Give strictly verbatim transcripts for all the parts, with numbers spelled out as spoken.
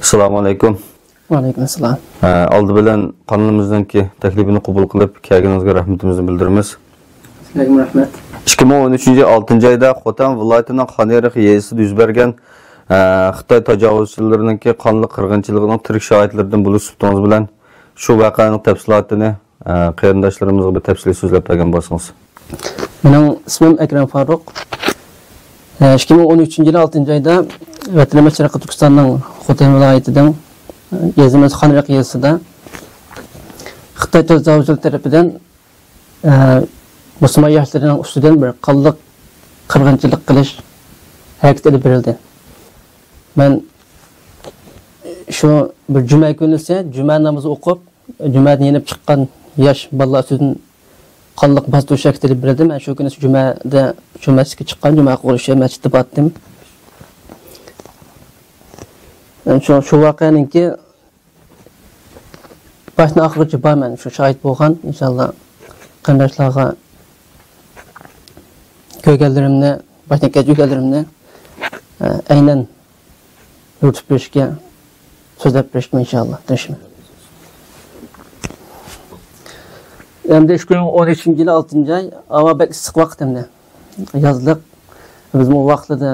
ئەسسالامۇ ئەلەيكۇم. ۋەئەلەيكۇم ئەسسالام. ئە، ئالدى بىلەن قانىلىمىزنىڭكى تەكلىپىنى قوبۇل قىلىپ كەلگىنىڭىزگە رەھمىتىمىزنى بىلدۈرىمىز. سىلەرگىمۇ رەھمەت. ئىككى مىڭ ئون ئۈچىنچى يىل ئالتىنچى ئايدا خوتەن ۋىلايىتىنىڭ خانئېرىق يېزىسىدا يۈز بەرگەن، ئە، خىتاي تاجاۋۇزچىلىرىنىڭكى قانلىق قىرغىنچىلىقىنىڭ تىرىك شاھىتلىرىدىن بولۇش سۈپىتىڭىز بىلەن شۇ ۋەقەنىڭ تەپسىلاتىنى، ئە، قېرىنداشلىرىمىزغا بىر تەپسىلىي سۆزلەپ بەرگەن بولسىڭىز. مېنىڭ ئىسمىم ئەكرەم فاروق. ئىككى مىڭ ئون ئۈچىنچى يىلى ئالتىنچى ئايدا ۋەتىنىمىز شەرقىي تۈركىستاننىڭ خوتەن ۋىلايىتىنىڭ يېزىمىز خانئېرىق يېزىسىدا خىتاي تاجاۋۇزچىلىرى تەرىپىدىن، ئە، مۇسۇلمان ياشلىرىنىڭ ئۈستىدىن بىر قانلىق قىرغىنچىلىق قىلىش ھەرىكىتى ئېلىپ بېرىلدى. مەن شۇ بىر جۈمە كۈنىسى جۈمە نامىزى ئوقۇپ، جۈمەدىن يېنىپ چىققان ياش بالىلار ئۈستىدىن قانلىق باستۇرۇش ھەرىكىتى ئېلىپ بېرىلدى. مەن شۇ كۈنى جۈمەدە شۇ مەسچىتكە چىققان، جۈمە قوغلىشى مەسچىتتە بارتتىم. مەن شۇ، شۇ ۋەقەنىڭكى باشتىن ئاخىرغىچە بارمەن، شۇ شاھىت بولغان، ئىنشاللا قېرىنداشلارغا كۆرگەنلىرىمنى، باشتىن كەچۈرگەنلىرىمنى، ئە، ئەينەن يورۇتۇپ بېرىشكە، سۆزلەپ بېرىشكە ئىنشاللا تىرىشىمەن. ئەمدى ئىككى مىڭ ئون ئۈچىنچى يىلى ئالتىنچى ئاي، ھاۋا بەك ئىسسىق ۋاقىت ئەمدى. يازلىق. بىزمۇ ئۇ ۋاقىتلىرىدا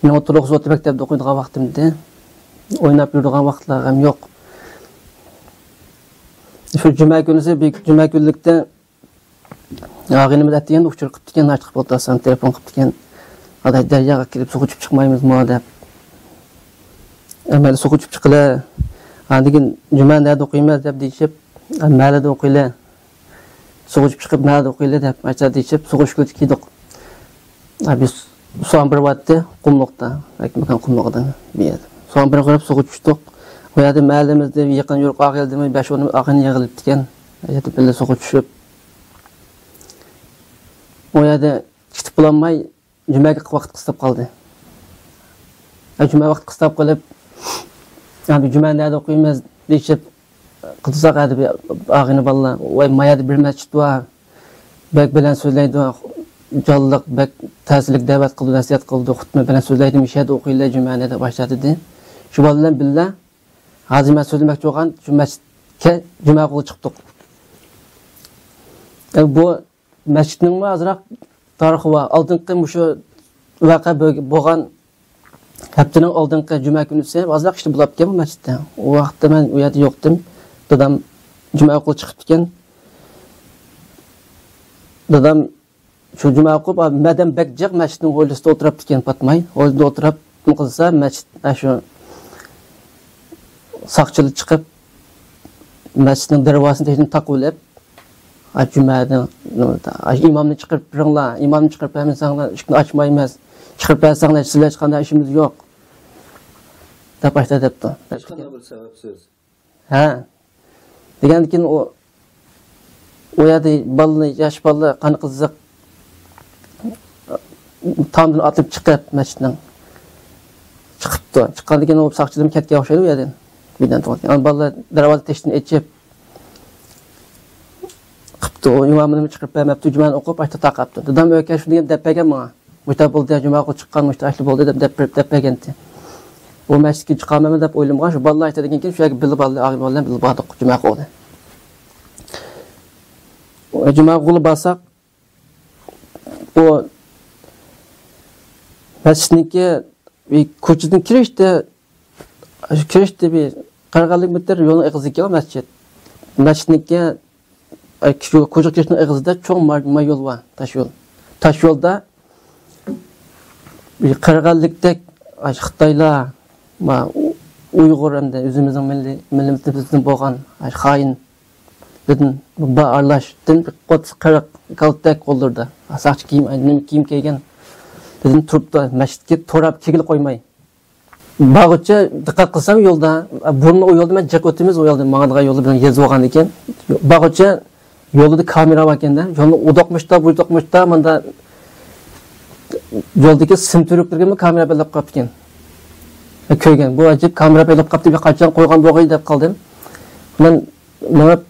مېنىڭ ئوتتۇرا ئوقۇتقۇچى مەكتەپتە ئوقۇيدىغان ۋاقتىمدى. ئويناپ يۈرىدىغان ۋاقىتلار ھەم يوق. شۇ جۈمە كۈنىسى، بىر جۈمە كۈنلۈكتە ئاغىنىمىز ئەتىگەن ئۇچۇر قىپتىكەن، ناشتا قىلىپ ئولتۇرسام تېلېفون قىپتىكەن. ئاداش، دەرياغا كېلىپ سۇغا چۈشۈپ چىقمايمىزمۇ دەپ. ئە، مەيلى، سۇغا چۈشۈپ چىقىلە. ئاندىن كېيىن جۈمە نەدە ئوقۇيمىز دەپ دېيىشىپ، ئە، مەھەللىدە ئوقۇيلى. سۇغا چۈشۈپ چىقىپ مەھەللىدە ئوقۇيلى دەپ ئاشۇنداق دېيىشىپ سۇغا چۈشكىلى كېلدۇق. ئە، بىز سۇ ئامبىرى بارتتى، قۇملۇقتا. مەكان قۇملۇقىدا بىر يەردە. سۇ ئامبىرىغا كىرىپ سۇغا چۈشتۇق. ئۇ يەردە مەھەللىمىزدە يېقىن يورۇق ئاغىنىلىرىمىز بەش ئون ئاغىنە يىغىلىپتىكەن. ئاشۇ يەردە بىللە سۇغا چۈشۈپ، ئۇ يەردە چىقىپ بولالماي، جۈمەگە ۋاقىت قىستاپ قالدى. ھە، جۈمە ۋاقىت قىستاپ قېلىپ، ھە، بىر جۈمە نەدە ئوقۇيمىز دېيىشىپ قىلساق، ھە، بىر ئاغىنە بالىلار، ۋاي، ما يەردە بىر مەسچىت بار، بەك بەلەن سۆزلەيدۇ، جانلىق، بەك تەسىرلىك دەۋەت قىلىدۇ، نەسىھەت قىلىدۇ، خۇتبە بەلەن سۆزلەيدۇ، مۇشۇ يەردە ئوقۇيلى جۈمەنى دەپ باشلاپ دېدى. شۇ بالا بىلەن بىللە، ھازىر مەن سۆزلىمەكچى بولغان شۇ مەسچىتكە جۈمە ئوقۇغىلى چىقتۇق. ئە، بۇ مەسچىتنىڭمۇ ئازراق تارىخى بار. ئالدىنقى مۇشۇ ۋەقە بۆ-، بولغان ھەپتىنىڭ ئالدىنقى جۈمە كۈنىسى ئازراق ئىشلار بولۇپتىكەن بۇ مەسچىتتە. ئۇ ۋاقىتتا مەن ئۇ يەردە يوقتىم. دادام جۈمە ئوقۇغىلى چىقىپتىكەن. دادام شۇ جۈمە ئوقۇپ، مەدەم بەك جىق مەسچىتنىڭ ھويلىسىدا ئولتۇرۇپتىكەن پاتماي. ھويلىدا ئولتۇرۇپ نېمە قىلسا، مەسچىت، ئاشۇ ساقچىلار چىقىپ، مەسچىتنىڭ دەرۋازىسىنى تېشىدىن تاقىۋېلىپ، ئا، جۈمەدىن، ئا، ئىمامنى چىقىرىپ بېرىڭلار، ئىمامنى چىقىرىپ بەرمىسەڭلار، ئىشىكنى ئاچمايمىز. چىقىرىپ بەرسەڭلار، سىلەر ھېچقانداق ئىشىمىز يوق، دەپ ئاشۇنداق دەپتۇ. ھېچقانداق بىر سەۋەبسىز. ھە. دېگەندىكىن ئۇ، ئۇ يەردە بالىنى، ياش بالىنى قان قىزىق تامدىن ئاتلىنىپ چىقىپ، مەسچىتنىڭ چىقىپتۇ. چىققاندىن كېيىن ئۇ ساقچىلىرىمۇ كەتكەن ئوخشايدۇ ئۇ يەردىن. بىردەم تۇرغان. ئانا بالىلار دەرۋازا تېشىدىن ئېچىپ قىپتۇ. ئۇ ئىمامىنىمۇ چىقىرىپ بەرمەپتۇ. جۈمەنى ئوقۇپ، ئاشتا تاقاپتۇ. دادام ئۆكەش شۇنداق دەپ بەرگەن ماڭا. مۇشتا بولدى، جۈمە ئوقۇغىلى چىققان، مۇشتا ئاشتا بولدى دەپ، دەپ، دەپ بەرگەنتى. ئۇ مەسچىتكە چىقالمايمەن دەپ ئويلىمىغان، شۇ بالىلار ئاشتا دېگەن كېيىن شۇ يەرگە بىللە بالىلار، ئاغىنە بالىلار بىللە باردۇق، جۈمە ئوقۇغىلى. جۈمە ئوقۇغىلى بارساق، ئۇ مەسچىتنىڭكى كوچىدىن كىرىشتە، كىرىشتە بىر قىرىق ئەللىك مېتىر يولنىڭ ئېغىزىدىكى مەسچىت. مەسچىتنىڭكى، ئاي، شۇ كوچىغا كىرىشنىڭ ئېغىزىدا چوڭ مار-، مار يول بار، تاش يول. تاش يولدا بىر قىرىق ئەللىكتەك، ئاي، خىتايلار، ما، ئۇ-، ئۇيغۇر ھەمدە ئۆزىمىزنىڭ مىللىي، مىللىتىمىزدىن بولغان، ئاي، خائىن دېدىم، بار ئارىلاشتىن بىر ئوتتۇز قىرىق كالتەك قوللىرىدا. ساقچى كىيىم، نېمە كىيىم كىيگەن دېدىم، تۇرۇپتۇ، مەسچىتكە تۇراپ كىرگىلى قويماي. بارغۇچە دىققەت قىلسام يولدا، بۇرۇن ئۇ يولدا مەن جىق ئۆتىمىز، ئۇ يولدا ماڭىدىغان يولدا بىلەن يېزا بولغان ئىكەن. بارغۇچە يولدا كامېرا باركەن-دە، يولنى ئۇدۇقمۇشتا، بۇيرۇقمۇشتا، ماندا يولدىكى سىم تۈۋرۈكلىرىگىمۇ كامېرا بېلىپ قاپتىكەن. كۆرگەن، بۇ ئەجەب كامېرا بېلىپ قاپتۇ، بىر قاچان قويغان بولغىلى دەپ قالدىم. مەن مېڭىپ،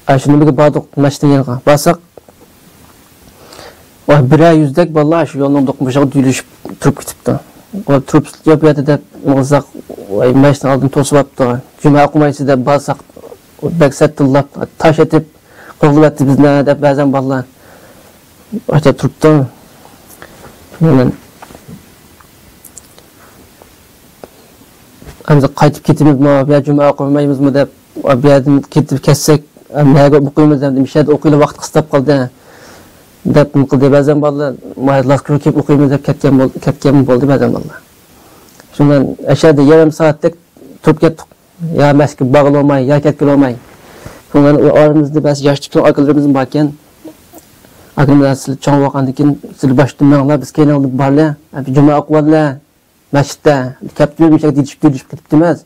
ئاشۇ نېمىگە باردۇق، مەسچىتنىڭ يېنىغا بارساق، ۋاي، بىرەر يۈزدەك بالىلار شۇ يولنىڭ دوقمۇشىغا دۈيلىشىپ تۇرۇپ كېتىپتۇ. تۇرۇپسىز بۇ يەردە دەپ، مۇزاق، ۋاي، مەسچىتنىڭ ئالدىنى توسۇۋاپتۇ. جۈمە ئوقۇمايسىز دەپ بارساق، بەك سەتتىللاپ، تاش ئېتىپ، قوغلىۋەتتى بىزنى دەپ بەزەن بالىلار ئاشۇ تۇرۇپتۇ. مەن ئەمدى قايتىپ كېتىمىزمۇ يا جۈمە ئوقۇمايمىزمۇ دەپ، بۇ يەردىن كېتىپ كەتسەك، نەگە ئوقۇيمىز ئەمدى، مۇشۇ يەردە ئوقۇيلى، ۋاقىت قىستاپ قالدى دەپ نېمە قىلدى. بەزەن بالىلار، مايلاسكىغا كېلىپ ئوقۇيمىز دەپ كەتكەن بول-، كەتكەنمۇ بولدى بەزەن بالىلار. شۇنىڭ بىلەن ئەشەدە يېرىم سائەتتەك تۇرۇپ كەتتۇق. يا مەسچىتكە بارغىلى بولماي، يا كەتكىلى بولماي. شۇنىڭ بىلەن ئۇ ئارىمىزدا بەزى ياشتا چوڭ ئاكىلىرىمىز باركەن. ئاكىلىرىمىز، سىلەر چوڭ بولغاندىن كېيىن سىلەر باشتا مېڭىڭلار، بىز كەينىڭلار بارلى. جۈمە ئوقۇۋاللى. مەسچىتتە كەپتىمىز، مۇشۇ يەردە دېيىشىپ، دېيىشىپ كېتىپتىمىز.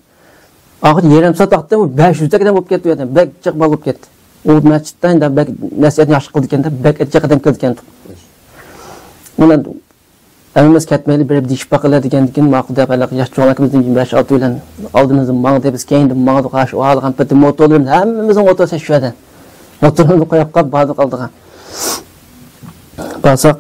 ئاخىرى يېرىم سائەت ۋاقىتتا ئۇ بەش يۈزدەك ئادەم بولۇپ كەتتى ئۇ يەردە. بەك جىق بالا بولۇپ كەتتى. ئۇ مەسچىتتە ئەمدى بەك نەسىھەتنى ياخشى قىلىدىكەن دەپ، بەك جىق ئادەم كېلىدىكەن. ئۇنىڭ ھەممىمىز كەتمەيلى، بېرىپ دېيىشىپ باقىلى دېگەندىن كېيىن، ماقۇل دەپ، ھېلىقى ياش چوڭ ئاكىمىزدىن بەش-ئالتە بىلەن ئالدىمىزدىن ماڭدى. بىز كەينىدىن ماڭدۇق. ھە، شۇ ئالغان پېتى موتورلىرىمىز ھەممىمىزنىڭ ئوتتۇرىسى شۇ يەردە. موتورلىرىمىزنى قويۇپ قاپ باردۇق ئالدىغا. بارساق،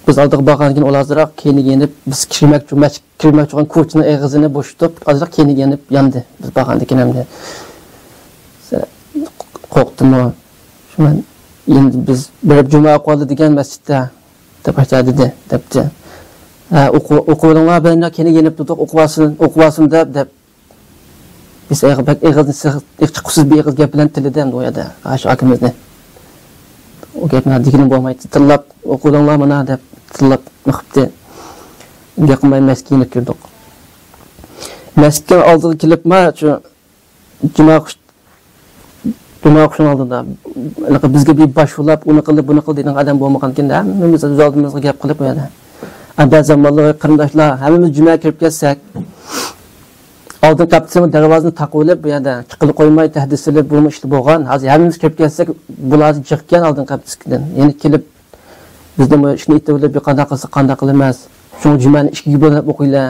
بىز ئالدىغا بارغاندىن كېيىن ئۇلار ئازراق كەينىگە يېنىپ، بىز كىرمەكچى، مەسچىتكە كىرمەكچى بولغان كوچىنىڭ ئېغىزىنى بوشىتىپ، ئازراق كەينىگە يېنىپ ياندى. بىز بارغاندىن كېيىن ئەمدى قورقتىمۇ؟ شۇ مەن ئەمدى بىز بېرىپ جۈمە ئوقۇۋالدى دېگەن مەسچىتتە دەپ ئاشۇ دېدى، دەپتۇ. ھە، ئوقۇ-، ئوقۇۋېلىڭلار، بىر كەينىگە يېنىپ تۇردۇق، ئوقۇۋالسۇن، ئوقۇۋالسۇن دەپ، دەپ. بىز ئېغ-، بەك ئېغىزنى سىغ-، ئېغىز چىققۇسىز بىر ئېغىز گەپ بىلەن تىللىدى ئەمدى ئۇ يەردە، ئاشۇ ئاكىمىزنى. ئۇ گەپنى دېگىلى بولمايتتى. تىللاپ، ئوقۇۋېلىڭلار مانا دەپ، تىللاپ قىپتى. گەپ قىلماي مەسچىتكە يېنىپ كىردۇق. مەسچىتنىڭ ئالدىغا كېلىپمۇ، شۇ جۈمە ئوقۇش، جۈمە ئوقۇشنىڭ ئالدىدا، ھېلىقى بىزگە بىر باش بولاپ، ئۇنى قىلدى، بۇنى قىلدى دەيدىغان ئادەم بولمىغانىكەن، ھەممىمىز ئۆز ئالدىمىزغا گەپ قىلىپ، ئۇ يەردە. ئە، بەزەن بالىلار، قېرىنداشلار، ھەممىمىز جۈمەگە كىرىپ كەتسەك، ئالدىنقى ھەپتىسى دەرۋازىنى تاقىۋېلىپ، بۇ يەردە چىققىلى قويماي، تەھدىت سېلىپ، بۇمۇ ئىشلار بولغان. ھازىر ھەممىمىز كىرىپ كەتسەك، بۇلار ھازىر جىقكەن ئالدىنقى ھەپتىسىكىدىن. يەنە كېلىپ، بىزنىمۇ ئىشنى ئېيتىۋېلىپ، بىر قانداق قىلسا قانداق قىلىمىز. شۇڭا جۈمەنى ئىككىگە بۆلۈپ ئوقۇيلى.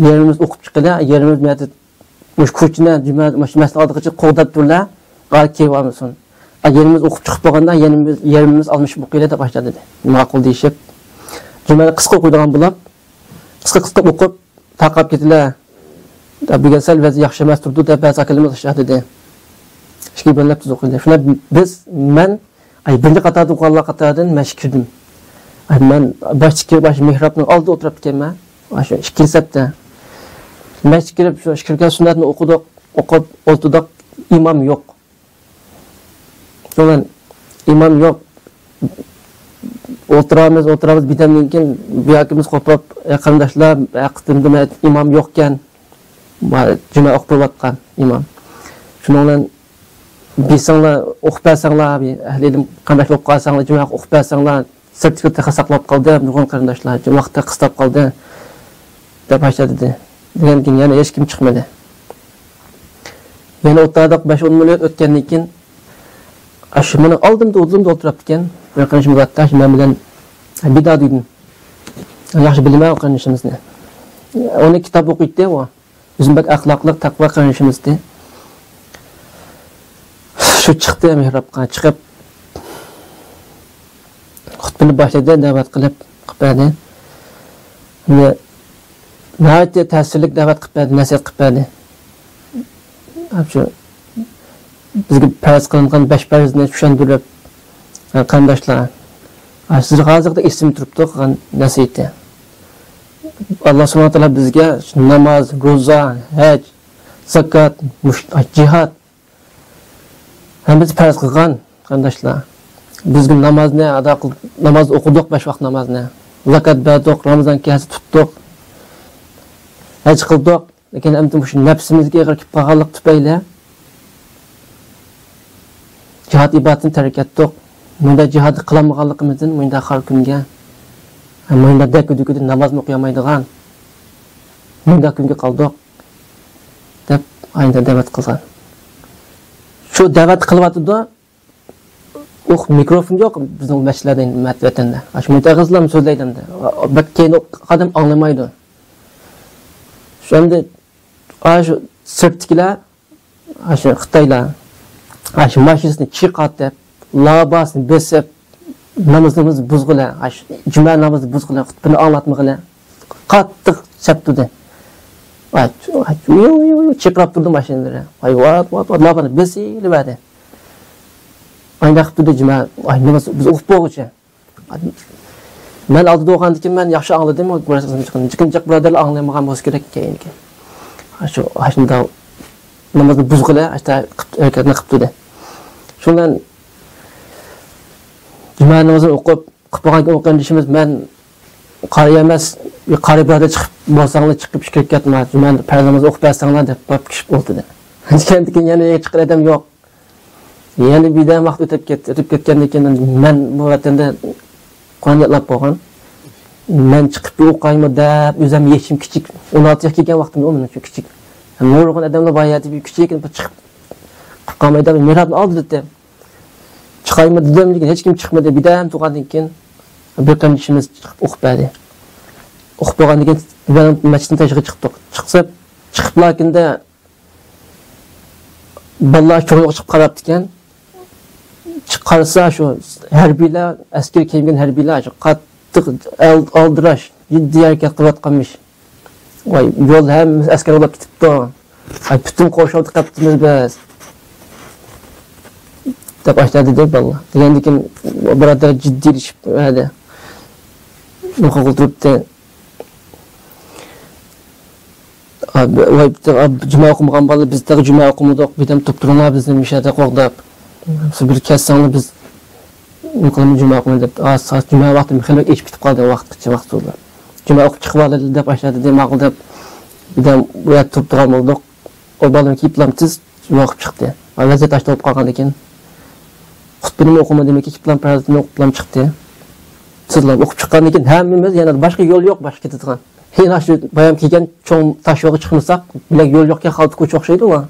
يېرىمىمىز ئوقۇپ چىقىلى، يېرىمىمىز مۇشۇ كوچىنى، جۈمە، مۇشۇ مەسچىتنىڭ ئالدىغىچە قوغداپ تۇرلا، غايەت كېلىۋالمىسۇن. ئا، يېرىمىمىز ئوقۇپ چىقىپ بولغاندا، يېرىمىمىز، يېرىمىمىز ئالمىشىپ ئوقۇيلى دەپ ئاشۇنداق دېدى. ماقۇل دېيىشىپ، جۈمەنى قىسقا ئوقۇيدىغان بولۇپ، قىسقا قىسقا ئوقۇپ، تارقاپ كېتىلە. دەپ، بۈگۈن سەل ۋەزىيەت ياخشى ئەمەس تۇرىدۇ دەپ، بەزى ئاكىلىرىمىز ئاشۇنداق دېدى. ئىككى بۆلۈنۈپ تېز ئوقۇيلى. شۇنداق بىز، مەن ئاي، بىرىنچى قاتاردا ئوقۇغانلار قاتارىدىن مەسچىتكە كىردىم. ئاي، مەن باشتىكى، باش مېھرابنىڭ ئالدىدا ئولتۇرۇپتىكەنمەن. ئاشۇ ئىككىنچى سەپتە. مەسچىتكە كىرىپ، شۇ ئىككى رەكەت سۈننەتنى ئوقۇدۇق، ئوقۇپ ئولتۇردۇق. ئىمام يوق. شۇنىڭ بىلەن ئىمام يوق. ئولتۇرامىز، ئولتۇرامىز، بىردەمدىن كېيىن بۇ ئاكىمىز قوپۇپ، ئە، قېرىنداشلار، ئە، قېتىمدا ئىمام يوقكەن. ما-، جۈمە ئوقۇپ بېرىۋاتقان ئىمام. شۇنىڭ بىلەن بېرسەڭلار، ئوقۇپ بەرسەڭلار، بىر ئەھلى ئىلىم قېرىنداشلار بولۇپ قالساڭلار، جۈمە ئوقۇپ بەرسەڭلار، سىرتتىكى تېخى ساقلاپ قالدى، نۇرغۇن قېرىنداشلار، ۋاقىت قىستاپ قالدى، دەپ ئاشۇنداق دېدى. دېگەندىن كېيىن يەنە ھېچكىم چىقمىدى. يەنە ئولتۇردۇق، بەش-ئون مىنۇت ئۆتكەندىن كېيىن، ئاشۇ مېنىڭ ئالدىمدا، ئالدىمدا ئولتۇرۇپتىكەن بىر قېرىندىشىمىز، ئاشۇ مەن بىلەن بىدار دېدىم. ياخشى بىلىمەن ئۇ قېرىندىشىمىزنى. ئۇنى كىتاب ئوقۇيتتى ئۇ. ئۆزىمۇ بەك ئەخلاقلىق، تەقۋا قېرىندىشىمىز ئىدى. شۇ چىقتى مېھرابقا، چىقىپ خۇتبىنى باشلىدى، دەۋەت قىلىپ، قىلىپ بەردى. ناھايىتى تەسىرلىك دەۋەت قىلىپ بەردى، نەسىھەت قىلىپ بەردى. شۇ بىزگە پەرز قىلىنغان بەش پەرزنى چۈشەندۈرۈپ، قېرىنداشلار، سىزگە ھازىرغىدەك ئېسىمدە تۇرۇپتۇ قىلغان نەسىھىتى. ئاللا سۇبھانەھۇ ۋە تائالا بىزگە ناماز، روزا، ھەج، زاكات، مۇش-، جىھاد، ھەممىسى پەرز قىلغان، قېرىنداشلار. بىزگە نامازنى ئادا قىل-، ناماز ئوقۇدۇق، بەش ۋاق نامازنى. زاكات بەردۇق، رامىزان كەلسە تۇتتۇق. ھەج قىلدۇق. لېكىن ئەمدى مۇشۇ نەپسىمىزگە ئېغىر كېلىپ قالغانلىق تۈپەيلى جىھاد ئىبادىتىنى تەرك ئەتتۇق. مۇنداق جىھادنى قىلالمىغانلىقىمىزدىن مۇنداق خار كۈنگە، مۇنداق دەككە-دۈككىدە نامازمۇ ئوقۇيالمايدىغان مۇنداق كۈنگە قالدۇق، دەپ ئاينىدا دەۋەت قىلغان. شۇ دەۋەت قىلىۋاتىدۇ. ئۇ مىكروفون يوق بىزنىڭ مەسچىتلەردە، ۋەتەندە. ئاشۇ مۇنتەزىرلار سۆزلەيدۇ ئەمدى. بەك كەينى ئادەم ئاڭلىمايدۇ. شۇ ئەمدى، ئاشۇ سىرتتىكىلەر، ئاشۇ خىتايلار، ئاشۇ ماشىنىسىنى چىقارتىپ، لاباسىنى بېسىپ، نامىزىمىزنى بۇزغىلى، ئاش-، جۈمە نامىزىنى بۇزغىلى، خۇتبىنى ئاڭلاتمىغىلى. قاتتىق سەپتۇدى. ئاي، ئاي، يۇ، يۇ، يۇ، چىرقىراپ تۇردى ماشىنىلىرى. ئاي، ۋات، ۋات، ۋات، لابىرنى بېسىلىۋەردى. ئاي، نەق تۇردى جۈمە، ئاي، ناماز بىز ئوقۇپ بولغۇچە. مەن ئالدىدا بولغاندىكىن مەن ياخشى ئاڭلىدىم، لېكىن جىق بۇرادەرلەر ئاڭلىمىغان بولسا كېرەك كېيىنكى. شۇ، شۇنداق نامازنى بۇزغىلى، ھەرىكەتنى قىلىپ تۇردى. شۇ بىلەن جۈمە نامىزىنى ئوقۇپ، قىلىپ بولغاندىن كېيىن ئۇ قېرىندىشىمىز، مەن قارى ئەمەس، قارى بىرادەر چىقىپ بولساڭلار، چىقىپ ئىچكىرى كەتمە، جۈمە پەرز نامىزىنى ئوقۇپ بەرسەڭلار دەپ، بېرىپ كىرىپ ئولتۇردى. كەينىدىن كېيىن يەنە چىققان ئادەم يوق. يەنە بىردەم ۋاقىت ئۆتۈپ كەتتى. ئۆتۈپ كەتكەندىن كېيىن مەن بۇ ۋەتەندە قۇرئان يادلاپ بولغان. مەن چىقىپ ئوقۇيمۇ دەپ، ئۆزۈم يېشىم كىچىك. ئون ئالتە ياشقا كىرگەن ۋاقتىم ئۇ مېنىڭ ئۈچۈن كىچىك. نۇرغۇن ئادەملەر بار يەردە بىر كىچىك چىقىپ، چىقىپ قالمايدۇ. مېھرابنى ئالدى دېدى. چىقايمۇ دېدىم، لېكىن ھېچكىم چىقمىدى. بىردەم تۇرغاندىن كېيىن بىر قېرىندىشىمىز چىقىپ ئوقۇپ بەردى. ئوقۇپ بولغاندىن كېيىن بىردەم مەسچىتنىڭ تېشىغا چىقتۇق. چىقسا، چىقىپلا كېيىندە بالىلار چوڭ يولغا چىقىپ قاراپتىكەن. چىق-، قارىسا، شۇ ھەربىيلەر، ئەسكەر كىيىنگەن ھەربىيلەر شۇ قاتتىق ئال-، ئالدىراش، جىددىي ھەرىكەت قىلىۋاتقانمىش. ۋاي، يول ھەممىسى ئەسكەر بولاپ كېتىپتۇ. ۋاي، پۈتۈن قورشاۋدا قاپتىمىز بىز، دەپ ئاشۇنداق دېدى بالىلار. دېگەندىكىن بۇرادەر جىددىيلىشىپ، ھەدە، نوقۇل تۇرۇپتۇ. ئا، ۋاي، بىز تېخى، ئا، جۈمە ئوقۇمىغان بالىلار، بىز تېخى جۈمە ئوقۇمىدۇق، بىردەم تۇرۇپ تۇرۇڭلار، بىزنى مۇشۇ يەردە قوغداپ. سىز بىر كەتسەڭلار، بىز نېمە قىلىمىز، جۈمە ئوقۇمىدۇق دەپ. ئا، سائەت جۈمە ۋاقتى خېلى ئېشىپ كېتىپ قالدى، ۋاقىت قىلچە ۋاقىت بولدى. جۈمە ئوقۇپ چىقىۋالىلى دەپ ئاشۇنداق دېدى، ماقۇل دەپ. بىردەم بۇ يەردە تۇرۇپ تۇرغان بولدۇق. ئۇ بالىنىڭ كېيىپلام تېز يوقىپ چىقتى. ۋەزىيەت ئاشۇنداق بولۇپ قالغاندىكىن، خۇتبىنىمۇ ئوقۇمىدى، دېمەك، كېيىپلام پەرزىنى ئوقۇپلام چىقتى. تېزلا ئوقۇپ چىققاندىن كېيىن ھەممىمىز يەنە باشقا يول يوق، باشقا كېتىدىغان. يەنە شۇ بايام كەلگەن چوڭ تاش يولغا چىقمىساق، بىلەك يول يوقكەن، خالتا كوچا ئوخشايدۇ ئۇ.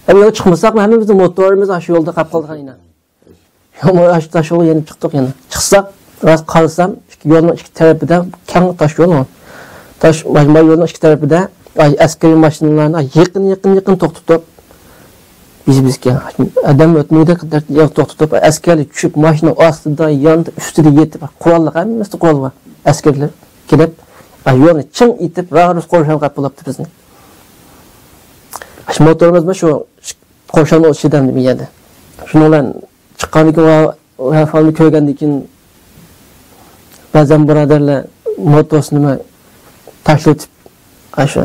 ھەم يولغا چىقمىساق، ھەممىمىزنىڭ موتورىمىز شۇ يولدا قاپ قالىدىغان يەنە. يولمۇ ئاشۇ تاش يولغا يەنە چىقتۇق يەنە. چىقساق، راست قارىسام، ئىككى يولنىڭ ئىككى تەرىپىدە كەڭ تاش يول. تاش، مانا يولنىڭ ئىككى تەرىپىدە، ئاي، ئەسكەرىي ماشىنىلارنى يېقىن، يېقىن، يېقىن توختىتىپ، بىز، بىزگە ئادەم ئۆتمىگۈدەك يەر توختىتىپ، ئەسكەرلەر چۈشۈپ، ماشىنا ئاستىدا، ياندا، ئۈستىدە يېتىپ، قوراللىق، ھەممىسىدە قورال بار. ئەسكەرلەر كېلىپ، ئاي، يولنى چىڭ ئېتىپ، راست قورشاۋغا قاپ بولاپتۇ بىزنى. شۇ موتورىمىزمۇ شۇ قورشاۋنىڭ ئىچىدە بىر يەردە. شۇنىڭ بىلەن چىققاندىن كېيىن ۋە، ۋە ئەھۋالنى كۆرگەندىن كېيىن، بەزەن بۇرادەرلەر موتوسىنىمۇ تاشلىۋېتىپ، ئاشۇ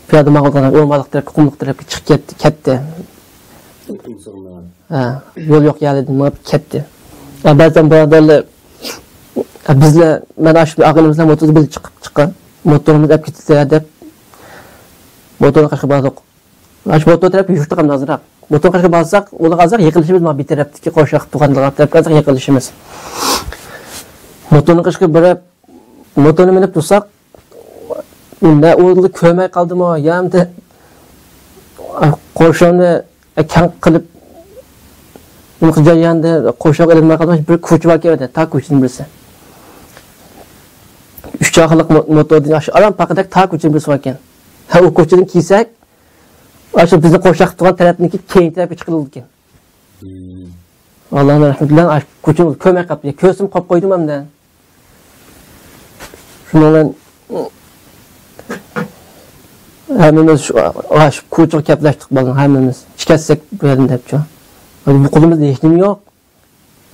پىيادە ماڭىدىغان ئورمانلىق تەرەپكە، قۇملۇق تەرەپكە چىقىپ كەتتى، كەتتى. ھە، يول يوق يەردىن مېڭىپ كەتتى. ھە، بەزەن بۇرادەرلەر، ھە، بىزلەر، مەن ئاشۇ ئاغىنىمىز بىلەن موتوردا بىللە چىقىپ چىققان. موتورىمىز ئەپ كېتىلدى دەپ، موتورنى قاچىقىپ باردۇق. ئاشۇ موتور تەرەپ يۈرۈپ تۇرغان ئازراق. موتور قېشىغا بارساق، ئۇلارغا ئازراق يېقىنلىشىمىز، مانا بىر تەرەپتىكى قورشاق تۇغانلىرىغا تەرەپ ئازراق يېقىنلىشىمىز. موتورنىڭ قېشىغا بېرىپ، موتورنى مىنىپ تۇرساق، نە ئۇ كۆرمەي قالدىمۇ، يا ئەمدى قورشاۋنى كەڭ قىلىپ، نېمە قىلىپ جاياندا قورشاۋغا ئېلىنماي قالدىمۇ، بىر كوچا بار ئىكەن، تا كوچىدىن بىرسى. ئۈچ چاقىلىق مو-، موتوردىن ئاشۇ ئاران پاقىدەك تا كوچىدىن بىرسى بار ئىكەن. ھە، ئۇ كوچىدىن كىرسەك، ئاشۇ بىزنى قورشاپ تۇرغان تەرەپنىڭكى كەينى تەرەپكە چىقىرىلىدىكەن. ئاللانىڭ رەھمىتى بىلەن ئاشۇ كوچىنى كۆرمەي قاپتۇ. كۆرسىمۇ قويۇپ قويدۇم ئەمدى. شۇنىڭ بىلەن ھەممىمىز شۇ، ئاشۇ كوچىغا كەپلەشتۇق بالىنىڭ ھەممىمىز. چىقىۋەتسەك بۇ يەردىن دەپچۇ. بۇ قولىمىزدا ھېچنېمە يوق.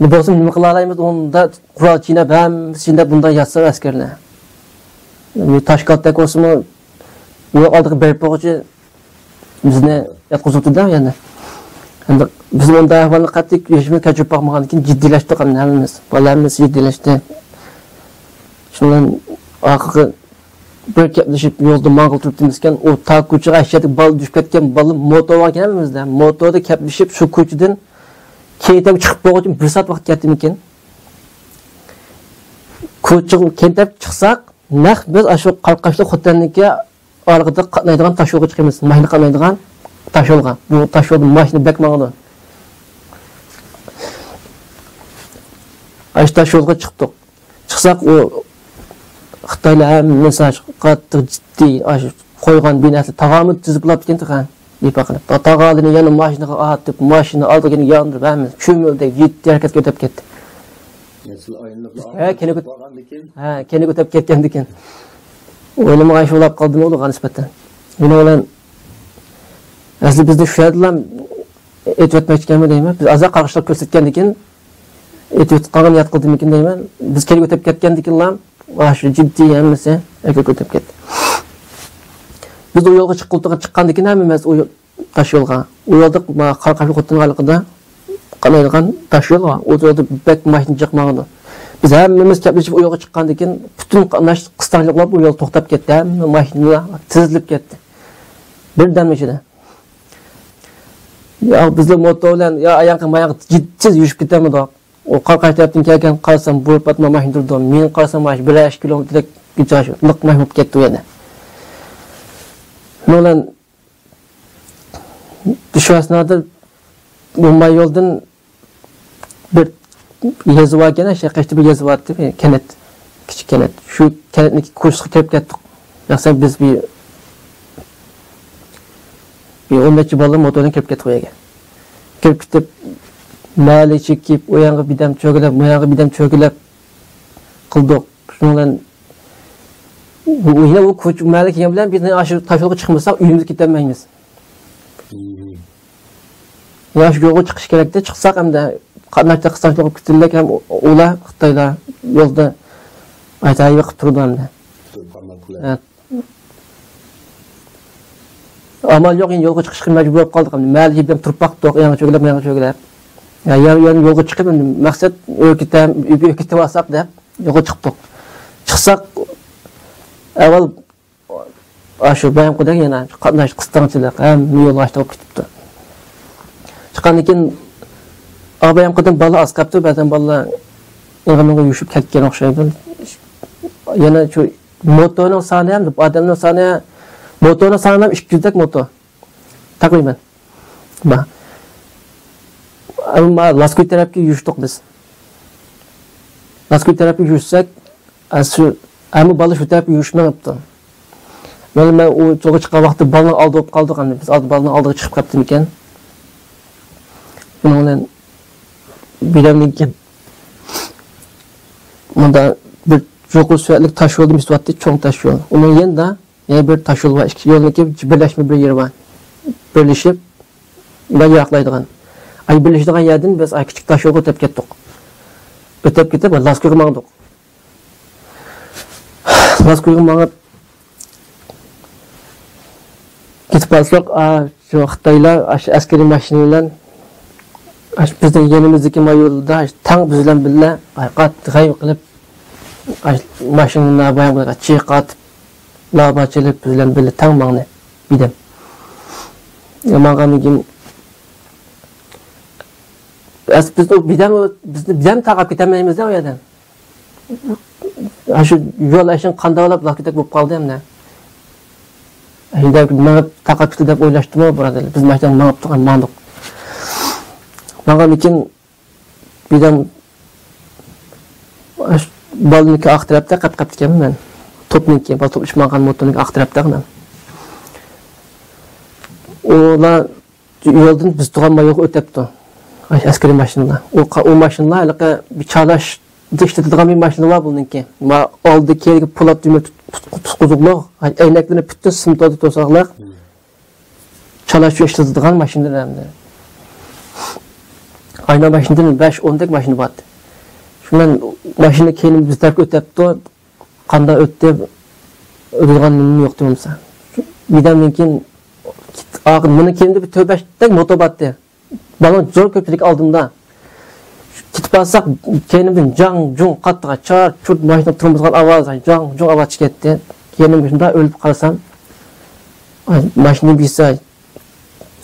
بولسىمۇ نېمە قىلالايمىز؟ ئۇندا قورال چىينەپ، ھەممىسى چىينەپ بۇنداق ياتسا ئەسكەرلەر. تاشكالتەك بولسىمۇ، ئۇ ئالدىغا بېرىپ بولغۇچە بىزنى ياتقۇزۇپتۇ-دە يەنە. ئەمدى بىز ئۇنداق ئەھۋالنى قەتئىي يېشىمىز كەچۈرۈپ باقمىغاندىن كېيىن جىددىيلەشتۇق، ئەمدى ھەممىمىز. بالىلار ھەممىسى جىددىيلەشتى. شۇنىڭ بىلەن ئاخىرقى بىر گەپلىشىپ يولدا ماڭغىلى تۇرۇپتىمىزكەن، ئۇ تا كوچىغا ئەشەدە بالا چۈشۈپ كەتكەن، بالا موتور بار ئىكەن ھەممىمىزدە. موتوردا گەپلىشىپ شۇ كوچىدىن كېيىن چىقىپ بولغۇچە بىر سائەت ۋاقىت كەتتىمىكىن. كوچىغا كېيىن چىقساق، نەق بىز ئاشۇ قارقاشلىق خوتەننىڭكى ئارىلىقىدا قاتنايدىغان تاش يولغا چىقىمىز. ماشىنا قاتنايدىغان تاش يولغا. بۇ تاش يولدا ماشىنا بەك ماڭىدۇ. ئاشۇ تاش يولغا چىقتۇق. چىقساق، ئۇ خىتايلار ھەممىسى قاتتىق جىددىي، ئاشۇ قويغان بىناسى تاغامۇ تىزىپ بولاپتىكەن تېخى. بىپەقىلىق. تا-، تاغالىنى يەنە ماشىنىغا ئارتىپ، ماشىنا ئالدىغىنى ياندۇرۇپ، ھەممىسى چۆمۈلدەك جىددىي ھەرىكەتكە ئۆتۈپ كەتتى. ھە، كەينىگە ئۆت-، ھە، كەينىگە ئۆتۈپ كەتكەندىكىن. ئويلىمىغان ئىش بولاپ قالدىمۇ ئۇلارغا نىسبەتەن. بۇنىڭ بىلەن ئەسلى بىزنى شۇ يەردىلا ئېتىۋەتمەكچىكەنمۇ دەيمەن. بىز ئازراق قارغىشلىق كۆرسەتكەندىكىن، ئېتىۋېتىپ قالغان يات قىلدىمىكىن دەيمەن. بىز كەينىگە ئۆتۈپ كەتكەندىكىنلا، ئاشۇ جىددىي ھەممىسى ئەگىپ ئۆتۈپ كەتتى. بىز ئۇ يولغا چىققىلى تۇرغان، چىققاندىكىن ھەممىمىز ئۇ يول-، تاش يولغا. ئۇ يولدا ما-، قارا قاشلىق خوتۇنغا ئالىقىدا قانايدىغان تاش يول بار. ئۇ يولدا بەك ماشىنا جىق ماڭىدۇ. بىز ھەممىمىز كەپلىشىپ ئۇ يولغا چىققاندىكىن، پۈتۈن قاتناش قىستاڭچىلىق بولۇپ، ئۇ يول توختاپ كەتتى. ھەممە ماشىنىلار تىزىلىپ كەتتى. بىردەمنىڭ ئىچىدە. يا بىزلا موتور بىلەن يا ئاياققا ماياققا جىددىي يۈرۈشۈپ كېتەلمىدۇق. ئۇ قارا قايسى تەرەپتىن كەلگەن قارىسام، بۇرۇلۇپ پاتما ماشىنا تۇرىدۇ. مېنى قارىسام، مانا شۇ بىرەر ئىككى كىلومېتىردەك لىق ماشىنا بولۇپ كەتتى ئۇ يەردە. شۇنىڭ بىلەن شۇ ئەسنادا بۇ ماي يولدىن بىر يېزا باركەن، شەرقىي بىر يېزا بارتتى، بىر كەنت، كىچىك كەنت. شۇ كەنتنىڭكى كوچىسىغا كىرىپ كەتتۇق. ياقسا بىز بىر، بىر ئون نەچچە بالا موتور بىلەن كىرىپ كەتتۇق ئۇ يەرگە. كىرىپ كېتىپ، مەھەللە ئىچىگە كىرىپ، ئۇ يانغا بىردەم چۆگىلەپ، بۇ يانغا بىردەم چۆگىلەپ قىلدۇق. شۇنىڭ بىلەن بۇ، يەنە ئۇ كوچا، مەھەللىگە كەلگەن بىلەن بىز ئاشۇ تاشيولغا چىقمىساق، ئۆيىمىزگە كېتەلمەيمىز. مم. يا شۇ يولغا چىقىش كېرەكتى، چىقساق ئەمدى قاتناشتا قىستاڭچىلىق بولۇپ كېتىلدى ھەم ئۇ-، ئۇلار خىتايلار يولدا ئاجايىپ قىلىپ تۇرىدۇ ئەمدى. ھە. ئامال يوق، يەنە يولغا چىقىشقا مەجبۇر بولۇپ قالدۇق ئەمدى. مەھەللىدە بىلەن تۇرۇپ باقتۇق، ياڭ چۆگىلەپ، ياڭ چۆگىلەپ. يا، يا، يەنە يولغا چىقىپ ئەمدى مەقسەت ئۆركىتەم، ئۆركىتىۋالساق دەپ يولغا چىقتۇق. چىقساق ئەۋۋەل ئاشۇ بايامقىدەك يەنە قاتناش قىستاڭچىلىق، ھەممە يول ئاشتۇرۇپ كېتىپتۇ. چىققاندىن كېيىن، ئا، بايامقىدىن بالا ئاز قاپتۇ، بەزەن بالىلار ئېغىر-مېغىر يۈرۈشۈپ كەتكەن ئوخشايدۇ. يەنە شۇ موتورنىڭ سانى ھەم ئادەمنىڭ سانى، موتورنىڭ سانى ھەم ئىككى يۈزدەك موتور. تەقرىبەن. بار. ئەمما لاسكوي تەرەپكە يۈرۈشتۇق بىز. لاسكوي تەرەپكە يۈرسەك، ئە، شۇ، ئەمما بالا شۇ تەرەپكە يۈرۈشمەپتۇ. مەن، مەن ئۇ جولغا چىققان ۋاقىتتا بالىنىڭ ئالدى بولۇپ قالدۇق، ئەمدى بىز ئالدى، بالىنىڭ ئالدىغا چىقىپ قاپتىمىكەن. شۇنىڭ بىلەن بىردەمدىن كېيىن مۇندا بىر يۇقىرى سۈرئەتلىك تاش يولدىن بېسىۋاتتى، چوڭ تاش يول. ئۇنىڭ يېنىدا يەنە بىر تاش يول بار، ئىككى يولنىڭكى بىرلەشمە بىر يېرى بار. بىرلىشىپ، بىر يىراقلايدىغان. ئاي بىرلىشىدىغان يەردىن بىز ئاي كىچىك تاش يولغا ئۆتۈپ كەتتۇق. ئۆتۈپ كېتىپ، لاسكويغا ماڭدۇق. لاسكويغا ماڭىپ، كېتىپ قالساق، ئا، شۇ خىتايلار ئاشۇ ئەسكىرىي ماشىنا بىلەن، ئاشۇ بىزنىڭ يېنىمىزدىكى مايولدا، ئاشۇ تەڭ بىز بىلەن بىللە، ئاي، قاتتىق غەيۋە قىلىپ، ئاشۇ ماشىنىنى بايام قىلغان چىقاتىپ، لابا چېلىپ، بىز بىلەن بىللە تەڭ ماڭدى بىردەم. ماڭغاندىن كېيىن، ئەس-، بىز ئۇ بىردەم، بىزنى بىردەم تاقاپ كېتەلمەيمىز-دە ئۇ يەردىن. ئاشۇ يول ئەشىڭ قانداقلاپ لاكىدەك بولۇپ قالدى ئەمدى. ئەشۇنداق مېڭىپ تاقاپ كېتىدۇ دەپ ئويلاشتىمۇ، بۇرادەرلەر؟ بىز ماشىنىدا مېڭىپ تۇرغان، ماڭدۇق. ماڭغاندىن كېيىن بىردەم بالىنىڭكى ئارقا تەرەپتە قاپ قاپتىكەنمەن مەن. توپنىڭكى، بالا توپ ئىچىپ ماڭغان موتورنىڭكى ئارقا تەرەپتە مەن. ئۇلار يولدىن بىز تۇرغان مايولغا ئۆتەپتۇ. ئەسكىرىي ماشىنىلار. ئۇ قا-، ئۇ ماشىنىلار ھېلىقى بىر چارلاشتا ئىشلىتىدىغان بىر ماشىنا بار بۇنىڭكى. ما-، ئالدى كەينىگە پولات دۈمە تۇت-، تۇت-، تۇتقۇزۇقلۇق، ئەينەكلىرى پۈتۈن سىمتودا توساقلىق. چالاش ئۈچۈن ئىشلىتىدىغان ماشىنىلار ئەمدى. ئاينا ماشىنىدىن بەش ئوندەك ماشىنا بار. شۇ بىلەن ماشىنا كەينىدىن بىز تەرەپكە ئۆتەپتۇ. قانداق ئۆتتى، ئۆتىدىغان نېمىمۇ يوقتى بولمىسا. بىردەمدىن كېيىن، مېنىڭ كەينىمدە بىر تۆت بەشتەك موتور بارتى. بالىنىڭ زور كۆپچىلىكى ئالدىمدا. كېتىپ بارساق، كەينىمدىن جاڭ جۇڭ قاتتىق چارت چۇرت ماشىنا تورمۇزلىغان ئاۋاز، جاڭ جۇڭ ئاۋاز چىقىتتى. كەينىمگە شۇنداق ئۆرۈلۈپ قارىسام، ئاي، ماشىنا بىسا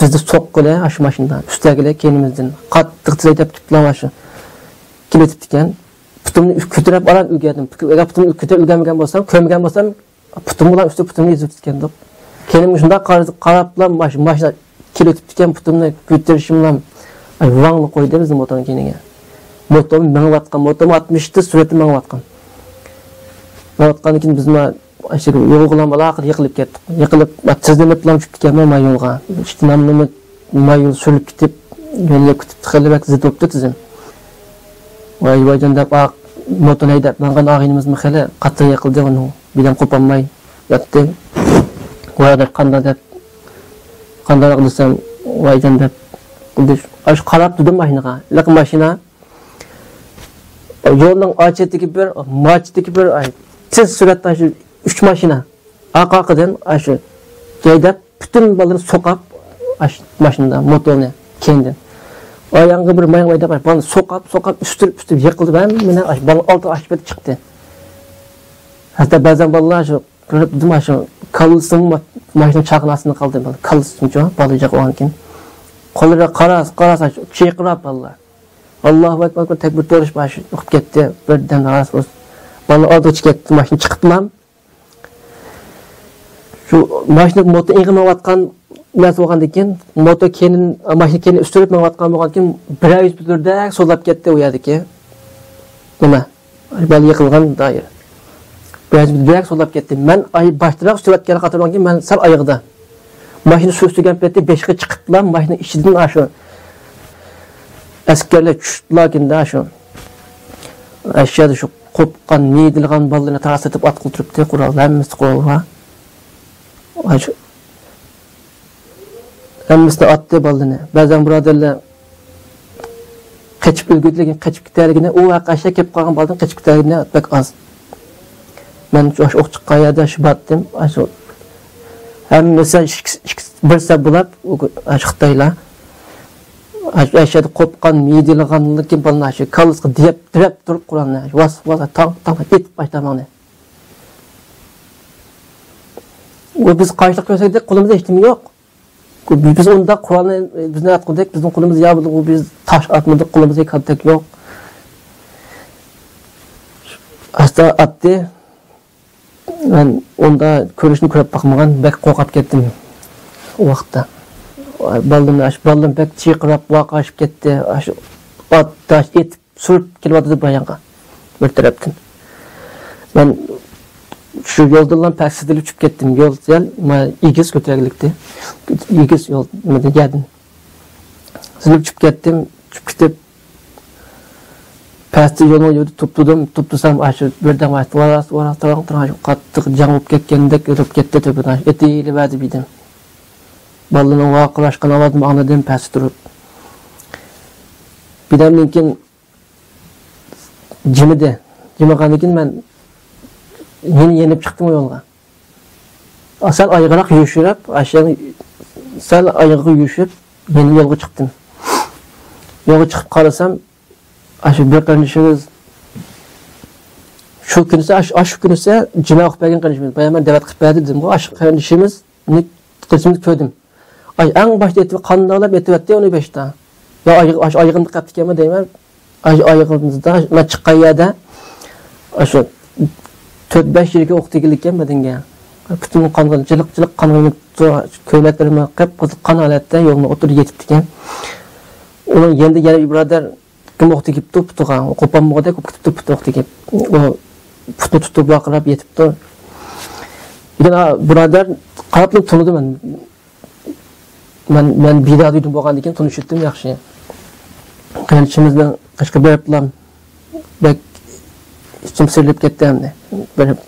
بىزنى سوققىلى، ئاشۇ ماشىنىدا ئۈستەلگىلى كەينىمىزدىن قاتتىق تېز ھەيدەپ كېتىپتىلا، ئاشۇ كېلىۋېتىپتىكەن. پۇتۇمنى كۆتۈرۈپ ئاران ئۈلگەردىم. ئەگەر پۇتۇمنى كۆتۈرۈپ ئۈلگەرمىگەن بولسام، كۆرمىگەن بولسام، پۇتۇم بىلەن ئۈستى پۇتۇمنى ئېزىپ كەتكەندۇق. كەينىمگە شۇنداق قارا-، قاراپلا ماش-، ماشىنا كېلىۋېتىپتىكەن، پۇتۇمنى كۆتۈرۈشۈم بىلەن، ئاي، ۋاڭلا قويدى بىزنى موتورنىڭ كەينىگە. موتور مېڭىۋاتقان، موتور ئاتمىشتا سۈرئەتتە مېڭىۋاتقان. مېڭىۋاتقاندىن كېيىن بىز مانا ئاشۇ يولغىلام ئالاقىدە يىقىلىپ كەتتۇق. يىقىلىپ، تىزلىنىپلا چۈشۈپتىكەنمەن ما يولغا. ئىشتىنامنىمۇ ما يول سۈرۈلۈپ كېتىپ، يول يەپ كېتىپ، خېلى بەك زىت بوپتۇ تىزىم. ۋاي، ۋايجان دەپ، ئا، موتور ھەيدەپ ماڭغان ئاغىنىمىزمۇ خېلى قاتتىق يىقىلدى، ئۇنىڭ بىلەم قوپالماي ياتتى. ۋاي، ئاداش، قانداق دەپ، قانداق دېسەم، ۋايجان دەپ، ئاشۇ قاراپ تۇردۇم ماشىنىغا. ھېلىقى ماشىنا يولنىڭ ئا چېتىدىكى بىر، ما چېتىدىكى بىر، ئاي، تېز سۈرئەتتە شۇ ئۈچ ماشىنا ئارقا-ئارقىدىن ئاشۇ ھەيدەپ، پۈتۈن بالىنى سوقاپ، ئاشۇ ماشىنىدا موتورنى كەينىدىن. ئاياغىغا بىر ماياڭ ھەيدەپ، بالىنى سوقاپ، سوقاپ، ئۈستۈرۈپ، ئۈستۈرۈپ يىقىلدى. ھەممىنى ئاشۇ بالىنى ئالدىغا ئاشۇپ چىقتى. ھەتتا بەزەن بالىلار شۇ كۆرۈپ دېدىم، شۇ كاللىسىمۇ ماشىنا چاقىنا ئاستىدا قالدى. كاللىسىچۇ بالا يىقىلغاندىن كېيىن. قوللىرى قارا، قارا، چىرقىراپ بالىلار. ئاللاھۇ ئەكبەر، تەكبىر تۇرۇش باشلىنىپ كەتتى. بىردەم راست بولسا. بالىلار ئالدىغا چىقىپ كەتتى، ماشىنا چىقىپلا. شۇ ماشىنا موتور ئېغىر مېڭىۋاتقان نەرسە بولغاندىن كېيىن، موتور كەينىن، ماشىنا كەينىنى ئۈستۈرۈپ مېڭىۋاتقان بولغاندىن كېيىن، بىرەر يۈز مېتىردەك سوزۇلۇپ كەتتى ئۇ يەردىكى نېمە؟ بالا يىقىلغان دائىرە. بەزى بەك سولاپ كەتتى. مەن ئاي باشتىراق سۈرئەتكە قاتارغان كېيىن مەن سەل ئايىغىدا. ماشىنا سۈرۈشتۈرگەن پېتى بېشىغا چىقىپلا ماشىنا ئىچىدىن ئاشۇ ئەسكەرلەر چۈشۈپلا كېيىندە شۇ ئەشيادا شۇ قوپقان، مىدىرلىغان بالىلارنى تارقىتىپ ئاتقىلى تۇرۇپتۇ. قورال، ھەممىسى قورال بار. ئاشۇ ھەممىسىنى ئاتتى بالىنى. بەزەن بۇرادەرلەر قېچىپ ئۈلگۈردى، لېكىن قېچىپ كېتەلىگىنى، ئۇ ۋەقەشە كېلىپ قالغان بالىدىن قېچىپ كېتەلىگىنى بەك ئاز. مەن شۇ ئوق چىققان يەردە شۇ بارتتىم. ئاشۇ ھەممىسى ئىككى، ئىككى، بىر سەپ بولاپ، ئاشۇ خىتايلار. ئاشۇ ئەشەدە قوپقان، مىدىرلىغاندىن كېيىن بالىنى ئاشۇ كاللىسىغا دېيەپ، دىرەپ تۇرۇپ قورالنى، ۋاس، ۋاس، تاڭ، تاڭ ئېتىپ باشلىماڭنى. ئۇ بىز قارشىلىق كۆرسەتتۇق، قولىمىزدا ھېچنېمە يوق. بىز ئۇنداق قورالنى، بىزنى ئاتقۇدەك، بىزنىڭ قولىمىزدا يا بۇ بىز تاش ئاتمىدۇق، قولىمىزدا كالتەك يوق. ئاستا ئاتتى. مەن ئۇندا كۆرۈشنى كۆرۈپ باقمىغان، بەك قورقۇپ كەتتىم ئۇ ۋاقىتتا. بالىلىرىم، ئاشۇ بالىلىرىم بەك چىرقىراپ، ۋارقىرىشىپ كەتتى. ئاشۇ ئات، تاش ئېتىپ، سۈرۈپ كېلىۋاتىدۇ بايانغا بىر تەرەپتىن. مەن شۇ يولدىنلا پەس سىزىلىپ چۈشۈپ كەتتىم. يول سەل، ما، ئېگىز كۆتۈرەللىكتە. ئېگىز يول، نېمىدە، يەردىن. سىزىلىپ چۈشۈپ كەتتىم. چۈشۈپ كېتىپ، پەستە يولنىڭ يۈزىدە توختىدىم. توختىسام، ئاشۇ بىردەم ئاشۇ ۋاراس، ۋاراس، تاراڭ، تاراڭ، شۇ قاتتىق جەڭ بولۇپ كەتكەندەك، ئۆتۈپ كەتتى تۆپىدىن. ئېتىلىۋەردى بىردەم. بالىلارنىڭ ۋارقىراشقان ئاۋازىنى ئاڭلىدىم، پەستە تۇرۇپ. بىردەمدىن كېيىن جىمىدى. جىمىغاندىن كېيىن مەن يەنە يېنىپ چىقتىم ئۇ يولغا. سەل ئايىغىراق يۈرۈشۈپ، ئاشۇ سەل ئايىغىغا يۈرۈشۈپ، يەنە يولغا چىقتىم. يولغا چىقىپ قارىسام، ئاشۇ بىر قېرىندىشىمىز، شۇ كۈنىسى، ئاشۇ، ئاشۇ كۈنىسى جىما قىلىپ بەرگەن قېرىندىشىمىز. بايا مەن دەۋەت قىلىپ بەردى دېدىمغۇ، ئاشۇ قېرىندىشىمىزنى، قېرىندىشىمىزنى كۆردۈم. ئاي، ئەڭ باشتا ئېتىپ، قانداقلاپ ئېتىۋەتتى ئۇنى بېشىدا. يا ئايىغ-، ئاشۇ ئايىغىمدا قاپتىكەنمۇ دەيمەن. ئاشۇ ئايىغىمىزدا، مەن چىققان يەردە، ئاشۇ تۆت بەش يىلكى ئوق تېگىلىككەن بەدەنگە. پۈتۈن قانغا، جىلىق-جىلىق قانغا يېنىپ تۇرغان، كۆينەكلىرىمۇ قىپقىزىل قان ھالەتتە يولنىڭ ئوتتۇرىدا يېتىپتىكەن. ئۇنىڭ يېنىدا يەنە بىر بۇرادەر كىم ئوق تېگىپتۇ پۇتىغا، قوپالمىغۇدەك بولۇپ كېتىپتۇ پۇتى ئوق تېگىپ. ئۇ پۇتىنى تۇتۇپ ۋارقىراپ يېتىپتۇ. لېكىن ئا، بۇرادەر قاراپلا تونۇدى مەن. مەن، مەن بىدار دېدىم بولغاندىن كېيىن تونۇشۇپتىم ياخشى. قېرىندىشىمىزنىڭ قېشىغا بېرىپلا بەك ئىچىم سىرىلىپ كەتتى ئەمدى. بېرىپ،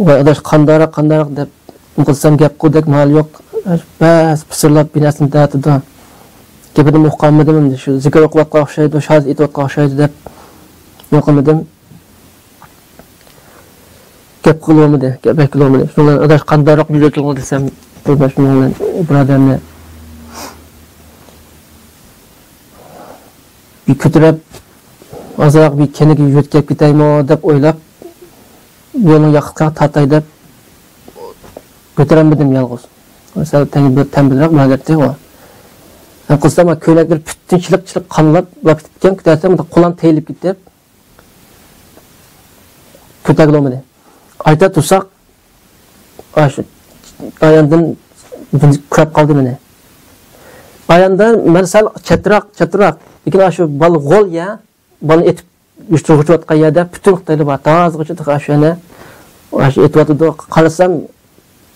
ۋاي ئاداش، قانداقراق، قانداقراق دەپ قىلسام گەپ قىلغۇدەك مال يوق. بەس پىسىرلاپ بىر نەرسىنى دەۋاتىدۇ. گېپىنىمۇ ئۇقالمىدىم ئەمدى. شۇ زىكىر ئوقۇۋاتقان ئوخشايدۇ، شاھادەت ئېيتىۋاتقان ئوخشايدۇ دەپ نېمە قىلمىدىم. گەپ قىلالمىدى، گەپ قىلالمىدى. شۇنىڭ بىلەن ئاداش قانداقراق يۈرۈۋاتىدىغۇ دېسەم، شۇنىڭ بىلەن بۇرادەرنى بىر كۆتۈرۈپ، ئازراق بىر كەينىگە يۆتكەپ كېتەيمۇ دەپ ئويلاپ، يولنىڭ ياقىسىغا تارتاي دەپ كۆتۈرەلمىدىم يالغۇز. سەل تەمبەلرەك بۇرادەر ئىدى ئۇ. ھەم قىلسام، كۆينەكلىرى پۈتۈن چىلىق-چىلىق قانلاپ، لاپ كېتىپتىكەن، كۆتەرسەم، مۇنداق قولام تېيىلىپ كېتىپ، كۆتەرگىلى بولمىدى. ئايتا تۇرساق، ئاشۇ ئاياندىن كۆرۈپ قالدى مېنى. ئاياندا مەن سەل چەترەك، چەترەك. لېكىن ئاشۇ بالا غول يە، بالىنى ئېتىپ يۈرۈشتۈرگۈچى ياتقان يەردە پۈتۈن خىتايلار بار. تازىغىچە تېخى ئاشۇ يەنە ئاشۇ ئېتىۋاتىدۇ. قارىسام،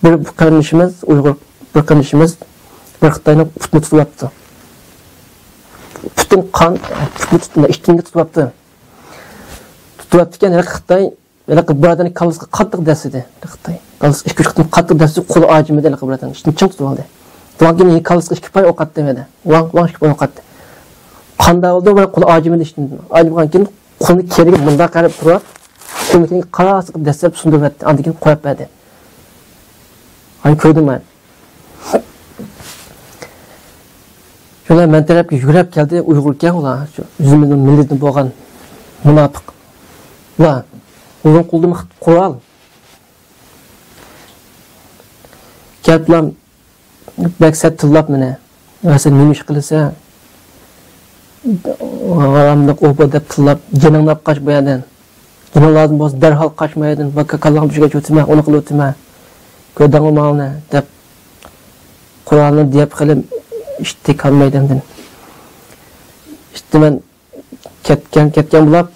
بىر قېرىندىشىمىز، ئۇيغۇر بىر قېرىندىشىمىز بىر خىتاينىڭ پۇتىنى تۇتۇۋاپتۇ. پۈتۈن قان، پۇتنى تۇتۇپ، ئىشتىنىنى تۇتۇۋاپتۇ. تۇتۇۋاپتىكەن، ھېلىقى خىتاي، ھېلىقى بۇرادەرنىڭ كاللىسىغا قاتتىق دەسسىدى. ھېلىقى خىتاي كاللىسىغا ئىككى-ئۈچ قېتىم قاتتىق دەسسىدى، قولى ئاجىمىدى ھېلىقى بۇرادەرنىڭ. ئىشتىنى چىڭ تۇتۇۋالدى. تۇتۇۋالغان كېيىن كاللىسىغا ئىككى پاي ئوق ئاتتى ھەممىدە. ۋاڭ، ۋاڭ ئىككى پاي ئوق ئاتتى. قانداق بولدى؟ بۇ قولى ئاجىمىدى ئىشتىن. ئاجىمىغان كېيىن قولىنى كېرىگە مۇنداق قاراپ تۇرۇپ، قولىنى قاراسىغا دەسسەپ سۇندۇرۇۋەتتى. ئاندىن كېيىن قويۇپ بەردى. ھاي، كۆردۈم مەن. شۇلار مەن تەرەپكە يۈگۈرۈپ كەلدى، ئۇيغۇركەن ئۇلار. شۇ ئۆزىمىزنىڭ مىللىتىدىن بولغان مۇناپىق. ئۇلار ئۇزۇن قولدىن قورال. كەلدىلا بەك سەت تىللاپ مېنى. «يا، سەن نېمە ئىش قىلىسەن؟ ھاراملىق ئوبا» دەپ تىللاپ، «جېنىڭنى ئاپ قاچ بۇ يەردىن. جېنىڭ لازىم بولسا دەرھال قاچ ما يەردىن. باكا كاللاڭ چۈشكەچ ئۆتىمەن، ئۇنى قىلىۋېتىمەن. كۆردۈڭمۇ ماڭىنى؟» دەپ قورالنى دېيىپ خېلى ئىشتىك كەلمەيدۇ ئەمدى. ئىشتە مەن كەتكەن، كەتكەن بولاپ،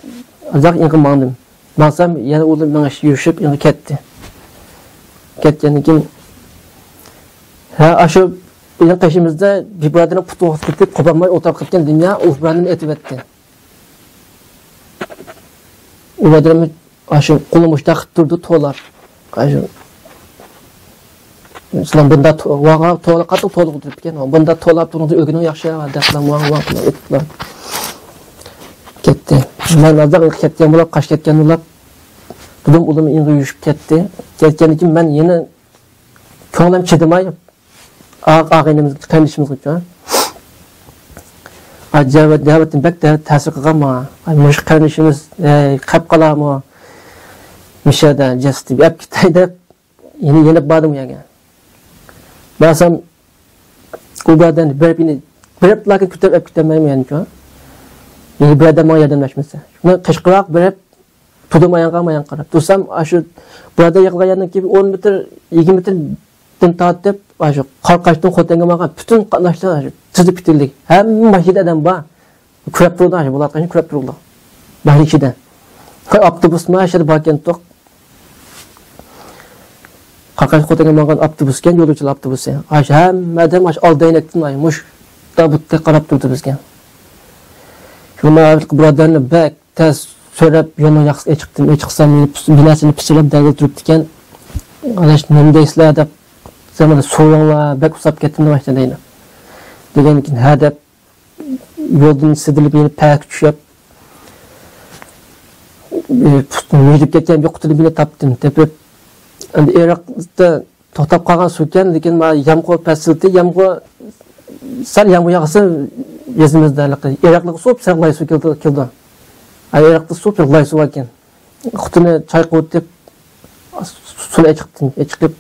ئازراق ئېڭىپ ماڭدىم. ماڭسام، يەنە ئۇ مېڭىش يۈرۈشۈپ ئېڭىپ كەتتى. كەتكەندىن كېيىن، ھە، ئاشۇ بىزنىڭ قېشىمىزدا بىر بۇرادەرنىڭ پۇتى ئوقۇپ كېتىپ، قوپالماي ئولتۇرۇپ كەتكەن دۇنيا ئۇ بۇرادەرنى ئېتىۋەتتى. ئۇ بۇرادەر ئاشۇ قولىنى مۇشتاق قىلىپ تۇردى، توۋلاپ. ئاشۇ، سىلەر بۇنداق تو-، ۋاڭ، توۋلاپ، قاتتىق توۋلاپ ئولتۇرۇپتىكەن. «بۇنداق توۋلاپ تۇرۇڭ، ئۆگىنىڭ ياخشى» دەپ، ماڭ، ۋاڭ قىلىپ ئېتىپلا كەتتى. مەن ئازراق كەتكەن بولاپ، قاچ كەتكەن بولاپ، دۇدۇم ئۇلىمۇ ئېڭىپ يۈرۈشۈپ كەتتى. كەتكەندىن كېيىن مەن يەنە كۆڭلۈم چىدىماي، ئاغ-، ئاغىنىمىزگە، قېرىندىشىمىزغىچۇ. ئاجايىپ دەۋەتتىم، بەك دەۋەت تەسىر قىلغان ماڭا. ئاي، مۇشۇ قېرىندىشىمىز، ئەي، قاپ قالارمۇ؟ مۇشۇ يەردە جەسىتىنى ئەپ كېتەي دەپ، يەنە يېنىپ باردىم ئۇ يەرگە. بارسام، ئۇ بۇرادەرنى بېرىپ، يەنە بېرىپلا كۆتۈرۈپ ئەپ كېتەلمەيمەن يەنىچۇ. يەنە بۇرادەر ماڭا ياردەملەشمىسە. شۇنى قېشىغا بېرىپ، تۇردۇم ئاياغقا، ئاياغقا قاراپ تۇرسام، ئاشۇ بۇرادەر يىقىلغان يەردىن كېيىن ئون مېتىر، يىگىرمە مېتىردىن تارتىپ، ئاشۇ قاراقاشتىن خوتەنگە ماڭغان پۈتۈن قاتناشلار ئاشۇ تىزىپ كېتىلدى. ھەممە ماشىنىدا ئادەم بار. كۆرۈپ تۇرىدۇ، ئاشۇ بولۇۋاتقان ئىشنى كۆرۈپ تۇرىدۇ. ماشىنا ئىچىدە. ئاپتوبۇسمۇ ئاشۇ يەردە باركەنتۇق. قاراقاش خوتەنگە ماڭغان ئاپتوبۇسكەن، يولۇچىلار ئاپتوبۇسى. ئاشۇ ھەممە ئادەم ئاشۇ ئالدى ئەينەكتىن ئاشۇ مۇشۇ تابۇتتەك قاراپ تۇردى بىزگە. شۇڭا بۇرادەرنى بەك تەس سۆرەپ، يولنىڭ ياقىسىغا ئېچىقتىم. ئېچىقسام، يەنە پىس-، بىناسىنى پىچىرلاپ دەرۋازا تۇرۇپتىكەن. «ئاداش، نېمە دەيسىلەر؟» دەپ، «سەن مانا سوراڭلار، بەك ئۇسساپ كەتتىم» دېمەكچى دەيدۇ. دېگەندىن كېيىن، «ھە» دەپ، يولدىن سىدىرىپ، يەنە پەكە چۈشۈپ، مۈگدەپ كەتكەن بىر قۇتىنى بىلە تاپتىم. تېپىپ، ئەمدى ئېرىقتا توختاپ قالغان سۇكەن، لېكىن مانا يامغۇر پەسىلتى، يامغۇر، سەل يامغۇر ياغسا، يېزىمىزدا ھېلىقى ئېرىقلىقى سۇپ سېرىق لاي سۇ كېلىدۇ، كېلىدۇ. ھە، ئېرىقتا سۇپ سېرىق لاي سۇ باركەن. قۇتىنى چايقىۋېتىپ، سۇنى ئېچىقتىم، ئېچىقىپ،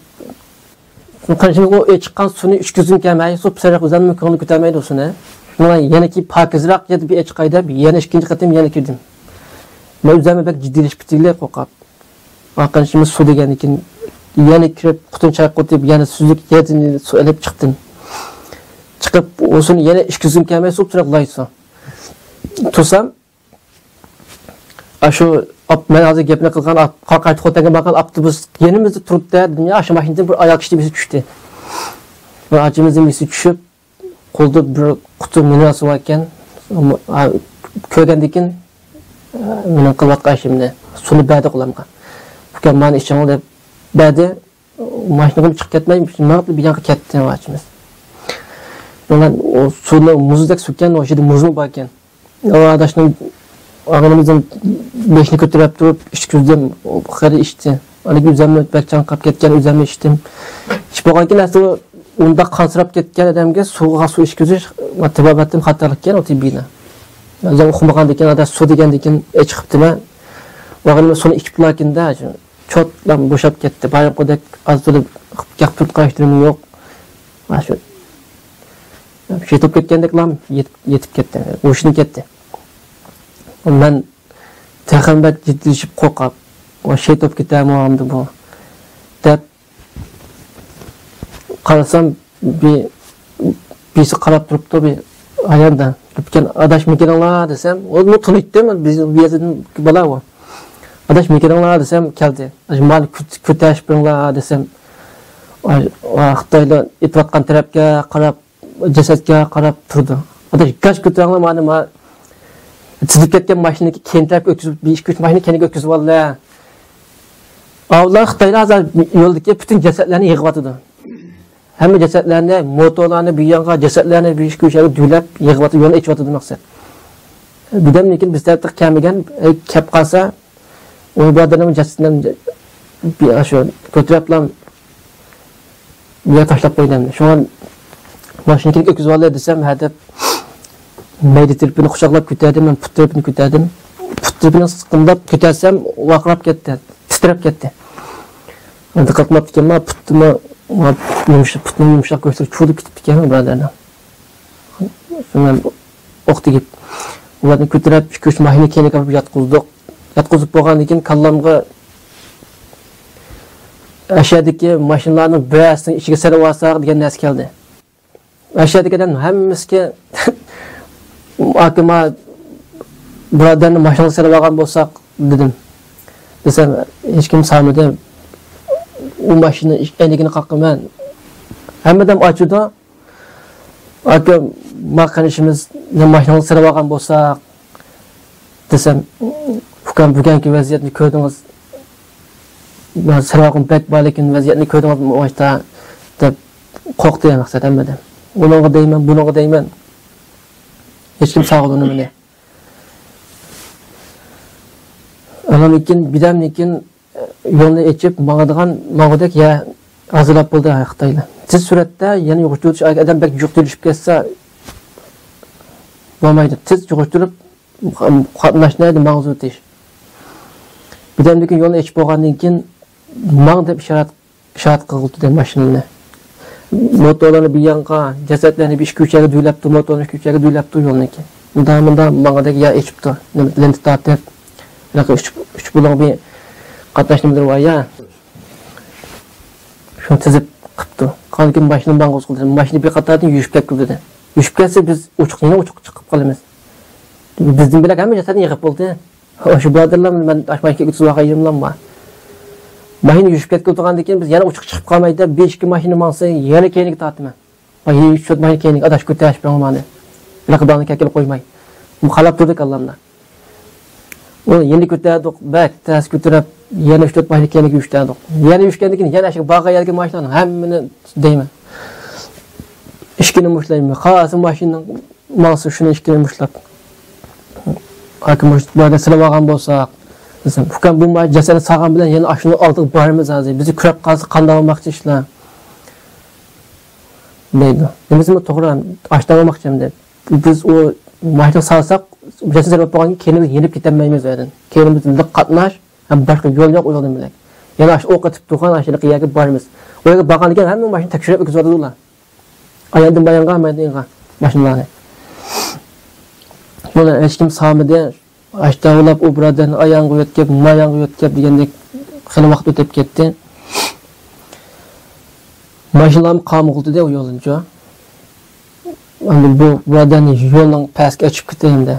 قېرىندىشىمىز ئۇ ئېچىققان سۇنى ئىچكۈزگۈم كەلمەي، سۇ سېرىق ئۆزەممۇ كۆڭلى كۆتەرمەيدۇ سۇنى. شۇڭا يەنە كېيىن پاكىزراق يەردە بىر ئېچىقاي دەپ، يەنە ئىككىنچى قېتىم يەنە كىردىم. مەن ئۆزەممۇ بەك جىددىيلىشىپ كېتىگىلى قورقۇپ. قېرىندىشىمىز سۇ دېگەندىن كېيىن يەنە كىرىپ، قۇتىنى چايقىتىپ، يەنە سۈزۈك يەردىن سۇ ئېلىپ چىقتىم. چىقىپ، ئۇ سۇنى يەنە ئىچكۈزگۈم كەلمەي، سۇپ سېرىق لاي سۇ. تۇرسام، ئاشۇ ئاپ-، مەن ھازىر گەپنى قىلغان ئاپ-، قاراقاش خوتەنگە ماڭغان ئاپتوبۇس يېنىمىزدا تۇرۇپتۇ، دۇنيا ئاشۇ ماشىنىدىن بىر ئايال كىشى بىزگە چۈشتى. بىر ئاچىمىزدىن بىرسى چۈشۈپ، قولىدا بىر قۇتى مىنېرال سۇ بار ئىكەن. كۆرگەندىن كېيىن، مېنىڭ قىلىۋاتقان ئىشىمنى، سۇنى بەردى قولۇمغا. «ئۇكام، مانا ئىچىڭ» دەپ بەردى. ماشىنىغىمۇ چىقىپ كەتمەي، مېڭىپ بىر يانغا كەتتى ئاچىمىز. مانا ئۇ سۇنى مۇزدەك سۇكەن، ئۇ يەردە مۇزمۇ باركەن. ئۇ ئاداشنىڭ، ئاغىنىمىزنىڭ بېشىنى كۆتۈرۈپ تۇرۇپ ئىچكۈزدۈم. ئۇ خېلى ئىچتى. ئاندىن كېيىن ئۆزۈممۇ بەك چاڭقاپ كەتكەن، ئۆزۈممۇ ئىچتىم. ئىچىپ بولغاندىن كېيىن ئەسلى ئۇ ئۇنداق قانسىراپ كەتكەن ئادەمگە سۇغا سۇ ئىچكۈزۈش تېبابەتتىن خاتالىقكەن، ئۇ تېببىيلا. ئۆزۈم ئۇقمىغاندىن كېيىن، ئاداش سۇ دېگەندىن كېيىن ئېچىقىپتىمەن. ئاغىنىم سۇنى ئىچىپلا كېيىن چوتلا بوشاپ كەتتى. بايىقىدەك ئاز تولا گەپ تۇرۇپ قاراشلىرىمۇ يوق. مانا شۇ شېتىپ كەتكەندەكلا يېتىپ، يېتىپ كەتتى. ھوشىدىن كەتتى. مەن تېخىمۇ بەك جىددىيلىشىپ قورقۇپ، «ۋاي، شېتىپ كېتەرمۇ ئەمدى بۇ؟» دەپ قارىسام، بىر، بىرسى قاراپ تۇرۇپتۇ، بىر ئايالدا. «ئاداش، مېكىنىڭلار» دېسەم، ئۇنى تونۇيتتىم، بىز بۇ يەردىن بالا ئۇ. «ئاداش، مېكىنىڭلار» دېسەم، كەلدى. «مانا كۆتەرىپ بېرىڭلار» دېسەم، خىتايلار ئېتىۋاتقان تەرەپكە قاراپ، جەسەتكە قاراپ تۇرىدۇ. خوتۇن، گاز كۆتۈرۈڭلار، مانا، ما، تىزىپ كەتكەن ماشىنىنى كەينى تەرەپكە ئۆتكۈزۈپ، بىر ئىككى ئۈچ ماشىنا كەينىگە ئۆتكۈزۈۋالدى. ئاۋۇلار خىتايلار ھازىر يولدىكى پۈتۈن جەسەتلەرنى يىغىۋاتىدۇ. ھەممە جەسەتلەرنى، موتورلارنى بىر يانغا، جەسەتلەرنى بىر ئىككى ئۈچ يەرگە دۆۋىلەپ يىغىۋاتىدۇ، يولنى ئېچىۋاتىدۇ مەقسەت. بىردەمدىن كېيىن بىز تەرەپتىن كەلمىگەن، ئەي، كەپ قالسا، ئۇ بۇرادەرنىڭ جەسىتىنى بىر شۇ كۆتۈرۈپلا بۇ يەرگە تاشلاپ قويدى ئەمدى. شۇڭا ماشىنا كېلىپ ئۆتكۈزۈۋالدى دېسەم، ھە دەپ، مەيدە تەرىپىنى قۇچاقلاپ كۆتەردىم، مەن پۇت تەرىپىنى كۆتەردىم. پۇت تەرىپىنى سىقىملاپ كۆتەرسەم، ۋارقىراپ كەتتى، تىترەپ كەتتى. دىققەت قىلماپتىكەنمەن، پۇتىمۇ، پۇتنىڭ يۇمشاق، پۇتنىڭ يۇمشاق گۆشلىرى چۇۋۇلۇپ كېتىپتىكەن بۇرادەرنىڭ. شۇڭا ئوق تېگىپ، ئۇلارنى كۆتۈرۈپ، ئىككى-ئۈچ ماشىنا كەينىگە ئاپىرىپ ياتقۇزدۇق. ياتقۇزۇپ بولغاندىن كېيىن كاللامغا ئەشەدىكى ماشىنىلارنىڭ بىرەرسىنىڭ ئىچىگە سېلىۋالساق دېگەن نەرسە كەلدى. ئەشەدىكى ئادەم ھەممىسىگە ئاكىما بۇرادەرنى ماشىنىغا سېلىۋالغان بولساق دېدىم. دېسەم، ھېچكىم سالمىدى. ئۇ ماشىنا ئەينىكىنى قاققىمەن. ھەممە ئادەم ئاچىدۇ. ئاكا، ما قېرىندىشىمىزنى ماشىنىغا سېلىۋالغان بولساق دېسەم، ئۇكام، بۈگۈنكى ۋەزىيەتنى كۆردىڭىز، سېلىۋالغۇم بەك بار، لېكىن ۋەزىيەتنى كۆردىڭىزمۇ ئاشتا دەپ قورقتى مەقسەت ھەممىدىن. ئۇنىڭغا دەيمەن، بۇنىڭغا دەيمەن، ھېچكىم سالغىلى ئۇنىمىدى. ئاندىن كېيىن، بىردەمدىن كېيىن يولنى ئېچىپ ماڭىدىغان، ماڭغۇدەك يەر ھازىرلاپ بولدى خىتايلار. تېز سۈرئەتتە يەنە يوغۇرتۇۋېتىش، ئادەم بەك يۇقتۇرۇلۇشۇپ كەتسە بولمايدۇ. تېز يوغۇرتۇپ قاتناشنى ماڭغۇزۇۋېتىش. بىردەمدىن كېيىن يولنى ئېچىپ بولغاندىن كېيىن ماڭ دەپ ئىشارەت، ئىشارەت قىلغۇلتىدى ماشىنىنى. موتورلارنى بىر يانغا، جەسەتلەرنى بىر ئىككى ئۈچ يەرگە دۆۋىلەپتۇ، موتورنى ئىككى ئۈچ يەرگە دۆۋىلەپتۇ يولنىڭكى. مۇنداق، مۇنداق ماڭغۇدەك يەر ئېچىپتۇ. نېمە، لېنتا تارتىپ، ھېلىقى ئۈچ، ئۈچ بۇلۇڭ بىر قاتناش نېمىلىرى بار يا. شۇنى تىزىپ قىپتۇ. قالغان ماشىنا ماڭغۇزغۇ دېدى. ماشىنا بىر قاتاردىن يۈرۈپ كەتكىلى دېدى. يۈرۈپ كەتسە بىز ئوچۇق، يەنە ئوچۇققا چىقىپ قالىمىز. بىزدىن بىلەك ھەممە جەسەتنى يىغىپ بولدى. شۇ بۇرادەرلەر مەن ئاشۇ ماشىنىغا ئۆتكۈزۈۋالغان يېرىملام بار. ماشىنا يۈرۈپ كەتكىلى تۇرغاندىن كېيىن بىز يەنە ئوچۇققا چىقىپ قالمايلى دەپ بىر ئىككى ماشىنا ماڭسا يەنە كەينىگە تارتىمەن. ئاي، ئۈچ تۆت ماھنى كەينىگە ئاداش كۆتەرىش بىلەن مانا. ھېلىقى داڭنى كەتكىلى قويماي. قالاپ تۇردى كاللامدا. ئۇنى يەنە كۆتەردۇق، بەك تەس كۆتۈرۈپ، يەنە ئۈچ تۆت ماھنى كەينىگە يۈشتەردۇق. يەنە يۈشكەندىن كېيىن يەنە ئاشۇ بارغان يەرگە ماشىنىلارنىڭ ھەممىنى دەيمەن. ئىشىكىنى مۇشتلايمەن. قالسا ماشىنىنىڭ ماڭسا شۇنى ئىشىكىنى مۇشتلاپ. ئاكا مۇشت بۇ يەردە سېلىپ ئالغان بولساق، دېسەم، ئۇكام بۇ ما-، جەسەتنى سالغان بىلەن يەنە ئاشۇنىڭ ئالدىغا بارىمىز ھازىر. بىزنى كۆرۈپ قالسا قانداق بولماقچى ئىشلار؟ دەيدۇ. دېمىسىمۇ توغرا، ئاشۇنداق بولماقچى ئەمدى. بىز ئۇ ماشىنا سالساق، جەسەت سېلىپ بولغاندىن كېيىن كەينىمىز يېنىپ كېتەلمەيمىز ئۇ يەردىن. كەينىمىزدە لىق قاتناش ھەم باشقا يول يوق ئۇ يولدىن بىلەك. يەنە ئاشۇ ئوق ئېتىپ تۇرغان ئاشۇ يەرگە بارىمىز. ئۇ يەرگە بارغاندىن كېيىن ھەممە ماشىنا تەكشۈرۈپ ئۆتكۈزۈۋاتىدۇ ئۇلار. ئاياندىن بايانغا، ماياندىن ئايانغا ماشىنىلارنى. بۇنى ھېچكىم سالمىدى. ئاشۇنداق بولۇپ ئۇ بۇرادەرنى ئاياڭغا يۆتكەپ، ماياڭغا يۆتكەپ دېگەندەك خېلى ۋاقىت ئۆتۈپ كەتتى. ماشىنىلارمۇ قالمىغۇلتىدى ئۇ يولدىنچۇ. ئەمدى بۇ بۇرادەرنى يولنىڭ پەسكە ئېچىپ كېتەي ئەمدى.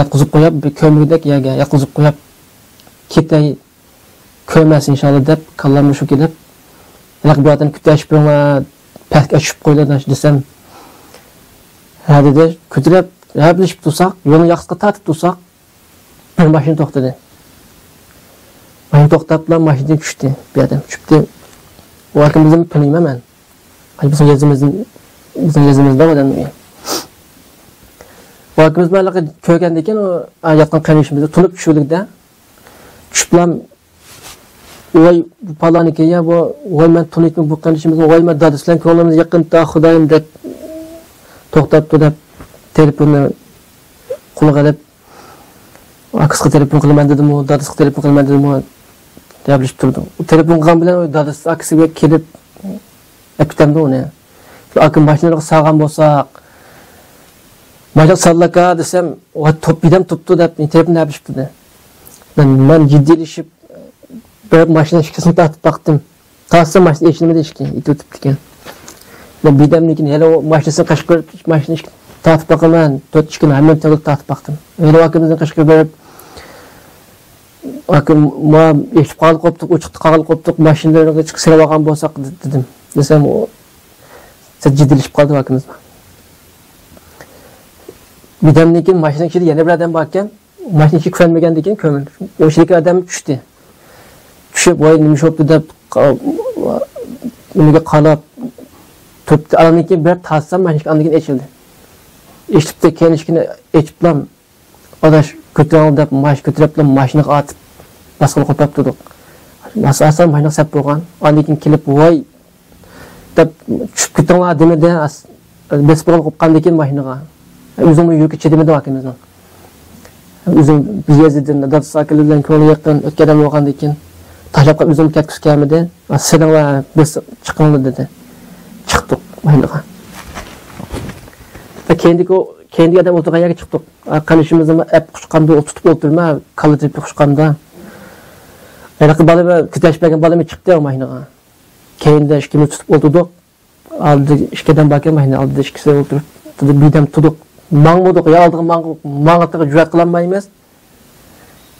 ياتقۇزۇپ قويۇپ، بىر كۆمگۈدەك يەرگە ياتقۇزۇپ قويۇپ كېتەي، كۆرمەس ئىنشاللا دەپ كاللامغا شۇ كېلىپ، ھېلىقى بۇرادەرنى كۆتەرىشىپ بېرىڭلار، پەسكە چۈشۈپ قويىدۇ دېسەم، ھە دېدى. كۆتۈرۈپ ھەپىلىشىپ تۇرساق، يولنى ياقىسىغا تارتىپ تۇرساق، بىر ماشىنا توختىدى. ماشىنا توختاپلا ماشىنىدىن چۈشتى بىر ئادەم، چۈشۈپتۇ. ئۇ ئاكىمىزنى تونۇيمەن مەن. بىزنىڭ يېزىمىزدىن، بىزنىڭ يېزىمىزدا ئۇ ئادەم. ئۇ ئاكىمىز مەن كۆرگەندىن كېيىن، ئۇ ياتقان قېرىندىشىمىزنى تونۇپ چۈشۈردۇق-دە. چۈشۈپلا، ۋاي، بۇ پالانىكى يا، بۇ، ۋاي، مەن تونۇيتتىم بۇ قېرىندىشىمىزنى، ۋاي، مەن دادىسى بىلەن كۆڭلىمىز يېقىن، تا خۇدايىم دەپ توختاپتۇ دەپ، تېلېفوننى قولىغا ئېلىپ، ئاكىسىغا تېلېفون قىلىمەن دېدىمۇ، دادىسىغا تېلېفون قىلىمەن دېدىمۇ، گەپلىشىپ تۇردۇم. تېلېفون قىلغان بىلەن ئۇ دادىسى، ئاكىسى بىلەن كېلىپ، ئەپكېتەمدۇ ئۇنى. ئاكا ماشىنىلارغا سالغان بولساق، ماشىنا سالدىكا دېسەم، ۋاي، توپ، بىدەم توپتۇ دەپ، تېلېفوندا گەپلىشىپ تۇردى. مەن، مەن جىددىيلىشىپ، بېرىپ ماشىنا ئىشىكىنى تارتىپ باقتىم. تارتسام ماشىنا ئېچىلمىدى ئىشىكى، ئېتىۋېتىپتىكەن. مەن بىردەمدىن كېيىن ھېلى ئۇ ماشىنىسىنى قېشىغا بېرىپ، ماشىنا ئىشىكىنى تارتىپ باقىمەن، تۆت ئىشىكىنى ھەممىنى تەۋرىتىپ تارتىپ باقتىم. ھېلى ئاكىمىزنى قېشىغا بېرىپ، ئاكا، ما ئېچىپ قالغىلى قوپتۇق، ئوچۇقتا قالغىلى قوپتۇق، ماشىنىلارنى سېلىپ ئالغان بولساق، دېدىم. دېسەم، ئۇ سەل جىددىيلىشىپ قالدى ئاكىمىز. بىردەمدىن كېيىن ماشىنىنىڭ ئىچىدە يەنە بىر ئادەم باركەن. ماشىنا ئىچىگە كۆرۈنمىگەندىن كېيىن كۆرۈندى. ئۇ ئىچىدىكى ئادەم چۈشتى. چۈشۈپ، ۋاي، نېمە ئىش بوپتۇ دەپ، قا-، نېمىگە قاراپ تۇرۇپتۇ. ئاندىن كېيىن بىر تارتسام، ماشىنا ئىشىكى ئاندىن كېيىن ئېچىلدى. ئېچىلىپتۇ، كەينى ئىشىكىنى ئېچىپلا، ئاداش، كۆتۈرۈڭ دەپ، ماشىنا كۆتۈرۈپلا ماشىنىغا ئاتىپ باسقىلى قوپاپ تۇردۇق. ماسا ئاسان ماشىنىغا سەپ بولغان. ئاندىن كېيىن كېلىپ، ۋاي دەپ، چۈشۈپ كېتىڭلار دېمىدى. ئاس-، بېسىپ بولغان قوپقاندىن كېيىن ماشىنىغا. ئۆزىنىڭمۇ يۈرىكى چىدىمىدى ئاكىمىزنىڭ. ئۆزۈم بىر يېزىدىن دادىسى ئاكىلىدىن كۆڭلى يېقىن ئۆتكەن ئادەم بولغاندىن كېيىن تاشلاپ قېلىپ ئۆزۈم كەتكۈسى كەلمىدى. سېلىڭلار، بېسىپ چىقىڭلار دېدى. چىقتۇق ماشىنىغا. كېيىندىكى، كېيىندىكى ئادەم ئولتۇرغان يەرگە چىقتۇق. قېرىندىشىمىزنىمۇ ئەپ قۇچقاندا تۇتۇپ ئولتۇرما، كاللا تېپىپ قۇچقاندا. ھېلىقى بالا، كۆتەرۈشۈپ بەرگەن بالىمۇ چىقتى ماشىنىغا. كەينىدە ئىككىمىز تۇتۇپ ئولتۇردۇق. ئالدىدا ئىككى ئادەم باركەن، ماشىنا ئالدىدا ئىككىسى ئولتۇرۇپ، بىردەم تۇردۇق. ماڭمىدۇق، يا ئالدىغا ماڭ-، ماڭىدىغا جۈرئەت قىلالمايمىز.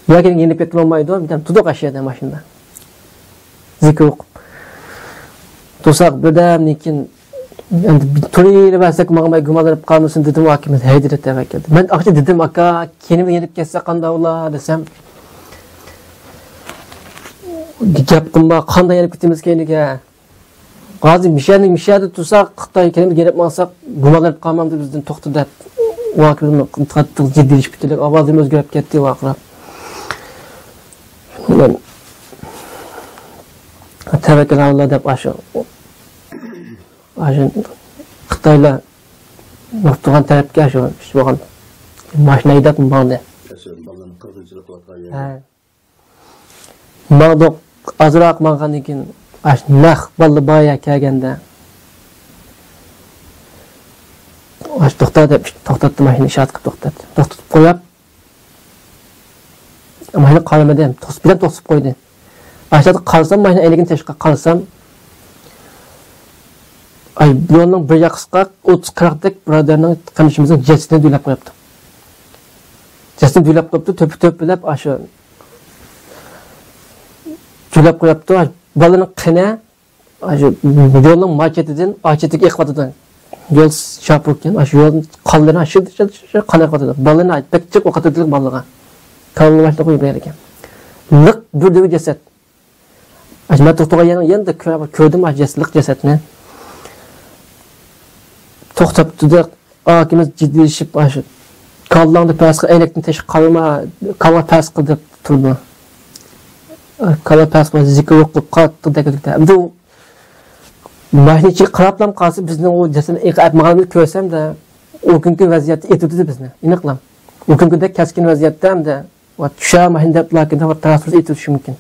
يا كېيىن يېنىپ كەتكىلى بولمايدۇ، بىردەم تۇردۇق ئاشۇ يەردە ماشىنىدا. زىكىر ئوقۇپ. تۇرساق، بىردەمدىن كېيىن، ئەمدى بىر تۇرۇۋەرسەك ماڭماي گۇمانلىنىپ قالمىسۇن دېدىم، ئاكىمىز ھەيدىدى تەۋەككەلدى. مەن ئاخشى دېدىم، ئاكا، كېيىنمۇ يېنىپ كەتسە قانداق بولا دېسەم، گەپ قىلما، قانداق يېنىپ كېتىمىز كەينىگە؟ ھازىر مىشەدە، مىشەدە تۇرساق، خىتاي كېلىپ يېنىپ ماڭساق، گۇمانلىنىپ قالمامدۇ بىزدىن، توختا دەپ. ۋاكىلمۇ قاتتىق جىددىيلىشىپ كېتىلدى، ئاۋازىمۇ ئۆزگىرىپ كەتتى ۋارقىراپ. مەن تەۋەككەل ئاللا دەپ ئاشۇ، ئاشۇ خىتايلار نۇقتىغان تەرەپكە شۇ ئىش بولغان ماشىنا ھەيدەپ ماڭدى. ھە. ماڭدۇق، ئازراق ماڭغاندىن كېيىن، ئاشۇ نەق باللا بايا كەلگەندە، ئاشۇ توختا دەپ توختاتتى ماشىنىنى، ئىشارەت قىلىپ توختاتتى. توختىتىپ قويۇپ، ماشىنا قارىمىدى، توسۇپ، بىردەم توختىتىپ قويدى. ئاشۇ قارىسام، ماشىنا ئەينىكىنى تېشىغا قارىسام، ئاي، يولنىڭ بىر ياقىسىغا ئوتتۇز قىرىقتەك بۇرادەرنىڭ، قېرىندىشىمىزنىڭ جەسىتىنى دۆۋىلەپ قويۇپتۇ. جەسىتىنى دۆۋىلەپ قويۇپتۇ، تۆپە-تۆپىلەپ ئاشۇ دۆۋىلەپ قويۇپتۇ. بالىنىڭ قېنى ئاشۇ يولنىڭ ما چېتىدىن ئا چېتىگە ئېقىۋاتىدۇ. يول شاپۇركەن، ئاشۇ يولدىن قانلىرى شىلدىر، شىلدىر، شىلدىر قان ئېقىۋاتىدۇ. بالىنى بەك جىق ئوقۇتىدۇ بالىغا. كاللىنى باشلىق قويۇپ بەرگەن. لىق بىر دۆۋە جەسەت. ئاشۇ مەن توختىغان يەرنىڭ يېنىدا كۆر-، كۆردۈم ئاشۇ جەسەت، لىق جەسەتنى. توختاپتۇ-دە، ئاكىمىز جىددىيلىشىپ، ئاشۇ كاللاڭنى پەس قىل، ئەينەكتىن تېشىغا قارىما، كاللا پەس قىل دەپ تۇرىدۇ. كاللا پەس قىل، زىكىر ئوقۇپ، قاتتىق دەكىدىكتە. ئەمدى ئۇ ماشىنا ئىچىگە قاراپلا قالسا، بىزنىڭ ئۇ جەسەتنى ئېقىپ ماڭغىنىمىزنى كۆرسەمدە، ئۇ كۈنكى ۋەزىيەتتە ئېتىۋېتىدۇ بىزنى، ئېنىقلا. ئۇ كۈنكىدەك كەسكىن ۋەزىيەتتە ئەمدى ۋە چۈشەر ماشىنا دەپ لاكىندا ۋە تىراكتور ئېتىۋېتىشى مۇمكىن.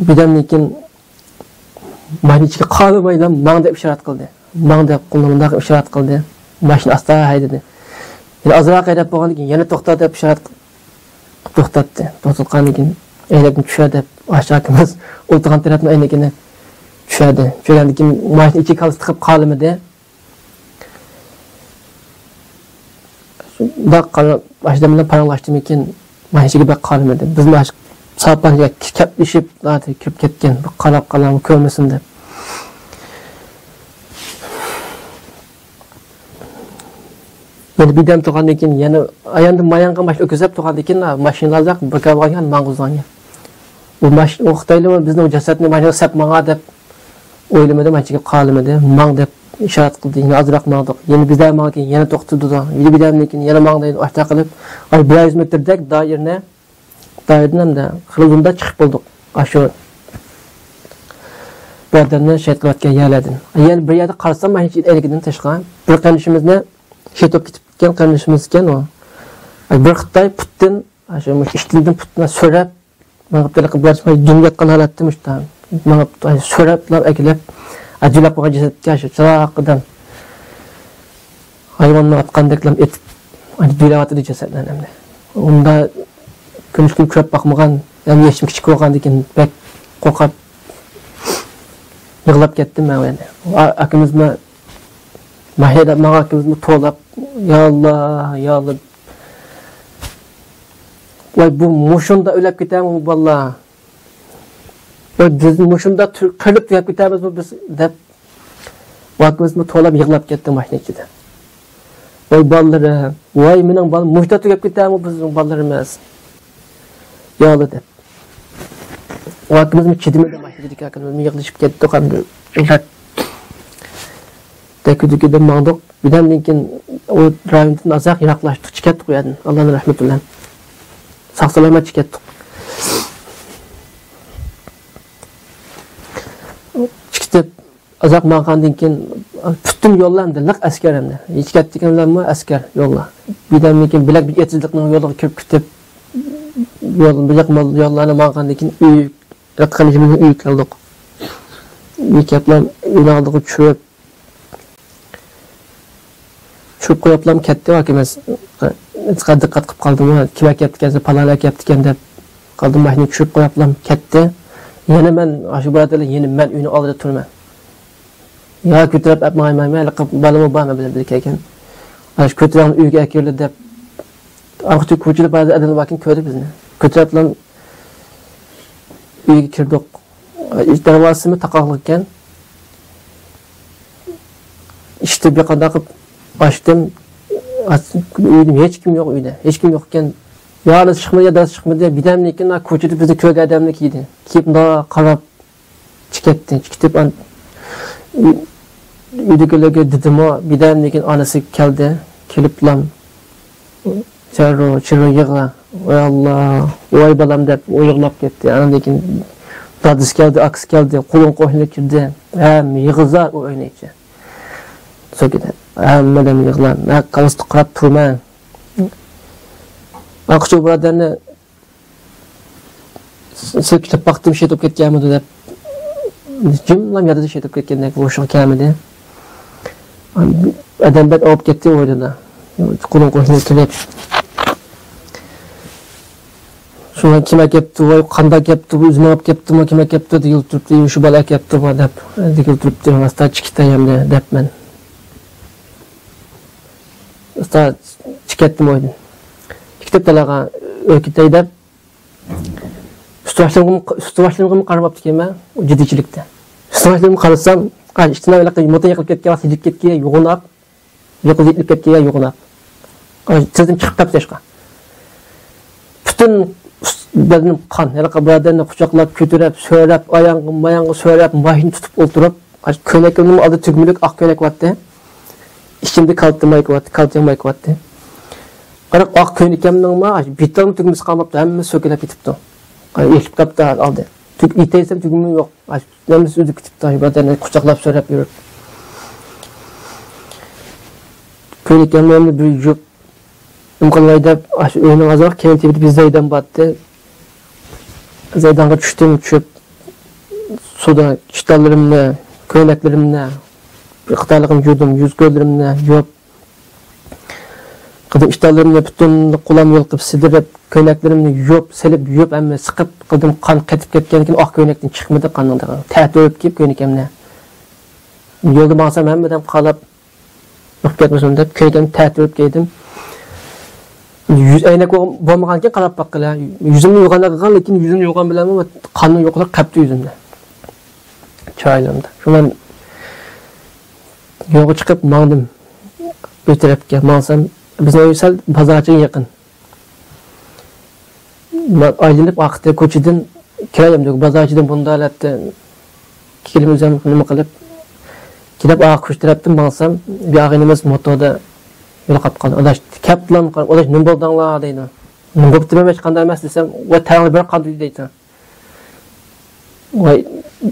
بىردەمدىن كېيىن ماشىنا ئىچىگە قارىمايلا ماڭ دەپ ئىشارەت قىلدى. ماڭ دەپ قولىنى مۇنداق ئىشارەت قىلدى. ماشىنا ئاستا ھەيدىدى. يەنە ئازراق ھەيدەپ بولغاندىن كېيىن يەنە توختا دەپ ئىشارەت قىلىپ توختاتتى. توختاتقاندىن كېيىن ئەينەكنى چۈشۈر دەپ ئاشۇ ئاكىمىز ئولتۇرغان تەرەپنىڭ ئەينىكىنى چۈشۈردى. چۈشۈرگەندىن كېيىن ماشىنا ئىچىگە كاللىسى تىقىپ قالمىدى. شۇنداق قارا-، ئاشۇ ئادەم بىلەن پاراڭلاشتىمىكىن، ماشىنىغا بەك قارىمىدى. بىز مانا ساپانغا كەپلىشىپ، كىرىپ كەتكەن، بىر قاراپ قالامۇ كۆرمىسۇن دەپ. يەنە بىردەم تۇرغاندىن كېيىن يەنە ئاياندىن مايانغا ماشىنا ئۆتكۈزۈپ تۇرغاندىن كېيىن، ماشىنىلاردا بىر كارۋان ماڭغۇزغان. ئۇ ماش-، ئۇ خىتايلار بىزنىڭ جەسەتنى ماشىنىغا سەپ ماڭا دەپ ئويلىمىدى، ماشىنىغا قارىمىدى. ماڭ دەپ ئىشارەت قىلدى. يەنە ئازراق ماڭدۇق. يەنە بىردەم ماڭغاندىن كېيىن يەنە توختىتىدۇ. يەنە بىردەمدىن كېيىن يەنە ماڭدايدۇ. ئاشۇنداق قىلىپ، ئاي، بىر يۈز مېتىردەك دائىرىنى، دائىرىدىن ئەمدى خېلى ئۇزۇندا چىقىپ بولدۇق. ئاشۇ بۇرادەرنى شېھىت قىلىۋەتكەن يەرلەردىن. يەنە بىر يەردە قارىسام، ماشىنا ئەينىكىدىن تېشىغا بىر قېرىندىشىمىزنى، شېھىت بولۇپ كېتىپ كەتكەن قېرىندىشىمىز ئىكەن ئۇ. بىر خىتاي پۇتتىن، شۇ ئىككى تىلدىن پۇتتىن سۆرەپ، ماڭا بىر دۈم ياتقان ھالەتتە مۇشتا ماڭا سۆرەپلا ئەكېلىپ، ئەجىلەپ قويغان جەسەتكە شۇ چىراغ قىدام ھايۋاننى ئاتقاندەكلا ئېتىپ، دۆۋىلەۋاتىدۇ جەسەتلەرنى ئەمدى. ئۇندا كۈندۈز كۈن كۆرۈپ باقمىغان، يەنى يېشىم كىچىك بولغاندىكىن بەك قورقۇپ يىغلاپ كەتتىم مەن ئۇ يەردە. ئا-، ئاكىمىزمۇ، ماھىر ماڭا ئاكىمىزمۇ توۋلاپ، يا ئاللا، يا ئاللا. ۋاي، بۇ مۇشۇنداق ئۆلۈپ كېتەرمۇ بۇ بالىلار؟ ۋاي، بىز مۇشۇنداق تۈر-، قىرىلىپ تۈگەپ كېتەرمىزمۇ بىز دەپ، ئاكىمىزمۇ توۋلاپ يىغلاپ كەتتى ماشىنا ئىچىدە. ۋاي بالىلىرىم، ۋاي مېنىڭ بالام، مۇشۇدا تۈگەپ كېتەرمۇ بىزنىڭ بالىلىرىمىز؟ يالا دەپ. ئاكىمىزمۇ چىدىمىدى، ماشىنا ئىچىدىكى ئاكىمىزمۇ يىغلىشىپ كەتتۇق، ئەمدى يىغلاپ. دەككە-دۈككىدىن ماڭدۇق. بىردەمدىن كېيىن ئۇ رايوندىن ئازراق يىراقلاشتۇق، چىقىپ كەتتۇق ئۇ يەردىن. ئاللانىڭ رەھمىتى بىلەن. ساق-سالامەت چىقىپ كەتتۇق. چىقىپ كېتىپ، ئازراق ماڭغاندىن كېيىن، پۈتۈن يوللار ئەمدى لىق ئەسكەر ئەمدى. ھېچ كەتتىكەن بىلەنمۇ ئەسكەر يوللار. بىردەمدىن كېيىن بىلەك بىر ئېتىزلىقنىڭ يولىغا كىرىپ كېتىپ، يول، بىر لىق مول يوللارنى ماڭغاندىن كېيىن ئۆي، قېنىشىمىزنىڭ ئۆيىگە كەلدۇق. ئۆيگە كەپلا ئۆينىڭ ئالدىغا چۈشۈپ، چۈشۈپ قويۇپلام كەتتى ئاكىمىز. دىققەت قىلىپ قالدىمۇ، كىم ئەكەپتىكەن، پالان ئەكەپتىكەن دەپ قالدىم، ماشىنا چۈشۈرۈپ قويۇپلام كەتتى. يەنە مەن، ئاشۇ بۇرادەرلەر يەنە مەن ئۆينىڭ ئالدىدا تۇرىمەن. يا كۆتۈرۈپ ئەپ ماڭايمەن، ھېلىقى بالىمۇ بار مەن بىلەن بىللە كەلگەن. ئاشۇ كۆتۈرۈڭ ئۆيگە ئەكىرىلدى دەپ، ئارقىدىكى كوچىدا بەزى ئادەملەر باركەن كۆردى بىزنى. كۆتۈرۈپلام ئۆيگە كىردۇق. ئىش دەرۋازىسىمۇ تاقاقلىق ئىكەن. ئىشتىن بىر قانداق قىلىپ ئاچتىم. ئاچ-، ئۆيدە ھېچكىم يوق ئۆيدە. ھېچكىم يوق ئىكەن. يا ئانىسى چىقمىدى، يا دادىسى چىقمىدى. بىردەمدىن كېيىن كوچىدا بىزنى كۆرگەن ئادەمنى كىيدى. كىيىپ مۇنداق قاراپ چىقىپ كەتتى. چىقىپ كېتىپ ئان-، ئۆ-، ئۆيدىكىلەرگە دېدىمۇ، بىردەمدىن كېيىن ئانىسى كەلدى. كېلىپلام چىررۇ، چىررۇ يىغلا. ۋاي ئاللا، ۋاي بالام دەپ ئۇ يىغلاپ كەتتى. ئاندىن كېيىن دادىسى كەلدى، ئاكىسى كەلدى، قولۇم قوشنىلار كىردى. ھەممە يىغا زار ئۇ ئۆينىڭ ئىچى. سۆكۈدە. ھەممە ئادەم يىغلا. مەن كاللىسىدا قاراپ تۇرىمەن. ئاقچۇ بۇرادەرنى سىلكىتىپ باقتىم، شېتىپ كەتكەنمىدۇ دەپ. جىملا ياتىدۇ، شېتىپ كەتكەندەك، ھوشىغا كەلمىدى. ئادەم بەك ئاۋۇپ كەتتى ئۇ ئويلىدا. قولۇم قوشنىلار كېلىپ، شۇڭا كىم ئەكەپتۇ، ۋاي قانداق ئەكەپتۇ، بۇ ئۆزىنى ئاپ كەپتۇمۇ، كىم ئەكەپتۇ دېگىلى تۇرۇپتۇ، شۇ بالا ئەكەپتۇ دەپ دېگىلى تۇرۇپتۇ. ئاستا چىقىتاي ئەمدى دەپمەن. ئاستا چىقىۋەتتىم ئۆيدىن. چىقىپ دالاغا ئۆي كېتەي دەپ، ئۈستى باشلىرىمغىمۇ، ئۈستى باشلىرىمغىمۇ قارىماپتىكەنمەن ئۇ جىددىيچىلىكتە. ئۈستى باشلىرىمغا قارىسام، ئىشتىن ئەۋۋەل موتور يىقىلىپ كەتكەن ۋاقىت يىقىلىپ كەتكەن يوغىناپ، يىقىلىپ كەتكەن يوغىناپ. تېزدىن چىقىپ تاپسىرىشقا. پۈتۈن بەدىنىم قان. ھېلىقى بۇرادەرنى قۇچاقلاپ، كۆتۈرۈپ، سۆرەپ، ئاياغقا، ماياغقا سۆرەپ، ماشىنا تۇتۇپ ئولتۇرۇپ، كۆينەكلىرىمنىڭ ئالدىدا تۈگمىلىك ئاق كۆينەك بارتتى. ئىچىمدە كالتە مايكا بارتتى، كالتە مايكا بارتتى. قاراپ، ئاق كۆينىكىمنىڭمۇ بىتالمۇ تۈگمىسى قالماپتۇ، ھەممىسى سۆكۈلەپ كېتىپتۇ. ئېچىلىپ قاپتۇ ئالدى. تۈگ-، يېتەيسەم تۈگمە يوق. ھەممىسى ئۈزۈپ كېتىپتۇ، بۇرادەرنى قۇچاقلاپ سۆرەپ يۈرۈپ. كۆينىكىمنى بىر يۇيۇپ، نېمە قىلاي دەپ، ئاشۇ ئۆينىڭ ئازراق كەينى تېپىدا بىر زەيدان بارتتى. زەيدانغا چۈشتۈم، چۈشۈپ، سۇدا ئىشتانلىرىمنى، كۆينەكلىرىمنى، بىر قاتارلىقىنى يۇدۇم، يۈز-كۆزلىرىمنى يۇيۇپ، قېدىم ئىشتانلىرىمنى پۈتۈن قولام يۇلقۇپ سىدىرىپ، كۆينەكلىرىمنى يۇيۇپ، سېلىپ يۇيۇپ، ھەممە سىقىپ قىلدىم، قان قېتىپ كەتكەندىن كېيىن ئاق كۆينەكتىن چىقمىدى، قاننىڭ تەتۈرۈپ كىيىپ كۆينىكىمنى. يولدا ماڭسام ھەممە ئادەم قاراپ، ئۇرۇپ كەتمىسۇن دەپ كۆينىكىمنى تەتۈرۈپ كىيدىم. يۈز ئەينەك بولمىغانكىن قاراپ باققىلى. يۈزۈمنى يۇغان ئەكەن، لېكىن يۈزۈمنى يۇغان بىلەنمۇ قاننىڭ يوقلۇقى قاپتۇ يۈزۈمدە. چىرايلىرىمدا. شۇڭا يولغا چىقىپ ماڭدىم. ئۆي تەرەپكە ماڭسام، بىزنىڭ ئۆي سەل بازارچىغا يېقىن. مەن ئايلىنىپ ئارقىدىن كوچىدىن كىرەي ئەمدى، بازارچىدىن بۇنداق ھالەتتە كېلىپ ئۆزۈم نېمە قىلىپ، كېلىپ ئارقا كوچا تەرەپتىن ماڭسام، بىر ئاغىنىمىز موتوردا يولۇقۇپ قالدى. ئاداش كەپتىلا، ئاداش نېمە بولدۇڭلار دەيدۇ. نېمە بوپتىمەن، ھېچقانداق ئەمەس دېسەم، ۋاي تەڭلى بىر قاندۇ دەيدۇ. ۋاي،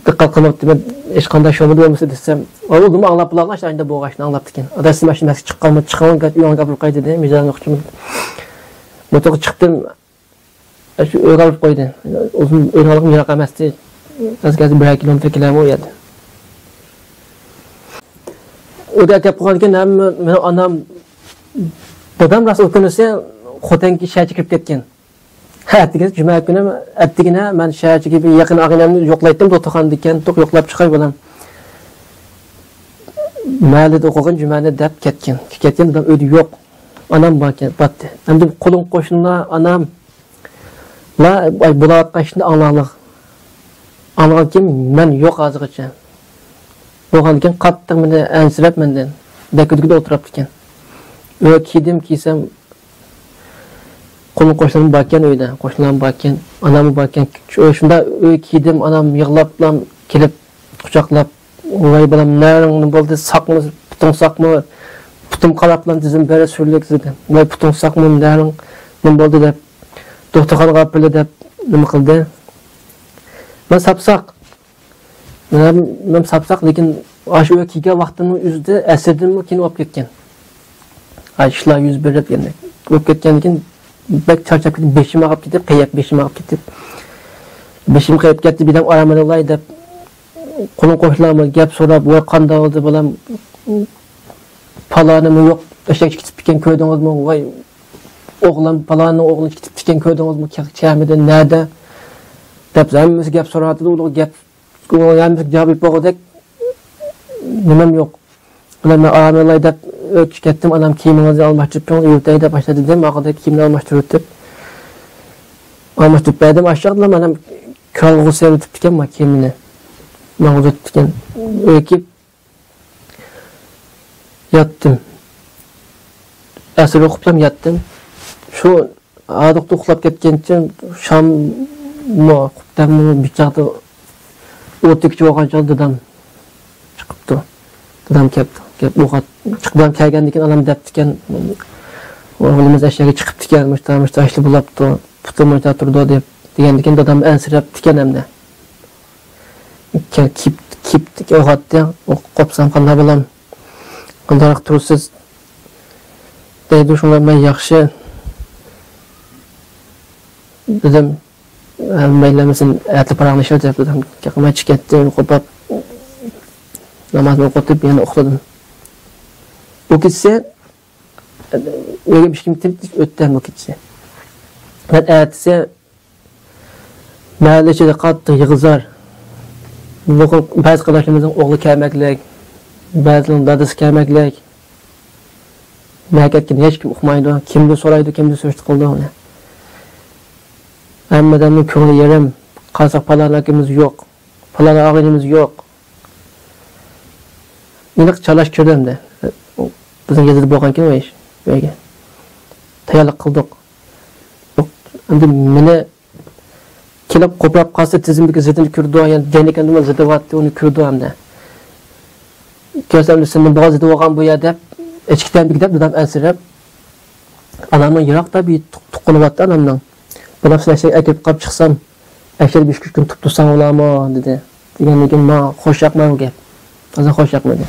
دىققەت قىلماپتىمەن، ھېچقانداق شۇمۇ بولمىسا دېسەم، ئۇ ئۇدۇم ئاڭلاپ بولغان، ئاشۇنداق بولغاچنى ئاڭلاپتىكەن. ئاداش، سىز ماشىنا مەسكە چىققانمۇ، چىقىڭ، ئۆيۈڭگە ئاپىرىپ قوي دېدى، مىجەزىم يوق ئىكەن. موتورغا چىقتىم، شۇ ئۆيگە ئاپىرىپ قويدى. ئۇزۇن ئۆينىڭ يىراق ئەمەستى، ئەزكەزى بىرەر كىلومېتىر كېلەرمۇ ئۇ يەردىن. ئۆيگە ئەكەپ قويغاندىكىن ھەممە مېنىڭ ئانام، دادام راست ئۇ كۈنىسى خوتەنگە شەھەرگە كىرىپ كەتكەن. ئەتىگىنى جۈمە كۈنى، ئەتىگىنە مەن شەھەرگە بىر يېقىن ئاغىنەمنى يوقلايتتىم، دوختۇرخانىدا ئىكەن، توق يوقلاپ چىقاي بالام. مەھەللىدە ئوقۇغىن جۈمەنى دەپ كەتكەن. كېتىپ كەتكەن، دادام ئۆيدە يوق. ئانام باركەن، بارتتى. ئەمدى قولۇم قوشنىلار، ئانام، لا، ئاي، بولۇۋاتقان ئىشنى ئاڭلاڭلار. ئاڭلىغانكىن مەن يوق ھازىرغىچە. بولغاندىكىن قاتتىق مېنى ئەنسىرەپ مەندىن دەككە-دۈككىدە ئولتۇراتتىكەن. ئۆيگە كىيدىم، كىيسەم، قولۇم قوشنام باركەن ئۆيدە، قوشنام باركەن، ئاناممۇ باركەن. شۇ، شۇنداق ئۆيگە كىيدىم، ئانام يىغلاپلا كېلىپ قۇچاقلاپ، ۋاي بالام، نەرىڭ نېمە بولدى، ساقمۇ، پۇتۇڭ ساقمۇ؟ پۇتۇم قاراپلا تىزىم بەرە سۈرۈلۈك دېدى. ۋاي پۇتۇڭ ساقمۇ، نەرىڭ نېمە بولدى دەپ، دوختۇرخانىغا ئاپىرىلى دەپ نېمە قىلدى. مەن ساپساق. مەن، مەن ساپساق، لېكىن ئاشۇ كىيگەن ۋاقتىمنىڭ ئۆزىدە ئەسىردىنمۇ كېيىن ئولۇپ كەتكەن. ئاشۇ ئىشلار يۈز بېرىپ يەنە ئولۇپ كەتكەندىن كېيىن بەك چارچاپ كېتىپ، بېشىم ئاغرىپ كېتىپ، قېيىپ بېشىم ئاغرىپ كېتىپ، بېشىم قېيىپ كەتتى، بىردەم ئارام ئېلىۋالاي دەپ، قولۇم قوشنىلارمۇ گەپ سوراپ، ۋاي قانداق بولدى بالام، پالانىمۇ يوق، ئەشەك كېتىپتىكەن كۆردىڭىزمۇ، ۋاي ئوغلۇم، پالانىنىڭ ئوغلى كېتىپتىكەن كۆردىڭىزمۇ، كە-، كەلمىدى، نەدە؟ دەپ ھەممىسى گەپ سوراتىدۇ، ئۇلارغا گەپ، ئۇلار ھەممىسى جاۋاب بېرىپ بولغۇدەك نېمەم يوق. بۇلار مەن ئارام ئالاي دەپ ئۆتۈپ كەتتىم، ئانام كىيىمىڭىزنى ئالماشتۇرۇپ تۇرۇڭ، يۇرتاي دەپ ئاشۇنداق دېدىم، ئاخىرىدا كىيىمنى ئالماشتۇرۇۋېتىپ، ئالماشتۇرۇپ بەردىم، ئاشۇ چاغدىلا ئانام كىرئالغۇغا سېلىۋېتىپتىكەن ما كىيىمىنى، ماڭا ئۇزىتىپتىكەن. ئۆيگە كېلىپ، ياتتىم. ئەسىر ئوقۇپلا ياتتىم. شۇ ھاردۇقتا ئۇخلاپ كەتكەنچە شاممۇ، قۇپتەممۇ بىر چاغدا ئوتتەكچە بولغان چاغدا دادام چىقىپتۇ. دادام كەپتۇ. كەپ ئوغات-، چىق-، دادام كەلگەندىن كېيىن ئانام دەپتىكەن، ئوغلىمىز ئەشەگە چىقىپتىكەن، مۇشتا، مۇشتا ئىشلار بولاپتۇ، پۇتى مۇشتا تۇرىدۇ دەپ دېگەندىكىن دادام ئەنسىرەپتىكەن ئەمدى. كە-، كېيىپ، كېيىپ ئوغاتتى. ئوقۇپ قوپسام، قانداق بالام؟ قانداق تۇرىسىز؟ دەيدۇ، شۇڭا مەن ياخشى دېدىم. ھەممەيلەنمىسۇن، ئەتە پاراڭلىشىمىز دەپ دېدىم. كەقمەچ كەتتى، قوپاپ، نامازنى ئوقۇتۇپ، يەنە ئۇخلىدىم. بۇ كېچىسى، ئۆيگە ئىككىم تىنچ ئۆتتى بۇ كېچىسى. مەن ئەتىسى مەھەللە ئىچىدە قاتتىق يىغا-زار. بۇ بەزى قېرىنداشلىرىمىزنىڭ ئوغلى كەلمەكلىك، بەزىلىرىنىڭ دادىسى كەلمەكلىك. نەگە كەتكىنىنى ھېچكىم ئۇقمايدۇ. كىمدىن سورايدۇ، كىمدىن سۈرۈشتە قىلىدۇ ئۇنى. ھەممە ئادەمنىڭ كۆڭلى يېرىم. قارىساق، پالان ئاكىمىز يوق، پالان ئاغىنىمىز يوق. ئېنىق چالاش كىردى ئەمدى. بىزنىڭ يېزىدا بولغانكەن ئۇ ئىش. ئۆيگە تەييارلىق قىلدۇق. ئەمدى مېنى كېلىپ قوپۇراپ قالسا، تىزىمدىكى زىتىنى كۆرىدۇ، يەنە دەينىكەمدىمۇ زىتىۋاتتى، ئۇنى كۆرىدۇ ئەمدى. كۆرسەم، سېنىڭ بوغاز زىتى بولغان بۇ يەر دەپ، ئىچكى تەمدىكى دەپ دادام ئەنسىرەپ، ئانامنىڭ يىراقتا بىر تۇق-، تۇغقىنى بارتتى ئانامنىڭ. بۇنى سىلەر ئەكىرىپ قاپ چىقسام، ئەكىرىپ ئۈچ كۈن تۇرۇپ تۇرساڭ بولامۇ؟ دېدى. دېگەندىن كېيىن ماڭا خوش ياقمىدى بۇ گەپ. تازا خوش ياقمىدى.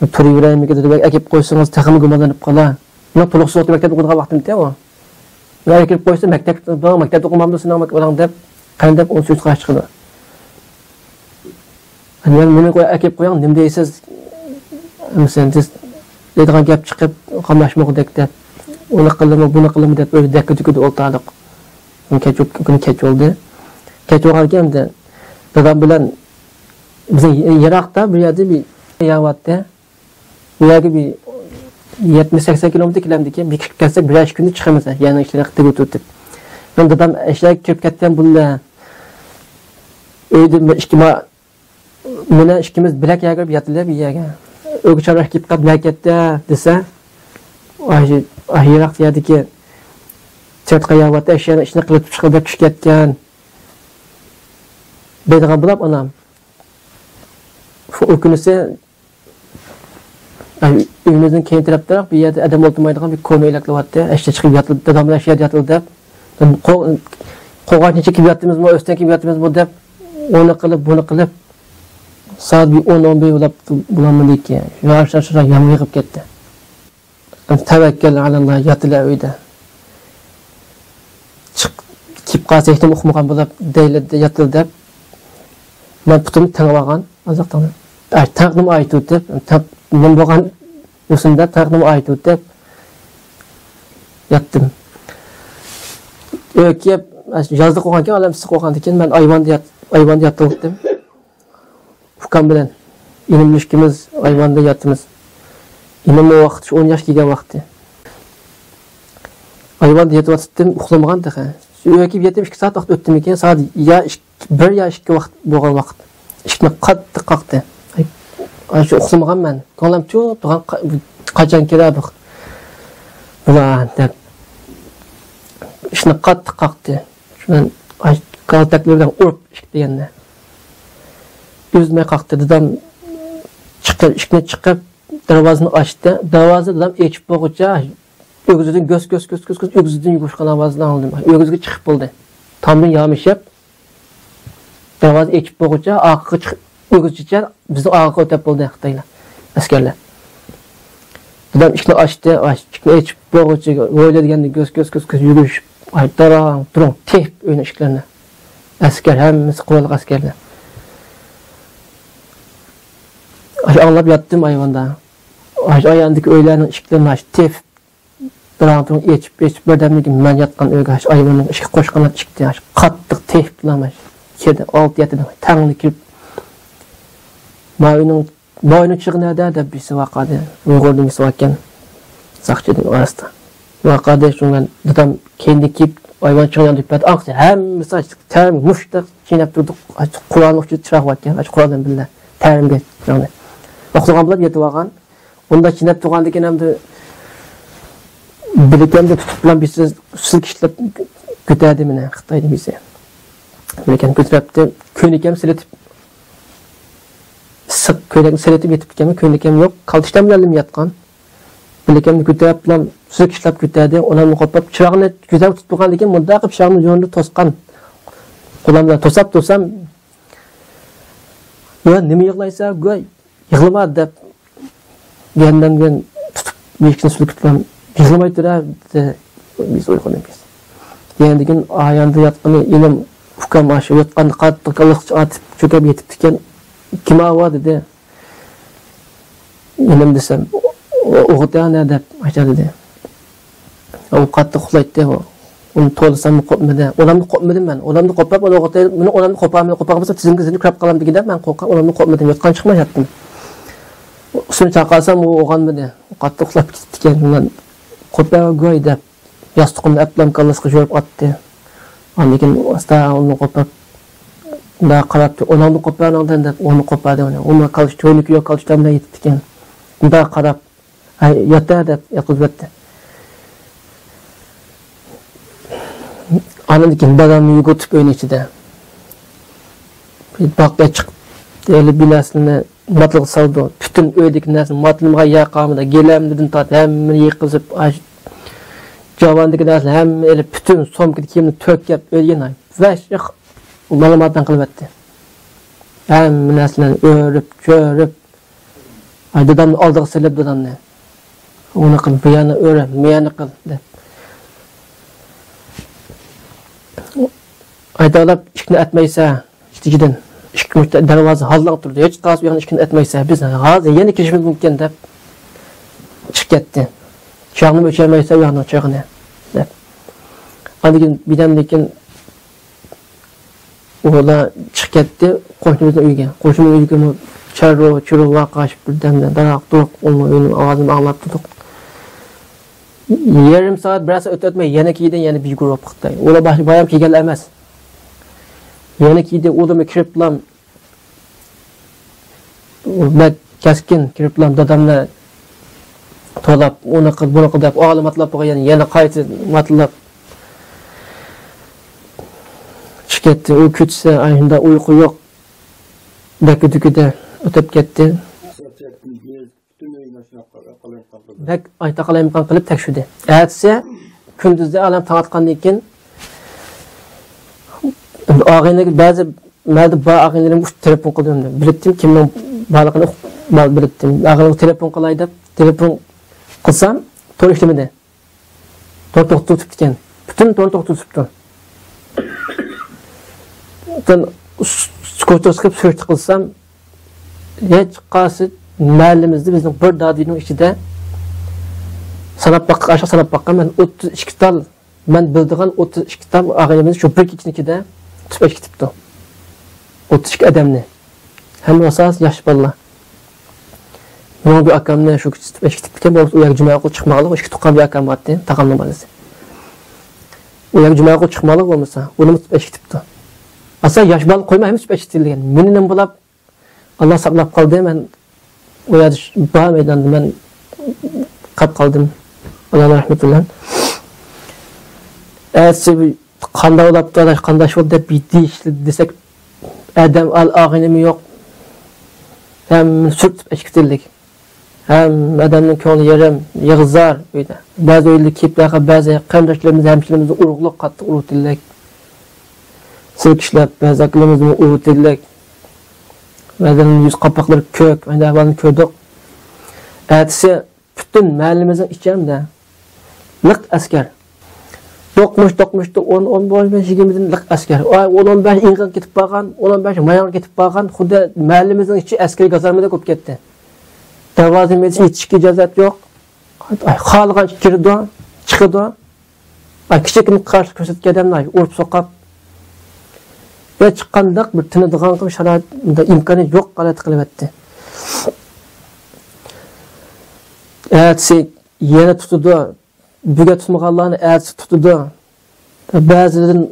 تۇرۇۋېرەيمىكىن دېدى، بەك ئەكىرىپ قويسىڭىز تېخىمۇ گۇمانلىنىپ قالار. مەن تولۇق سوغۇقتا مەكتەپتە ئوقۇيدىغان ۋاقتىم ئىدى ئۇ. ئۇلار ئەكىرىپ قويسا، مەكتەپ، مەكتەپتە ئوقۇمامدۇ سېنىڭ بالاڭ دەپ، قېنى دەپ ئۇنى سۈيتىپ قارشى چىقىدۇ. مەن مېنى قوي-، ئەكىرىپ قويۇڭ، نېمە دەيسىز؟ ئەمىسە دەيدىغان گەپ چىقىپ، قاملاشمىغۇدەك دەپ، ئۇنى قىلىمۇ، بۇنى قىلىمۇ دەپ، ئۆيدە دەككە-دۈككىدە ئولتۇردۇق. كۈنى كەچ، كۈنى كەچ بولدى. كەچ بولغاندىكىن ئەمدى دادام بىلەن بىزنىڭ يىراقتا بىر يەردە بىر يەر بارتتى. بۇ يەرگە بىر يەتمىش سەكسەن كىلومېتىر كېلەمدىكىن، بىر كىرىپ كەتسەك، بىرەر ئىككى كۈندە چىقىمىز، يەرنىڭ ئىچىنى تېگىپ ئۆتۈپ. مەن دادام ئەشلەرگە كىرىپ كەتكەن بۇللا. ئۆيدە بىر ئىككى ما-، مەن ئىككىمىز بىلەك يەرگە كىرىپ ياتىلى بىر يەرگە. ئۆيگە چارۋاك كېلىپ قاپ نەگە كەتتى دېسە، ئاي، ئاي، يىراق يەردىكى چاتقا يەر بارتتى، ئەشيانىڭ ئىچىنى قىلىپ چىقىپ كەتكەن دەيدىغان بولۇپ ئانام. ئۇ كۈنىسى ئۆيىمىزنىڭ كەينى تەرەپتىراق بىر يەردە ئادەم ئولتۇرمايدىغان بىر كونا ئۆيلەك بولاتتى. ئەشتە چىقىپ ياتىلدى، دادام بىلەن شۇ يەردە ياتىلدى دەپ. قو-، قوغانچىنچە كىيىپ ياتىمىزمۇ، ئۆستەڭ كىيىپ ياتىمىزمۇ دەپ، ئۇنى قىلىپ، بۇنى قىلىپ، سائەت بىر ئون، ئون بىر بولاپتۇ، بولالمىدىكى. ياغاچلار شۇنداق يامغۇر يېغىپ كەتتى. تەۋەككەل ئەلەللا، ياتىلە ئۆيدە. چىق-، كېلىپ قالسا ھېچنېمە ئۇقمىغان بولۇپ، دەيلى ياتىلى دەپ، مەن پۇتۇمنى تېڭىپ ئالغان، ئازاق تېڭىپ. ئاي، تېڭىپنىمۇ ئايتىۋېتىپ، تېڭىپ نېمە بولغان يوسۇن دەپ، تېڭىپنىمۇ ئايتىۋېتىپ ياتتىم. ئۆيگە كېلىپ، يازلىق بولغانكەن، ئادەم ئىسسىق بولغاندىكىن، مەن ئايۋاندا يات-، ئايۋاندا ياتتىم. ئۇكام بىلەن ئىنىم ئىككىمىز ئايۋاندا ياتىمىز. ئىنىم ئۇ ۋاقىت شۇ ئون ياش كىرگەن ۋاقتى. ئايۋاندا يېتىۋاتاتتىم، ئۇخلىمىغان تېخى. ئۆيگە كېلىپ يەتتىم، ئىككى سائەت ۋاقىت ئۆتتىمىكىن، سائەت يا ئىككى، بىر يا ئىككى ۋاقىت بولغان ۋاقىت. ئىشىكنى قاتتىق قاقتى. ئاي، ئاشۇ ئۇخلىمىغانمەن. كۆڭلۈم چۇ تۇغان قا-، قاچان كېلە بۇ، بۇلار دەپ. ئىشىكنى قاتتىق قاقتى. شۇنىڭ كالتەكلىرى بىلەن ئۇرۇپ ئىشىك دېگەندە. ئۈزمەي قاقتى. دادام چىقىپ، ئىشىكنى چىقىپ، دەرۋازىنى ئاچتى. دەرۋازا دادام ئېچىپ بولغۇچە ئۆگزىدىن گۆس، گۆس، گۆس، گۆس، گۆس ئۆگزىدىن يۇگۇرۇشقان ئاۋازىنى ئاڭلىدىم. ئۆگزىگە چىقىپ بولدى. تامدىن يامىشىپ، دەرۋازا ئېچىپ بولغۇچە ئارقىغا چىقىپ، ئۆگزىچە بىزنىڭ ئارقىغا ئۆتۈپ بولدى خىتايلار، ئەسكەرلەر. دادام ئىشىكنى ئاچتى، ئاچ-، ئىشىكنى ئېچىپ بولغۇچە ھويلا دېگەندە گۆس، گۆس، گۆس، گۆس يۈگۈرۈشۈپ، ئاي، داراڭ، تۇرۇڭ، تېپىپ ئۆينىڭ ئىشىكلىرىنى. ئەسكەر، ھەممىسى قوراللىق ئەسكەرلەر. ئاشۇ ئاڭلاپ ياتتىم ئايۋاندا. ئاشۇ ئايۋاندىكى ئۆيلەرنىڭ ئىشىكلىرىنى ئاچ-، تېپىپ، بىراڭ-تۇرۇڭ ئېچىپ، ئېچىپ، بىردەمدىن كېيىن مەن ياتقان ئۆيگە ئاشۇ ئايۋاننىڭ ئىشىكى قوش قانات ئىشىكتى، ئاشۇ قاتتىق تېپىپلا مانا كىردى، ئالتە-يەتتە ئادەم تەڭلا كىرىپ، ماۋۇ ئۆينىڭ، ماۋۇ ئۆينىڭ چىغى نەدە دەپ بىرسى ۋارقىرىدى. ئۇيغۇردىن بىرسى باركەن، ساقچىدىن ئارىسىدا. ۋارقىرىدى، شۇڭا دادام كەينىدىن كېلىپ ئايۋان چىغىنى ياندۇرۇپ بەردى. ئاڭقىسى ھەممىسى تەرىمىگە مۇشتەك چىينەپ تۇردۇق. قورالنىڭ ئۇچىدا چىراغ باركەن، ئاشۇ قورال بىلەن تەرىمىگە چىراغنى. ئۇخلىغان بولۇپ يېتىۋالغان. ئۇنداق چىينەپ تۇرغاندىكىن ئەمدى بىلىكەمدە تۇتۇپلا بىرسى سىلكىشلەپ كۆتەردى مېنى خىتايدىن بىرسى. بىلىكەم كۆتۈرەپتۇ. كۆينىكەم سېلىتىپ، ئىسسىق كۆينەكنى سېلىتىپ يېتىپتىكەنمەن، كۆينىكەم يوق. كالتىشتام بىلەن ياتقان. بىلىكەمنى كۆتۈرۈپلا سىلكىشلەپ كۆتەردى. ئۇنىڭدىن قوپۇپ، چىراغنى گۈزەل تۇتۇپ تۇرغاندىكىن مۇنداق قىلىپ چىراغنى يورۇندا توسقان. قولۇم بىلەن توساپ تۇرسام، «ۋە نېمە يىغلايسەن، گۇي؟» «يىغلىما» دەپ، يەنىدىن تۇتۇپ، يېشىكنى سۈلكۈپ، «يىغلىماي تۇر-ە» دېدى. بىز ئويغىنىپ بىز. يەنىدىن ئاياندا ياتقىنى ئىنىم، ئۇكام ئاشۇ ياتقاندا قاتتىق كاللىسىغا ئاتىپ، چۆكۈپ يېتىپتىكەن. «كىم ئاۋۇ؟» دېدى. «ئىنىم» دېسەم، «ئوغۇت يا نە؟» دەپ ئاشۇ دېدى. ئۇ قاتتىق ئۇخلايتتى ئۇ. ئۇنى توۋلىساممۇ قوپمىدى. ئۇنامدىن قوپمىدىم مەن. ئۇنامدىن قوپماپ، ئۇنى ئوغۇت، مېنى ئۇنامدىن قوپالمىدى. قوپالمىسا تىزىمگە زىنجىر كىرىپ قالامدىكىن دەپ مەن قورقۇپ، ئۇنامدىن قوپمىدىم. يوتقان چىقماي ياتتىم. ئۇسسۇلنى چاقىرسام، ئۇ ئويغانمىدى. ئۇ قاتتىق ئۇخلاپ كېتىپتىكەن. مەن «قوپاۋەرگۇي» دەپ، ياستۇقۇمنى ئەپلام كاللىسىغا يورۇپ ئاتتى. ئاندىن كېيىن ئاستا ئۇنى قوپاپ، مۇنداق قاراپتۇ. «ئۇنىڭدىن قوپاردىڭ» دەپ، ئۇنى قوپاردى ئۇنى. ئۇمۇ كالتىش، تۈۋىنىكى يوق، كالتىشتام بىلەن يېتىپتىكەن. مۇنداق قاراپ، «ھەي، يات-ھە» دەپ ياتقۇزۇۋەتتى. ئاندىن كېيىن دادامنى يۈگۈرتۈپ ئۆينىڭ ئىچىدە باغقا چىقىپ، ھېلى بىر نەرسىلەرنى ماتىلىغا سالدى. پۈتۈن ئۆيدىكى نەرسىنى ماتىلىمىغا يەر قالمىدى. گىلەملىرىدىن تارتىپ ھەممىنى يېقىزىپ، ئاش-، جاۋاندىكى نەرسىلەرنى ھەممىنى ئېلىپ، پۈتۈن سومكىدىكى كىيىمنى تۆكۈپ ئۆيگە، ۋەھشىي مالىماتەن قىلىۋەتتى. ھەممە نەرسىلەرنى ئۆرۈپ، چۆرۈپ، ئاي، دادامنى ئالدىغا سېلىپ، دادامنى، «ئۇنى قىل، بۇ يەرنى ئۆرە، مۇ يەرنى قىل» دەپ. ھايداپ ئىشىكنى ئەتمەيسە، ئىشىكىدىن ئىشىك مۇشۇ دەرۋازا ھاللاڭ تۇرىدۇ. ھېچ قاس ئۇ يەرنىڭ ئىشىكىنى ئەتمەيسە، بىز ھازىر يەنە كىرىشىمىز مۇمكىن دەپ چىقىپ كەتتى. چىراغنىمۇ ئۆچۈرمەيسە ئۇ يەرنىڭ چىرىغىنى دەپ. ئاندىن كېيىن بىردەمدىن كېيىن ئۇلار چىقىپ كەتتى قوشنىمىزنىڭ ئۆيىگە. قوشنىمىزنىڭ ئۆيىگىمۇ چاررۇ، چۇرۇ ۋارقىرىشىپ بىردەمدە داراق-دۇرۇق ئۇنىڭ ئۆيىنىڭ ئاۋازىنى ئاڭلاپ تۇردۇق. يېرىم سائەت، بىرەر سائەت ئۆتۈپ ئۆتمەي يەنە كىردى، يەنە بىر گۇرۇپ خىتاي. ئۇلار باش-، بايام كىرگەنلەر ئەمەس. يەنە كىردى، ئۇلارمۇ كىرىپلا بەك كەسكىن كىرىپلا دادامنى توۋلاپ، ئۇنى قىل، بۇنى قىل دەپ، ئالىم ئاتلاپ بولغان يەنە، يەنە قايتا ماتلاپ چىقىپ كەتتى. ئۇ كېچىسى ئاي شۇنداق ئۇيقۇ يوق، دەككە-دۈككىدە ئۆتۈپ كەتتى. بەك ئايتا قالايمىقان قىلىپ تەكشۈردى. ئەتىسى كۈندۈزدە ئالەم تاڭ ئاتقاندىن كېيىن ئاغىنىلەرگە، بەزى مەھەللىدە بار ئاغىنىلىرىم ئۇشتۇ تېلېفون قىلدىم. بىلەتتىم، كىمنىڭ بارلىقىنى ئۇق-، بار-، بىلەتتىم. ئاغىنىلەرگە تېلېفون قىلاي دەپ تېلېفون قىلسام، تور ئىشلىمىدى. تور توختىتىپتىكەن. پۈتۈن تور توختىتىپتۇ. پۈتۈن س-، سكۇتېرغا چىقىپ سۈرۈشتە قىلسام، ھېچ قايسى مەھەللىمىزدە بىزنىڭ بىر دادىنىڭ ئىچىدە ساناپ باققان، ئاشۇ ساناپ باققان مەن ئوتتۇز ئىككى تال، مەن بىلىدىغان ئوتتۇز ئىككى تال ئاغىنىمىز شۇ بىر كېچىنىڭ ئىچىدە تۇتۇپ ئەكېتىپتۇ. ئوتتۇز ئىككى ئادەمنى. ھەممە ئاساس ياش بالىلار. مېنىڭ بىر ئاكامنى شۇ كېچە تۇتۇپ ئەكېتىپتىكەن، بولمىسا ئۇ يەرگە جۈمە قىلىپ چىقمىغانلىق، ئىككى تۇغقان بىر ئاكام بارتى، تاغامنىڭ بالىسى. ئۇ يەرگە جۈمە قىلىپ چىقمىغانلىق بولمىسا، ئۇنىمۇ تۇتۇپ ئەكېتىپتۇ. ئاسا ياش بالا قويماي ھەممىسى تۇتۇپ ئەكېتىلگەن. مېنى نېمە بولاپ، ئاللا ساقلاپ قالدى، مەن ئۇ يەردە بار مەيداندا مەن قاپ قالدىم. ئاللا رەھمىتى بىلەن. ئەتىسى قانداق بولاپتۇ، قانداق بولدى دەپ دېيىش دېسەك، ئادەم ئال ئاغىنىمۇ يوق. ھەممە سۈرتۈپ ئەكېتىلدىك. ھەممە ئادەمنىڭ كۆڭلى يېرىم، يىغا-زار ئۆيدە. بەزى ئۆيلەر كېلىپ، بەزى قېرىنداشلىرىمىز، ھەمشىرىلىرىمىز ئۇرۇقلۇق قاتتىق ئۇرۇۋېتىلدى. سىلكىشلەپ، بەزى ئاكىلىرىمىزمۇ ئۇرۇۋېتىلدى. بەزىلەرنىڭ يۈز قاپاقلىرى كۆك، ئەندى ئەھۋالنى كۆردۇق. ئەتىسى پۈتۈن مەھەللىمىزنىڭ ئىچى ھەمدە لىق ئەسكەر. دوقمۇش، دوقمۇشتا ئون، ئون بەش، يىگىرمىدىن لىق ئەسكەر. ئاي، ئون، ئون بەش ئېڭىغا كېتىپ بارغان، ئون، ئون بەش ماياڭغا كېتىپ بارغان، خۇددى مەھەللىمىزنىڭ ئىچى ئەسكىرىي گازارمىدەك بولۇپ كەتتى. دەرۋازىنى يېپىشكە ئىجازەت يوق. ئاي، خالىغان كىرىدۇ، چىقىدۇ. ئاي، كىچىككىنە قارشىلىق كۆرسەتكەن ئادەمنى، ئاي، ئۇرۇپ سوقۇپ، ھېچقانداق بىر تىنىدىغان شارائىت، ئىمكانى يوق ھالەتتە قىلىۋەتتى. ئەتىسى يەنە تۇتىدۇ. بۈگۈن تۇتمىغانلارنى ئەتىسى تۇتىدۇ. بەزىلىرىدىن،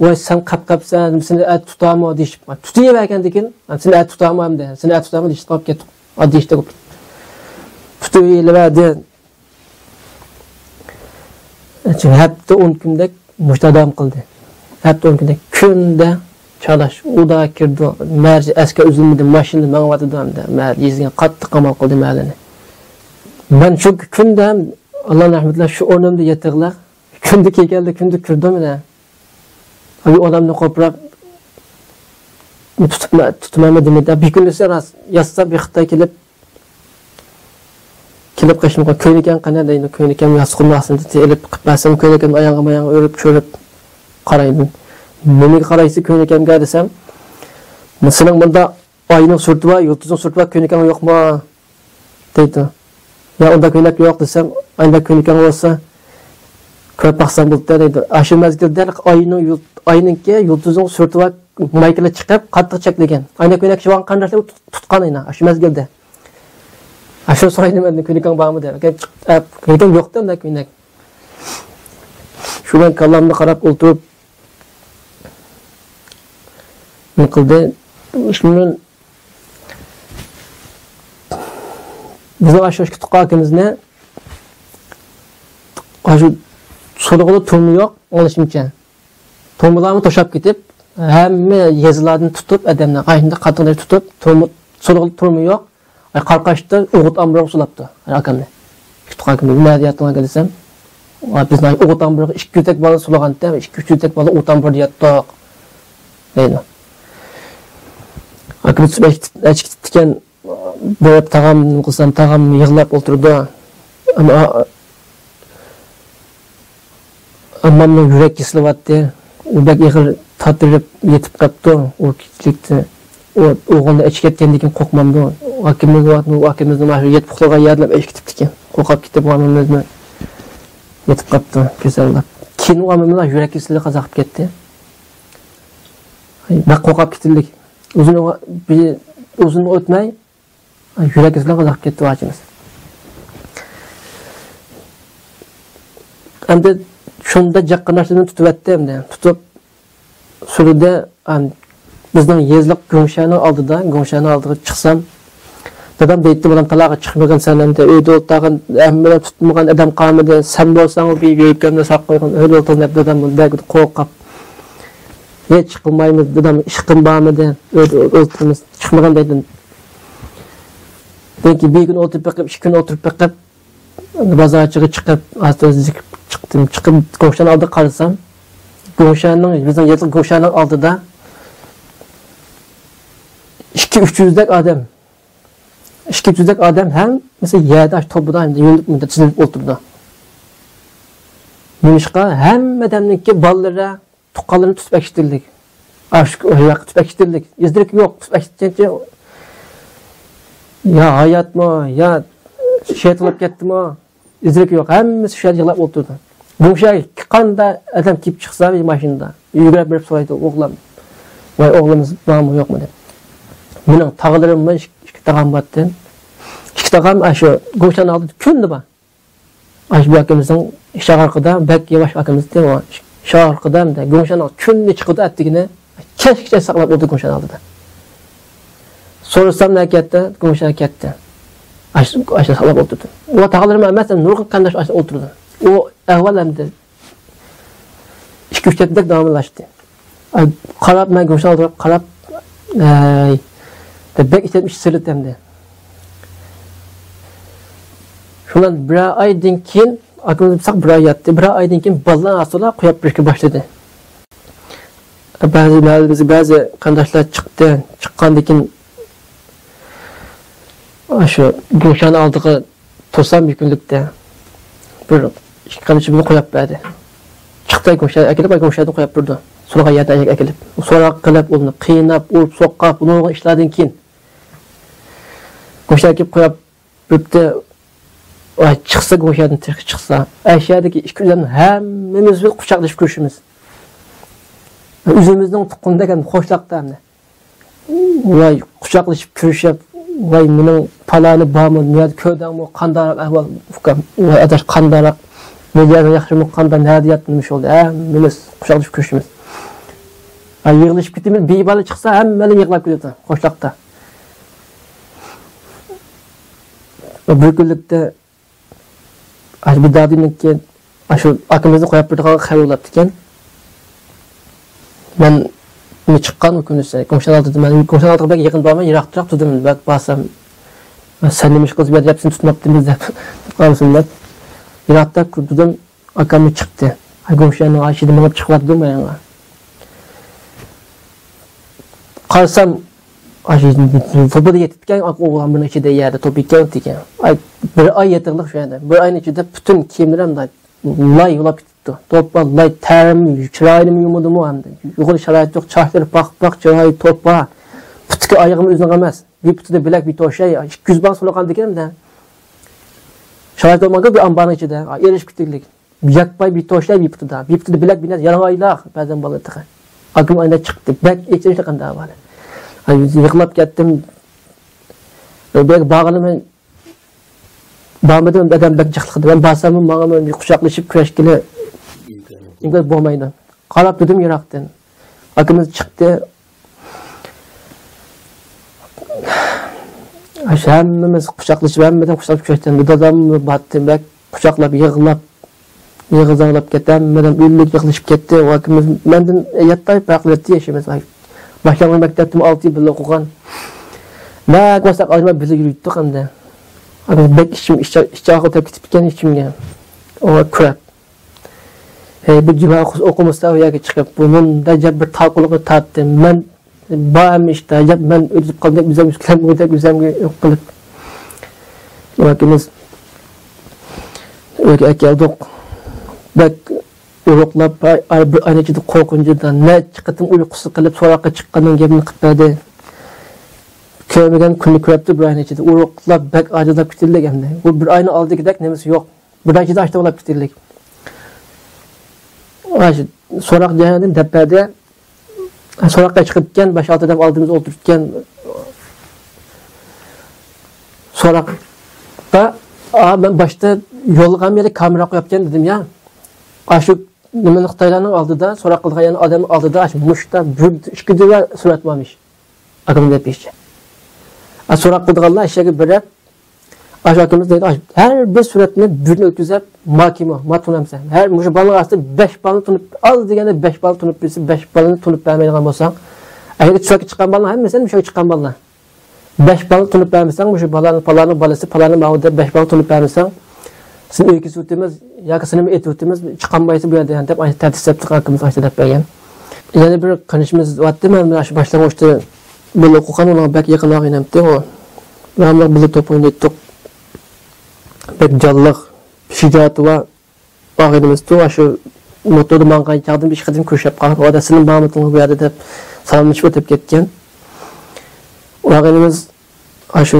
ۋاي، سەن قاپ قاپسەن، سېنى ئەتە تۇتامۇ دېيىشىپ، تۇتۇۋەرگەندىن كېيىن، سېنى ئەتە تۇتامۇ ئەمدى، سېنى ئەتە تۇتامۇ دېيىشىپ قاپ كەتتۇق. ئاددىي ئىشتەك بولۇپ كەتتى. تۇتۇۋېلىۋەردى. ھەپتە ئون كۈندەك مۇشۇنداق داۋام قىلدى. ھەپتە ئون كۈندەك كۈندە چالاش، ئۇدا كىرىدۇ، مەرجە ئەسكەر ئۈزۈلمىدى، ماشىنىدا مېڭىۋاتىدۇ ھەمدە مەرجە يېزىگە قاتتىق قامال قىلدى مەھەللىنى. مەن شۇ كۈندە ھەم ئاللا رەھمىتى بىلەن شۇ ئورنۇمدا ياتىغىلى، كۈندە كەلگەندە كۈندە كىردىم مەن. ئۇ ئادەمنى قوپۇراپ، تۇتۇپ، تۇتىمەنمۇ دېمىدى. بىر كۈنىسى راست ياتسا، بىر خىتاي كېلىپ، كېلىپ قېشىمغا، كۆينىكەڭ قېنى دەيدۇ. كۆينىكەم ياستۇقۇمنىڭ ئاستىدا ئېلىپ قىپ بەرسەم، كۆينىكەم ئاياغىم ئاياغ ئۆرۈپ چۆرۈپ قارايدۇ. نېمىگە قارايسىز كۆينىكەمگە دېسەم، سېنىڭ بۇندا ئاينىڭ سۈرىتى بار، يۇلتۇزنىڭ سۈرىتى بار، كۆينىكەڭ يوقمۇ؟ دەيدۇ. يا ئۇنداق كۆينەك يوق دېسەم، ئانداق كۆينىكەڭ بولسا كۆرۈپ باقساڭ بولدى دەيدۇ. ئاشۇ مەزگىلدە ئاينىڭ يۇلت-، ئاينىڭكى يۇلتۇزنىڭ سۈرىتى بار مايكىلار چىقىپ قاتتىق چەكلىگەن. ئاينىڭ كۆينەك كىيىۋالغان قېرىنداشلار تۇتقان ئاينىڭ ئاشۇ مەزگىلدە. ئاشۇ سورايدۇ مەندىن كۆينىكەڭ بارمۇ دەپ. كۆينىكەم يوق دەيدۇ ئۇنداق كۆينەك. شۇ مەن كاللامنى قاراپ ئولتۇرۇپ نېمە قىلدى؟ شۇنىڭ بىزنىڭ ئاشۇ ئىككى تۇغقان ئاكىمىزنى ئاشۇ سورىغىلى تۈرمە يوق، ئاڭلىشىمچە. تۈرمىلەرمۇ توشاپ كېتىپ، ھەممە يېزىلاردىن تۇتۇپ، ئادەمنى قايتىدا قاتتىق تۇتۇپ، تۈرمە، سورىغىلى تۈرمە يوق. ئاي، قارقاشتا ئوغۇت ئامبىرىغا سولاپتۇ ئاكامنى. ئىككى تۇغقان ئاكامنى، نەدە ياتتىڭ ئاكا دېسەم، بىزنىڭ ئوغۇت ئامبىرىغا ئىككى يۈزدەك بالا سولىغانتى، ئىككى يۈزدەك بالا ئوغۇت ئامبىرىدا ياتتۇق دەيدۇ. ئاكىمىز ئەچ كېتىپتىكەن، بېرىپ تاغام نېمە قىلسام، تاغام يىغلاپ ئولتۇرىدۇ. ئەمما ئاممامنىڭ يۈرەك كېسىلى بارتتى. ئۇ بەك ئېغىر تاتىرىپ يېتىپ قاپتۇ. ئۇ كېچىلىكتە ئۇ ئوغلىنى ئەچىكەتكەندىن كېيىن قورقمامدۇ؟ ئاكىمىز، ئاكىمىزنى مانا شۇ يېتىپ ئۇخلىغان يەردىلا ئەچىكىتىپتىكەن. قورقۇپ كېتىپ ئاممىمىزمۇ يېتىپ قاپتۇ كېسەللەپ. كېيىن ئۇ ئاممىمىز يۈرەك كېسىلى قازا قىلىپ كەتتى. بەك قورقۇپ كېتىلدىك. ئۇزۇن، بىر، ئۇزۇن ئۆتمەي يۈرەك كېسىلى قازا قىلىپ كەتتى ئاچىمىز. ئەمدى شۇنداق جىق قېرىنداشلىرىنى تۇتۇۋەتتى ئەمدى. تۇتۇپ سۈرىدە، ئەم، بىزنىڭ يېزىلىق گۇڭشەنىڭ ئالدىدا، گۇڭشەنىڭ ئالدىغا چىقسام، دادام دەيتتى، بالام، تالاغا چىقمىغىن سەن ئەمدى. ئۆيدە ئولتۇرغان ھەممىلەر تۇتمىغان ئادەم قالمىدى. سەن بولساڭ بىر يۆكەمنى ساقلاپ قويغىن. ئۆيدە ئولتۇرغان دادام بۇنى بەك قورقۇپ، ھېچ چىقمايمىز، دادام ئىشقىم بارمىدى. ئۆيدە ئولتۇرىمىز، چىقمىغىن دەيدۇ. لېكىن بىر كۈن ئولتۇرۇپ بېقىپ، ئىككى كۈن ئولتۇرۇپ بېقىپ، بازارچىغا چىقىپ، ئاستا زىكىپ چىقتىم. چىقىپ، گۇڭشەن ئالدىغا قارىسام، گۇڭشەننىڭ، بىزنىڭ يېزا گۇڭشەننىڭ ئالدىدا ئىككى، ئۈچ يۈزدەك ئادەم. ئىككى، ئۈچ يۈزدەك ئادەم ھەممىسى يەردە، ئاشۇ توپىدا يۆلۈپ مۇنداق تىزىلىپ ئولتۇرىدۇ. نېمىشقا؟ ھەممە ئادەمنىڭكى بالىلىرى، تۇغقانلىرىنى تۇتۇپ ئەكېتىلدى. ئاشۇ ياققا تۇتۇپ ئەكېتىلدى. ئىزدىرىكى يوق. تۇتۇپ ئەكېتىلگەنچە يا ھاياتمۇ، يا شېھىت بولۇپ كەتتىمۇ، ئىزدىرىكى يوق. ھەممىسى شۇ يەردە يىغلاپ ئولتۇردى. گۇڭشەنگە قانداق ئادەم كېلىپ چىقسا، بىر ماشىنىدا يۈگۈرۈپ بېرىپ سورايدۇ، ئوغلۇم، ۋاي، ئوغلىمىز بارمۇ يوقمۇ دەپ. مېنىڭ تاغىلىرىممۇ ئىككى، ئىككى تاغام بارتتى. ئىككى تاغام ئاشۇ گۇڭشەن ئالدىدا كۈندە بار. ئاشۇ بۇ ئاكىمىزنىڭ ئىشىك ئارقىدا، بەك ياۋاش ئاكىمىز ئىدى، ئۇ ئىشىك ئارقىدا ئەمدى گۇڭشەننىڭ كۈندە چىقىدۇ، ئەتىگىنى كەچكىچە ساقلاپ ئولتۇرىدۇ گۇڭشەن ئالدىدا. سورىسام، نەگە كەتتى؟ گۇڭشەن كەتتى. ئاشۇ، ئاشۇ ساقلاپ ئولتۇردۇم. ئۇ تاغىلىرىم ئەمەس، نۇرغۇن قېرىنداش ئاشۇ ئولتۇردى. ئۇ ئەھۋال ئەمدى ئىككى-ئۈچ ھەپتىدەك داۋاملاشتى. ئاي، قاراپ، مەن گۇمشان ئولتۇرۇپ قاراپ، ئەي، دەپ بەك ئىچىم ئىچ سىرلىتەمدى. شۇنىڭ بىرەر ئايدىن كېيىن، ئاكىمىز ساق بىر ئاي ياتتى. بىرەر ئايدىن كېيىن بالىلار ئاستىلا قويۇپ بېرىشكە باشلىدى. بەزى مەھەللىمىزدە بەزى قېرىنداشلار چىقتى. چىققاندىن كېيىن ئاشۇ گۇمشان ئالدىغا تۇرسام بىر كۈنلۈكتە بىر ئىككى قېرىندىشىمنى قويۇپ بەردى. چىقتى گۇمشان ئەكېلىپ، گۇمشاننى قويۇپ بېرىدۇ. سورىغان يەردىن ئەكېلىپ. سوراق قىلىپ، ئۇنى قىيناپ، ئۇرۇپ، سوققاپ، نۇرغۇن ئىشلاردىن كېيىن گۇمشان ئەكېلىپ قويۇپ بېرىپتۇ. ۋاي، چىقسا گۇمشاندىن تېخى چىقسا. ئەشەدىكى ئىككى ئۆيلەرنىڭ ھەممىمىز بىر قۇچاقلىشىپ كۆرۈشىمىز. ئۆزىمىزنىڭ تۇغقىنىدەك ھەم خوشلاقتا ھەم. ۋاي، قۇچاقلىشىپ كۆرۈشۈپ، ۋاي، مېنىڭ پالانى بارمۇ، نەدە كۆردۈڭمۇ، قانداق ئەھۋال، ئۇكام، ۋاي، ئاداش، قانداق، مىليارىڭ ياخشىمۇ، قانداق، نەدە ياتتىڭ، نېمە ئىش بولدى، ھەممىمىز قۇچاقلىشىپ كۆرۈشىمىز. ھە، يىغلىشىپ كېتىمىز، بىر بالا چىقسا، ھەممەيلەن يىغلاپ كېتىدۇ، خوشلاقتا. بىر كۈنلۈكتە ئاشۇ بىر دادىمنىڭكى، ئاشۇ ئاكىمىزنى قويۇپ بېرىدىغان خەۋەر بولاپتىكەن. مەن چىققان ئۇ كۈنىسى، گۇڭشان ئالدىدا، مەن گۇڭشان ئالدىغا بەك يېقىن بارماي، يىراقراق تۇردۇم، بەك بارسام، سەن نېمە ئىش قىلىسەن بۇ يەردە دەپ، سېنى تۇتماپتىمىز دەپ قالسۇن دەپ، يىراقراق تۇردۇم، ئاكامنى چىقتى. گۇڭشاننىڭ ئىچىدە مېڭىپ چىقىۋاتىدۇ ماياڭغا. قارىسام، ئاشۇ توپىدا يېتىپتىكەن، ئوغلان بىرنىڭ ئىچىدە يەردە توپا ئىكەن، ئۆتىكەن. ئاي، بىر ئاي يېتىقلىق شۇ يەردە. بىر ئاينىڭ ئىچىدە پۈتۈن كىيىملىرىم لاي يۇلاپ كېتىپتۇ. توپا لاي، تەرىم، چىرايىنىمۇ يۇمىدىمۇ ئەمدى. يۇغۇرى شارائىتى يوق، چاچلىرى پاق-پاق، چىرايى توپا. پۇتىكى ئايىغىمۇ ئۆزىنىڭ ئەمەس. بىر پۇتىدا بىلەك، بىر توشاي، ئىككى يۈز بال سولىغاندىكىن ئەمدى. شارائىت بولمىغاندا بىر ئامبارنىڭ ئىچىدە، ئېرىشىپ كېتىگلىك. ياپپاي بىر توشاي بىر پۇتىدا، بىر پۇتىدا بىلەك، بىر نەرسە يالاڭ ئايلاق بەزەن بالىلار تېخى. ئاكام ئاينا چىقتى، بەك ئېچىنىشلىق ئەمدى ئەھۋالى. ئاي، يىغلاپ كەتتىم. بەك بارغىنىمنى بارمىدىم، دادام بەك جىقلىق قىلدى. مەن بارساممۇ ماڭىمۇ بىر قۇچاقلىشىپ كۆرۈشكىلى ئىمكان بولمايدۇ. قاراپ تۇردۇم يىراقتىن. ئاكىمىز چىقتى. ھەممىمىز قۇچاقلىشىپ، ھەممىدىن قۇچاقلىشىپ كۆرۈشتى. داداممۇ باتتى، بەك قۇچاقلاپ يىغلاپ، يىغا زاڭلاپ كەتتى. ھەممىدىن ئۆلۈك يىغلىشىپ كەتتى. ئۇ ئاكىمىز مەندىن يەتتە ئاي پەرقلىتتى يېشىمىز. باشلانغۇچ مەكتەپتىمۇ ئالتە يىل بىللە ئوقۇغان. نەگە بارساق ئايرىلماي بىللە يۈرۈيتتۇق ئەمدى. بەك ئىچىم، ئىچ-، ئىچ ئاغرىپ كېتىپتىكەن ئىچىمگە. ئۇ كۆرۈپ. ھەي، بۇ جۈمە ئوقۇمىسا ئۇ يەرگە چىقىپ، بۇ مۇنداق جەپ بىر تارقىلىقنى تارتتى. مەن بار ھەممە ئىشتا، جەپ مەن ئۆلۈپ قالدىم، ئۆزۈم ئۆزۈم ئۆزۈمگە يوق قىلىپ. ئۇ ئاكىمىز ئۆيگە ئەكەلدۇق. بەك ئورۇقلاپ، ئاي، ئاي، بىر ئاينىڭ ئىچىدە قورقۇنچىدا نەچچە قېتىم ئۇيقۇسىز قېلىپ، سوراققا چىققاننىڭ گېپىنى قىلىپ بەردى. كۆرمىگەن كۈننى كۆرۈپتۇ بىر ئاينىڭ ئىچىدە. ئورۇقلاپ، بەك ئاجىزلاپ كېتىلدى ئەمدى. بۇ بىر ئاينىڭ ئالدىدىكىدەك نېمىسى يوق. بىر ئاي ئىچىدە ئاشتىغىلاپ كېتىلدى. ئاشۇ سوراق جەريانىدىن دەپ بەردى. سوراققا چىقىپتىكەن، بەش-ئالتە ئادەم ئالدىمىزدا ئولتۇرۇپتىكەن. سوراقتا، ئا، مەن باشتا يوللىغان يەردە كامېرا قويۇپتىكەن دېدىم يا. ئاشۇ نېمىنى خىتايلارنىڭ ئالدىدا، سوراق قىلىدىغان يەرنىڭ ئادەمنىڭ ئالدىدا، ئاشۇ مۇشتا بىر، ئىككى دۇنيا سۈرەت بارمىش. ئاكام دەپ بېرىشىچە. ئا، سوراق قىلىدىغانلار ئەشەگە بېرىپ، ئاشۇ ئاكىمىز دەيدۇ، ئاش-، ھەر بىر سۈرەتنى بىرنى ئۆتكۈزۈپ، ماكىمۇ، ما تونۇمسەن. ھەر مۇشۇ بالىنىڭ ئاستىدا بەش بالىنى تونۇپ، ئاز دېگەندە بەش بالىنى تونۇپ بىلسە، بەش بالىنى تونۇپ بەرمەيدىغان بولساڭ، ئەگەر سۈرەتكە چىققان بالىلار ھەممىسى مۇشۇ چىققان بالىلار. بەش بالىنى تونۇپ بەرمىسەڭ، مۇشۇ بالىنىڭ، پالانىڭ بالىسى، پالانىڭ ماۋۇ دەپ بەش بالىنى تونۇپ بەرمىسەڭ، سېنى ئۆيگە كېسىۋېتىمىز ياكى سېنىمۇ ئېتىۋېتىمىز، چىقالمايسەن بۇ يەردىن دەپ، ئاشۇ تەھدىت سەپلىك ئاكىمىز ئاشۇ دەپ بەرگەن. يەنە بىر قېرىندىشىمىز بارتتى، مەن بىلەن ئاشۇ باشلانغۇچتا بىللە ئوقۇغان، ئۇنىڭ بەك يېقىن ئاغىنەمتى ئۇ. داۋاملىق بىللە توپ ئوينايتتۇق. بەك جانلىق، شىجائىتى بار ئاغىنىمىزتۇ. ئاشۇ موتوردا ماڭغان چاغدىن بىر ئىككى قېتىم كۆرۈشۈپ قالغان. ئۇ دەسسىنىڭ بارمىدىڭ بۇ يەردە دەپ سالاملىشىپ ئۆتۈپ كەتكەن. ئۇ ئاغىنىمىز ئاشۇ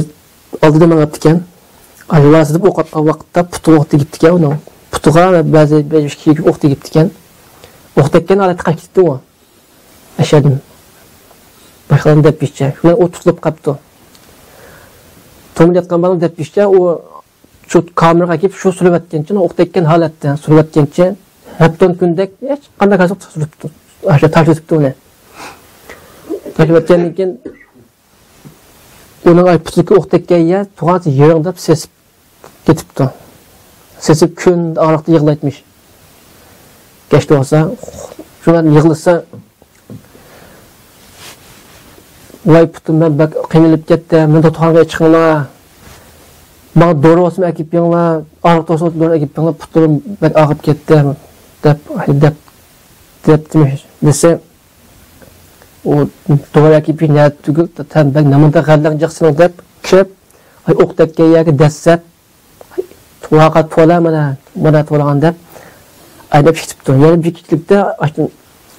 ئالدىدا مېڭىپتىكەن. ئاشۇ ۋاسىتىپ ئوق ئاتقان ۋاقىتتا پۇتىغا ئوق تېگىپتىكەن ئۇنىڭ. پۇتىغا بەزى بىر ئىككى ئوق تېگىپتىكەن. ئوق تەگكەن ھالەتتە قاچىپ كېتىپتۇ ئۇ. ئەشەدىن. باشقىلارنىڭ دەپ بېرىشىچە. شۇلار ئۇ تۇتۇلۇپ قاپتۇ. تۈرمىدە ياتقان بالىنىڭ دەپ بېرىشىچە، ئۇ شۇ كامېرىغا كېلىپ شۇ سۈرۈۋەتكەنچە، ئوق تەگكەن ھالەتتە سۈرۈۋەتكەنچە، ھەپتە ئون كۈندەك ھېچقانداق ھالسىز سۈرۈپتۇ. ئاشۇ تاشلىۋېتىپتۇ ئۇنى. تاشلىۋەتكەندىن كېيىن ئۇنىڭ ئاي پۇتىدىكى ئوق تەگكەن يەر تۇغانسى يىرىڭداپ سېسىپ كېتىپتۇ. سېسىپ كۈندە ئاغرىقتا يىغلايتمىش. كەچتە بولسا، شۇنداق يىغلىسا، ۋاي پۇتۇم، مەن بەك قىينىلىپ كەتتىم، مېنى دوختۇرخانىغا چىقىڭلار. ماڭا دورا بولسىمۇ ئەكىپ بېرىڭلار، ئاغرىق توسۇش دورا ئەكىپ بېرىڭلار، پۇتلىرىم بەك ئاغرىپ كەتتى، دەپ، دەپ، دەپتىمىش دېسە، ئۇ دورا ئەكىپ بېرىش نەدە تۈگۈل، سەن بەك نېمانداق غەللەڭ جىق سېنىڭ، دەپ كىرىپ، ئاي، ئوق تەگكەن يەرگە دەسسەپ، ۋاقىت تولا مانا، مانا تولىغان دەپ ئايلاپ كېتىپتۇ. يەنە بىر كېچىلىكتە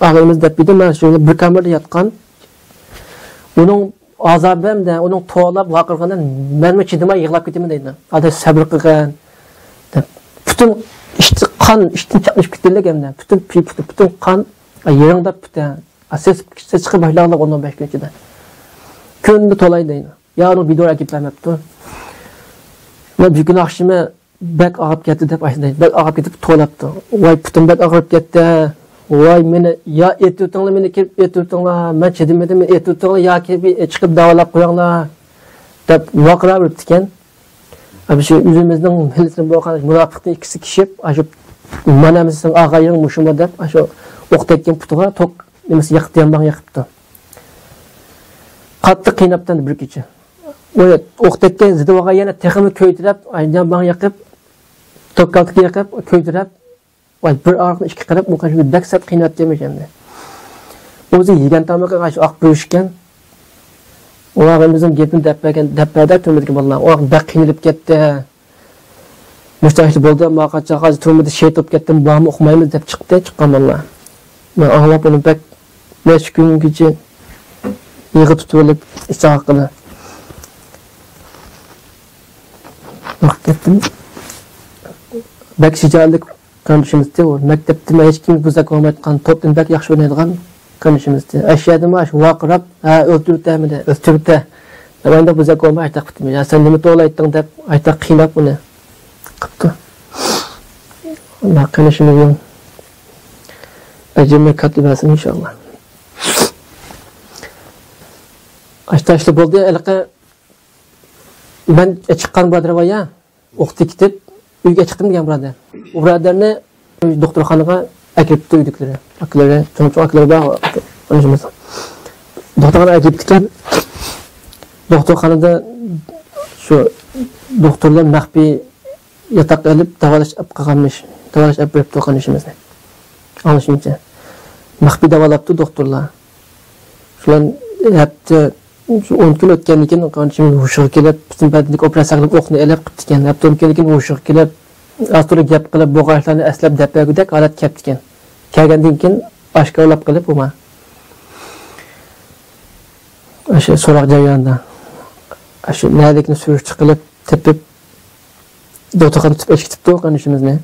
ئاغىنىمىز دەپ ئىدى، مەن شۇ بىر كامېردا ياتقان. ئۇنىڭ ئازابىمدا، ئۇنىڭ توۋلاپ ۋارقىرىغىنىدا مەنمۇ چىدىماي يىغلاپ كېتىمەن دەيدۇ. ئادەم سەبرى قىلغىن دەپ. پۈتۈن ئىچى قان، ئىچتىن چاقنىشىپ كېتىدىكەن دە. پۈتۈن پۈتۈن، پۈتۈن قان يىرىڭداپ پۈتۈن سېسىپ، سېسىپ چىقىپ باشلىغانلىق ئون بەش كۈن ئىچىدە. كۈندە تولاي دەيدۇ. يا ئۇنىڭ بىدور ئەكىپ بەرمەپتۇ. مەن بۈگۈن ئاخشىمى بەك ئاغرىپ كەتتى دەپ ئاشۇنداق بەك ئاغرىپ كېتىپ توۋلاپتۇ. ۋاي پۇتۇم بەك ئاغرىپ كەتتى. ۋاي مېنى يا ئېتىۋېتىڭلار، مېنى كېلىپ ئېتىۋېتىڭلار، مەن چىدىمىدىم، مېنى ئېتىۋېتىڭلار ياكى بىر چىقىپ داۋالاپ قويۇڭلار دەپ ۋارقىراۋېرىپتىكەن. ئەمدى شۇ ئۆزىمىزنىڭ مىللىتىدىن بولغان مۇناپىقنىڭ ئىككىسى كىشىپ، ئاشۇ مانا ئەمىسە سېنىڭ ئاغايىڭ مۇشۇما دەپ، ئاشۇ ئوق تەگكەن پۇتىغا توك نېمىسى يېقىپتۇ، يانباڭ يېقىپتۇ. قاتتىق قىيناپتۇ ئەمدى بىر كېچە. ئۇ ئوق تەگكەن زىدىۋالغان يەنە تېخىمۇ كۆيدۈرەپ، يانباڭ يېقىپ، توك كالتىكى يېقىپ، كۆيدۈرەپ، ۋاي، بىر ئاغرىقنى ئىككى قىلىپ، ئۇ قېنى بەك سەت قىينايتتىمىش ئەمدى. ئۆزى يېگەن تامىقى ئاشۇ ئاق بۆشۈككەن. ئۇلارغا ئۆزىنىڭ گېپىنى دەپ بەرگەن، دەپ بەردى تۈرمىدىكى بالىلار. ئۇلار بەك قىينىلىپ كەتتى. مۇشۇنداق بولدى، ماڭا قاچان ھازىر تۈرمىدە شېھىت بولۇپ كەتتىم، بارمۇ ئۇقمايمىز دەپ چىقتى، چىققان بالىلار. مەن ئاڭلاپ ئۇنى بەك نەچچە كۈنگىچە يىغا تۇتۇۋېلىپ ئىچ ئاغرىقىدا. قورقۇپ كەتتىم. بەك شىجائەتلىك قېرىندىشىمىز ئىدى ئۇ. مەكتەپتىمۇ ھېچكىمگە بوزەك بولمايدىغان، توپنى بەك ياخشى ئوينايدىغان قېرىندىشىمىز ئىدى. ئەشيادىمۇ ئاشۇ ۋارقىراپ، ھە، ئۆلتۈرۈۋېتەمدى، ئۆلتۈرۈۋېتە. دەپ ئاينداق بوزەك بولماي ئايتاق قىپتىمىش. يا سەن نېمە توۋلايتتىڭ دەپ ئايتاق قىيناپ ئۇنى قىپتۇ. ئاللا قېرىندىشىمىزنىڭ ئەجرىنى كاتتا بەرسۇن ئىنشاللا. ئاشتا ئاشتا بولدى، ھېلىقى مەن چىققان بۇرادەر بار يا، ئوق تېگىپ كېتىپ، ئۆيگە چىقتىم دېگەن بۇرادەر. ئۇ بۇرادەرنى دوختۇرخانىغا ئەكىرىپتۇ ئۆيدىكىلىرى. ئاكىلىرى، چوڭ چوڭ ئاكىلىرى بار، تونۇشىمىز. دوختۇرخانىغا ئەكىرىپتىكەن. دوختۇرخانىدا شۇ دوختۇرلار مەخپىي ياتاققا ئېلىپ داۋالاش ئەپ قالغانمىش. داۋالاش ئەپ بېرىپتۇ قېرىندىشىمىزنى. ئاڭلىشىمچە، مەخپىي داۋالاپتۇ دوختۇرلار. شۇلار ھەپتە، شۇ ئون كۈن ئۆتكەندىن كېيىن قېرىندىشىم ھوشىغا كېلىپ، پۈتۈن بەدىنىدىكى ئوپېراتسىيە قىلىپ ئوقنى ئېلىپ قىپتىكەن. ھەپتە ئون كۈندىن كېيىن ھوشىغا كېلىپ، ئاز تولا گەپ قىلىپ، بولغان ئىشلارنى ئەسلەپ دەپ بەرگۈدەك ھالەت كەپتىكەن. كەلگەندىن كېيىن ئاشكارىلاپ قىلىپ ئۇما. ئاشۇ سوراق جەريانىدا ئاشۇ نەدىكىنى سۈرۈشتە قىلىپ، تېپىپ، دوختۇرخانا تۇتۇپ ئېچىپ كېتىپتۇ قېرىندىشىمىزنى.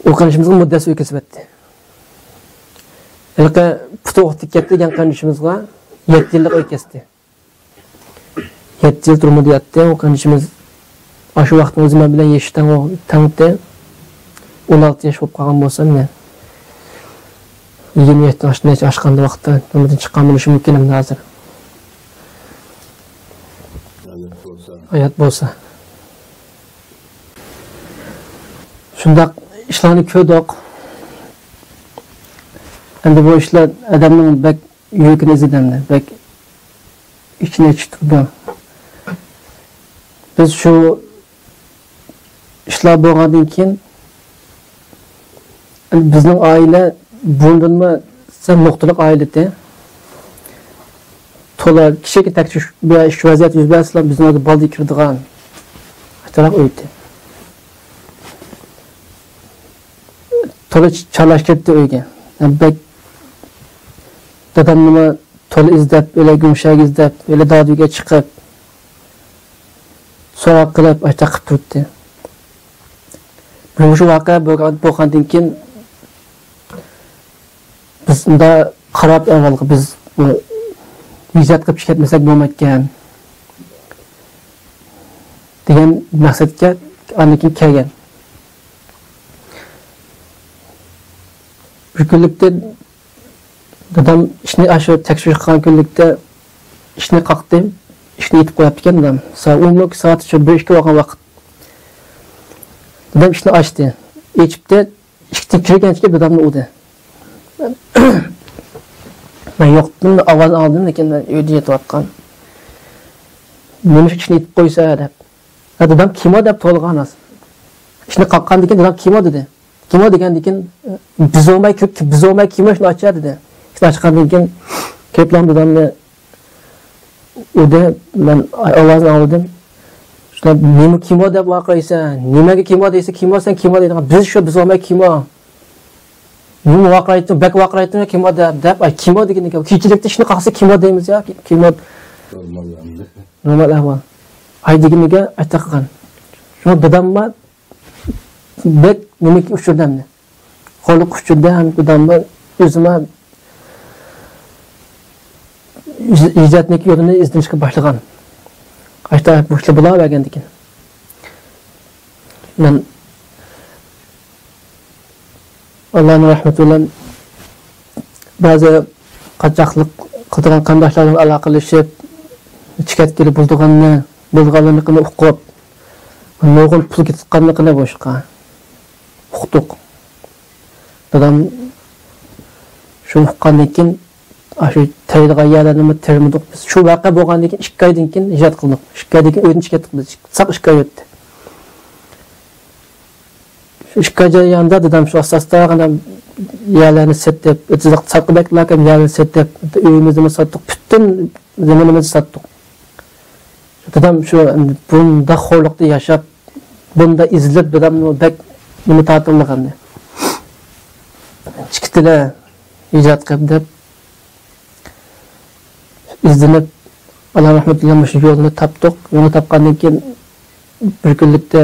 ئۇ قېرىندىشىمىزغا مۇددەت ئۆي كېسىۋەتتى. ھېلىقى پۇتى ئوق تېگىپ كەتتى دېگەن قېرىندىشىمىزغا يەتتە يىللىق ئۆي كەستى. يەتتە يىل تۈرمىدە ياتتى. ئۇ قېرىندىشىمىز ئاشۇ ۋاقىتنىڭ ئۆزى مەن بىلەن يېشى تەڭ، تەڭ ئىدى. ئون ئالتە ياش بولۇپ قالغان بولسام مەن. يىگىرمە يەتتە ئاش-، نەچچە ئاشقاندا ۋاقىتتا تۈرمىدىن چىققان بولۇشى مۇمكىن ئەمدى ھازىر. ھايات بولسا. ھايات بولسا. شۇنداق ئىشلارنى كۆردۇق. ئەمدى بۇ ئىشلار ئادەمنىڭ بەك يۈرىكىنى ئېزىدۇ ئەمدى، بەك ئىچىنى ئېچىشتۇرىدۇ. بىز شۇ ئىشلار بولغاندىن كېيىن، بىزنىڭ ئائىلە بۇرۇندىنمۇ سەل نۇقتىلىق ئائىلە ئىدى. تولا كىچىك تەكشۈرۈش، بىر ئىككى ۋەزىيەت يۈز بەرسىلا، بىزنىڭ ئۆيگە بالدۇر كىرىدىغان ئاشۇنداق ئۆي ئىدى. تولا چالاش كىرىپتۇ ئۆيگە. بەك دادامنىمۇ تولا ئىزدەپ، ئۆلە گۇڭشەگە ئىزدەپ، ئۆلە دادۈگە چىقىپ، سوراق قىلىپ، ئاشۇنداق قىلىپ تۇراتتى. مۇشۇ ۋەقە بولغان، بولغاندىن كېيىن بىز ئۇندا قاراپ ئەھۋالغا بىز بۇ ھىجرەت قىلىپ چىقىپ كەتمىسەك بولمايدىكەن دېگەن مەقسەتكە ئاندىن كېيىن كەلگەن. بىر كۈنلۈكتە دادام ئىشنى ئاشۇ تەكشۈرۈش قىلغان كۈنلۈكتە ئىشىكنى قاقتىم. ئىشىكنى يېپىپ قويۇپتىكەن دادام. سائەت ئون بىر سائەت شۇ بىر ئىككى بولغان ۋاقىت. دادام ئىشىكنى ئاچتى. ئېچىپتى. ئىشىكتىن كىرگەنچە دادامنى ئۇردى. مەن يوقتىن ئاۋاز ئاڭلىدىم، لېكىن مەن ئۆيدە يېتىۋاتقان. نېمىشقا ئىشىكنى يېپىپ قويسا دەپ. ھە، دادام كىمۇ دەپ توۋلىغان ھازىر. ئىشىكنى قاققاندىن كېيىن دادام كىمۇ دېدى. كىمۇ دېگەندىن كېيىن، بىزوماي، بىزوماي كىمۇ شۇنى ئاچا دېدى. ئىشىكنى ئاچقاندىن كېيىن كىرىپلا دادامنى ئۇردى، مەن ئاۋازىنى ئاڭلىدىم. شۇنداق نېمە كىمۇ دەپ ۋارقىرايسەن؟ نېمەگە كىمۇ دەيسەن؟ كىمۇ سەن كىمۇ دەيدىغان؟ بىز شۇ بىزوماي كىمۇ. نېمە ۋارقىرايتتىڭ؟ بەك ۋارقىرايتتىڭ كىمۇ دەپ، دەپ، ئاي كىمۇ دېگىنىگە كېچىلىكتە ئىشىكنى قاقسا كىمۇ دەيمىز يا كىمۇ. نورمال ئەھۋال. ئاي دېگىنىگە ئايتا قىلغان. شۇڭا داداممۇ بەك نېمە ئۇچۇردى ئەمدى. خورلۇق ئۇچۇردى ھەم داداممۇ ئۆزىمۇ ھىجرەتنىڭ يولىنى ئىزدىنىشكە باشلىغان. ئاشتا بۇ ئىشلار بولاۋەرگەندىكىن. مەن ئاللانىڭ رەھمىتى بىلەن بەزى قاچاقلىق قىلىدىغان قېرىنداشلار بىلەن ئالاقىلىشىپ، چېكەتكىلى بولىدىغاننى، بولىدىغانلىقىنى ئۇقۇپ، نۇرغۇن پۇل كېتىۋاتقانلىقىنى بۇ ئىشقا ئۇقتۇق. دادام شۇنى ئۇققاندىن كېيىن، ئاشۇ تېرىيدىغان يەرلەرنىمۇ تېرىمىدۇق بىز. شۇ ۋەقە بولغاندىن كېيىن ئىككى ئايدىن كېيىن ھىجرەت قىلدۇق. ئىككى ئايدىن كېيىن ئۆيدىن چىقىپ كەتتۇق بىز. ساق ئىككى ئاي ئۆتتى. شۇ ئىككى ئاي جەريانىدا دادام شۇ ئاستا-ئاستا غەنە يەرلەرنى سېتىپ، ئېتىزلىق ساتقۇدەكلەركەن يەرنى سېتىپ، ئۆيىمىزنىمۇ ساتتۇق، پۈتۈن زېمىنىمىزنى ساتتۇق. دادام شۇ ئەمدى بۇنداق خورلۇقتا ياشاپ، بۇنداق ئېزىلىپ، داداممۇ بەك نېمە تارتىۋالغانىدى. چىقتىلە ھىجرەت قىلىپ دەپ ئىزدىنىپ، ئاللا رەھمىتى بىلەن مۇشۇ يولنى تاپتۇق. يولنى تاپقاندىن كېيىن بىر كۈنلۈكتە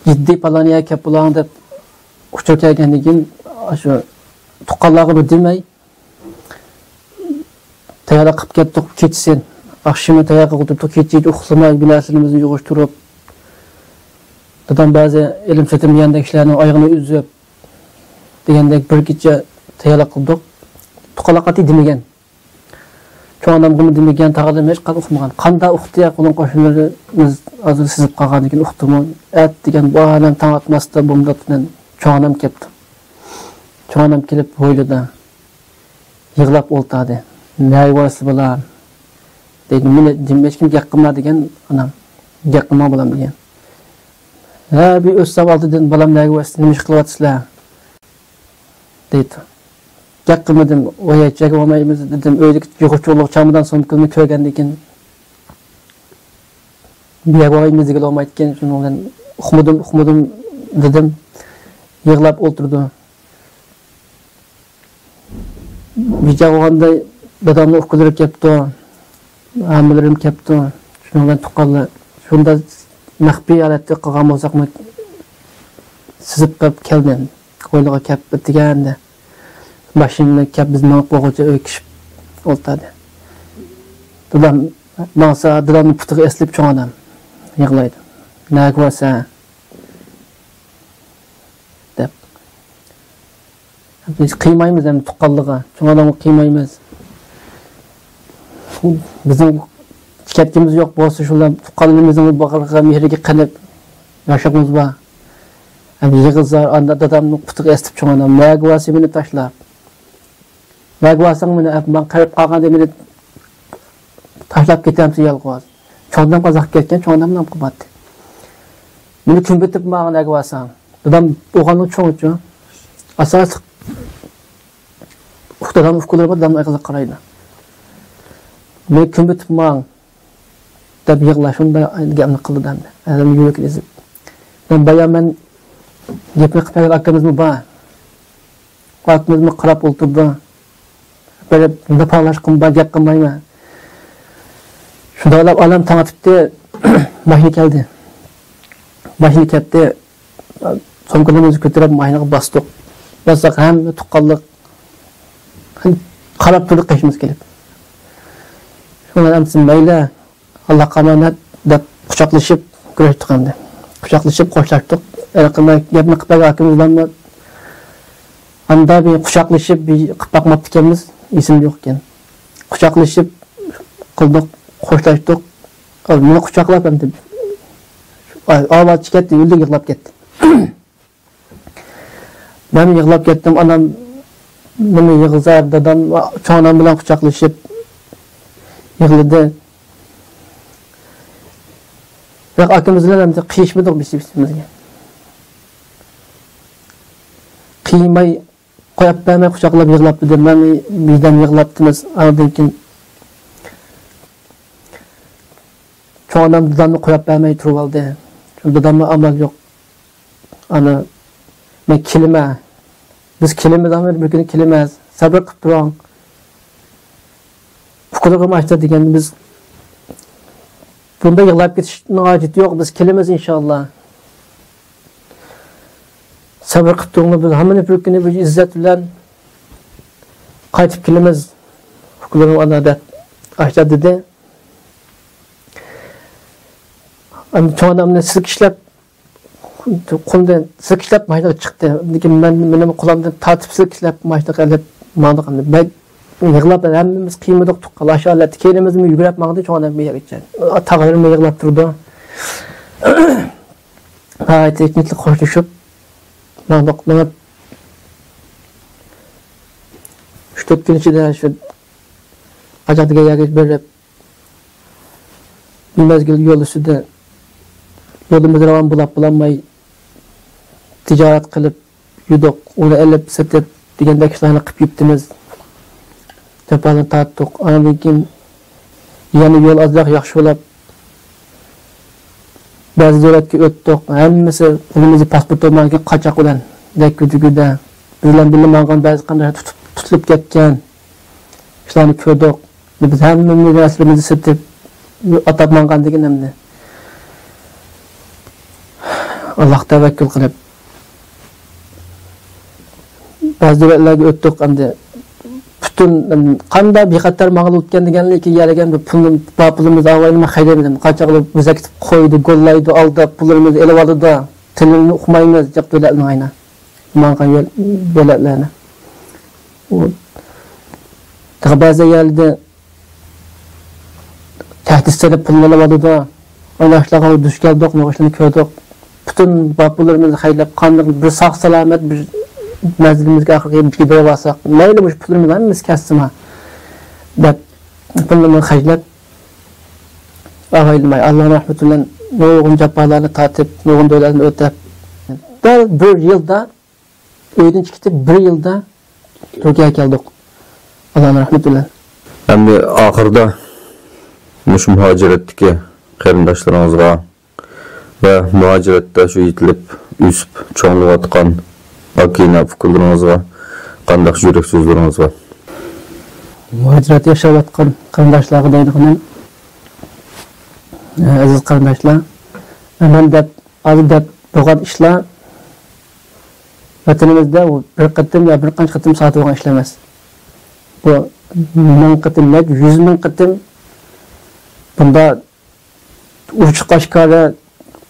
جىددىي پالان يەرگە كەپ بولاڭ دەپ ئۇچۇر كەلگەندىن كېيىن، شۇ تۇغقانلارغا بىر دېمەي، تەييارلىق قىلىپ كەتتۇق كېچىسى. ئاخشىمى تەييارلىق قىلىپ تۇرۇپ، كېچە ئۇخلىماي، بىر نەرسىلىرىمىزنى يىغىشتۇرۇپ، دادام بەزى ئېلىم سېتىم دېگەندەك ئىشلارنىڭ ئايىغىنى ئۈزۈپ، دېگەندەك بىر كېچە تەييارلىق قىلدۇق. تۇغقانلار قەتئىي دېمىگەن. چوڭ ئانامغىمۇ دېمىگەن، تاغىلىرىم ھېچقانداق ئۇقمىغان. قانداق ئۇقتى يا، قولۇم قوشنىلىرىمىز ھازىر سېزىپ قالغاندىن كېيىن ئۇقتىمۇ؟ ئەتىگەن بۇ ئادەم تاڭ ئاتماستا بومدات بىلەن چوڭ ئانام كەپتۇ. چوڭ ئانام كېلىپ ھويلىدا يىغلاپ ئولتۇردى. نەگە بارىسىلەر بالام؟ دەيدۇ. مېنى دېمەي ھېچكىم گەپ قىلما دېگەن ئانام. گەپ قىلماڭ بالام دېگەن. ھە، بىر ئۆتسەم ئالدىدىن بالام نەگە بارىسىلەر، نېمە ئىش قىلىۋاتىسىلەر؟ دەيدۇ. گەپ قىلمىدىم. ۋاي، جەگە بولمايمىز دېدىم. ئۆيدىكى يۇغۇرچۇقلۇق چامادان سومكىمنى كۆرگەندىن كېيىن، بۇ يەرگە بارمايمىز دېگىلى بولمايدىكەن. شۇنىڭ بىلەن ئۇقمىدىم، ئۇقمىدىم دېدىم. يىغلاپ ئولتۇردى. بىچارە بولغاندا دادامنىڭ ئۇكىلىرى كەپتۇ، ھەممىلىرىم كەپتۇ. شۇنىڭ بىلەن تۇغقانلار شۇنداق مەخپىي ھالەتتە قىلغان بولساقمۇ سېزىپ قېلىپ كەلدىم. ھويلىغا كەپ ئۆتۈگەندە ماشىنىدا كەپ بىز مېڭىپ بولغۇچە ئۆيگە كىرىپ ئولتۇردى. دادام ماڭسا، دادامنىڭ پۇتىغا ئېسىلىپ چوڭ ئانام يىغلايدۇ. نەگە بارسەن؟ دەپ. بىز قىيمايمىز ئەمدى تۇغقانلىرىغا، چوڭ ئانامغا قىيمايمىز. بىزنىڭ كەتكىنىمىز يوق بولسا، شۇلار تۇغقانلىرىمىزنىڭ باغرىغا، مېھرىگە قېنىپ ياشىغىنىمىز بار. ئەمدى يىغا-زار، ئاندا دادامنىڭ پۇتىغا ئېسىلىپ چوڭ ئانام، نەگە بارسا مېنى تاشلاپ؟ نەگە بارساڭ مېنى ئەپ، مەن قېرىپ قالغاندا مېنى تاشلاپ كېتەمسەن يالغۇز؟ چوڭ ئانام قازاق كەتكەن، چوڭ ئانام نام قىلماپتۇ. مېنى كۈن پېتىپ ماڭا نەگە بارساڭ. دادام بولغاننىڭ چوڭىچۇ. ئاساسلىق ئۇك-، دادام ئۇكىلىرىمۇ دادامنىڭ ئېغىزىغا قارايدۇ. مېنى كۈن پېتىپ ماڭ دەپ يىغلاپ، شۇنداق گەپنى قىلدى ئەمدى. ئادەم يۈرىكىنى ئېزىپ. مەن بايا مەن گېپىنى قىلىپ بەرگەن ئاكىمىزمۇ بار. ئاكىمىزمۇ قاراپ ئولتۇردى. بېرىپ، ناپاڭلاشقىمۇ بار، گەپ قىلمايمەن. شۇنداقلاپ ئالەم تاڭ ئاتىپتۇ. ماشىنا كەلدى. ماشىنا كەپتۇ. سومكىلىرىمىزنى كۆتۈرۈپ ماشىنىغا باستۇق. باسساق ھەممە تۇغقانلىق قاراپ تۇردى قېشىمىزغا كېلىپ. شۇڭا ئەمدى مەيلى، ئاللاغا ئامانەت دەپ قۇچاقلىشىپ كۆرۈشتۇق ئەمدى. قۇچاقلىشىپ خوشلاشتۇق. ھېلىقى گەپنى قىلىپ بەرگەن ئاكىمىز بىلەنمۇ ئاندا بىر قۇچاقلىشىپ بىر قىلىپ باقماپتىكەنمىز، ئېسىمدە يوقكەن. قۇچاقلىشىپ قىلدۇق، خوشلاشتۇق. مېنى قۇچاقلاپ ئەمدى ئاۋاز چىقىپ كەتتى، ئۆلدى، يىغلاپ كەتتى. مەن يىغلاپ كەتتىم، ئانام مېنى يىغلىسا، دادام، چوڭ ئانام بىلەن قۇچاقلىشىپ يىغلىدى. بىراق ئاكىمىز بىلەن ئەمدى قىيىشمىدۇق بىز بىر-بىرىمىزگە. قىيماي، قويۇپ بەرمەي قۇچاقلاپ يىغلاپ بېرىپ، مەن بىردەم يىغلاپتىمىز. ئاندىن كېيىن چوڭ ئانام دادامنى قويۇپ بەرمەي تۇرۇۋالدى. داداممۇ ئامال يوق. ئانا، مەن كېلىمەن. بىز كېلىمىز، ئەمما بىر كۈنى كېلىمىز. سەبرى قىپ تۇرۇڭ. ئۇكىلىرىم ئاچتا دېگەندە بىز بۇنداق يىغلاپ كېتىشنىڭ ھاجىتى يوق. بىز كېلىمىز ئىنشاللا. سەبرى قىپ تۇرۇڭلار، بىز ھەممىنى بىر كۈنى بىر ئىززەت بىلەن قايتىپ كېلىمىز. ئۇكىلىرىم ئانا دەپ ئاچتا دېدى. ئەمدى چوڭ ئانامنى سىلكىشلەپ، قولىدىن سىلكىشلەپ ماشىنىغا چىقتى. لېكىن مەن، مېنىڭ قولۇمدىن تارتىپ سىلكىشلەپ ماشىنىغا ئېلىپ ماڭدۇق. ئەمدى بەك يىغلاپ، ھەممىمىز قىيمىدۇق، توققان ئاشۇ ھالەتتە. كەينىمىزدىن يۈگۈرۈپ ماڭدى چوڭ ئانام بۇ يەرگىچە. تاغىلىرىمۇ يىغلاپ تۇرىدۇ. ناھايىتى ھېكمەتلىك خوشلىشىپ ماڭدۇق. مېڭىپ، ئۈچ تۆت كۈن ئىچىدە شۇ قاچاق دېگەن يەرگە بېرىپ، بىر مەزگىل يول ئۈستىدە يولىمىز راۋان بولاپ بولالماي، تىجارەت قىلىپ يۈردۇق، ئۇنى ئېلىپ، سېتىپ دېگەندەك ئىشلارنى قىلىپ يۈرۈپتىمىز. جاپالارنى تارتتۇق. ئاندىن كېيىن يەنە يول ئازراق ياخشى بولاپ، بەزى دۆلەتكە ئۆتتۇق. ھەممىسى ئۆزىمىزنىڭ پاسپورتى بولمىغان قاچاق بىلەن دەككە-دۈككىدە. بىز بىلەن بىللە ماڭغان بەزى قېرىنداشلار تۇتۇپ، تۇتۇلۇپ كەتكەن. شۇلارنى كۆردۇق. بىز ھەممە نەرسىلىرىمىزنى سېتىپ، ئاتاپ ماڭغان دېگىن ئەمدى. ئاللاھقا تەۋەككۈل قىلىپ، بەزى دۆلەتلەرگە ئۆتتۇق ئەمدى. پۈتۈن، قانداق بىخەتەر ماڭىلىۋاتقان دېگەنلىكى يەرگەن بىر پۇل، بار پۇلىمىزنى ئاۋايلىما خەيدەيمىزدىن قاچاقلاپ بىزگە كېتىپ قويىدۇ، گوللايدۇ، ئالداپ پۇللىرىمىزنى ئېلىۋالىدۇ. تىلىنى ئۇقمايمىز، جىق دۆلەتنىڭ ئاينا. ماڭغان يول، دۆلەتلەرنى. ئۇ، تېخى بەزى يەرلەردە تەھدىت سېلىپ پۇلنى ئېلىۋالىدۇ. ئانا ئىشلارغا دۇچ كەلدۇق، نۇرغۇن ئىشلارنى كۆردۇق. پۈتۈن بار پۇللىرىمىزنى خەجلەپ، قانداق بىر ساق-سالامەت بىر مەنزىلىمىزگە ئاخىرقى يېتىشكە بېرىۋالساق، مەيلى، مۇشۇ پۇللىرىمىز ھەممىسى كەتسىمۇ، دەپ پۇللىرىمىزنى خەجلەپ، ئاغايلىماي، ئاللانىڭ رەھمىتى بىلەن نۇرغۇن جاپالارنى تارتىپ، نۇرغۇن دۆلەتلەرنى ئۆتۈپ، دەل بىر يىلدا ئۆيدىن چىقىپ بىر يىلدا تۈركىيەگە كەلدۇق. ئاللانىڭ رەھمىتى بىلەن. ئەمدى ئاخىرىدا مۇشۇ مۇھاجىرەتتىكى قېرىنداشلىرىڭىزغا ۋە مۇھاجىرەتتە شۇ يېتىلىپ، ئۆسۈپ، چوڭىيىۋاتقان ئاكا-ئىنى، ئۇكىلىرىڭىزغا قانداق يۈرەك سۆزلىرىڭىز بار؟ مۇھاجىرەتتە ياشاۋاتقان قېرىنداشلارغا دەيدىغىنىم، ئەزىز قېرىنداشلار، مەن دەپ ھازىر دەپ بولغان ئىشلار ۋەتىنىمىزدە ئۇ بىر قېتىم يا بىر قانچە قېتىم سادىر بولغان ئىشلار ئەمەس. بۇ مىڭ قېتىم، نەچچە يۈز مىڭ قېتىم بۇنداق ئوچۇق ئاشكارا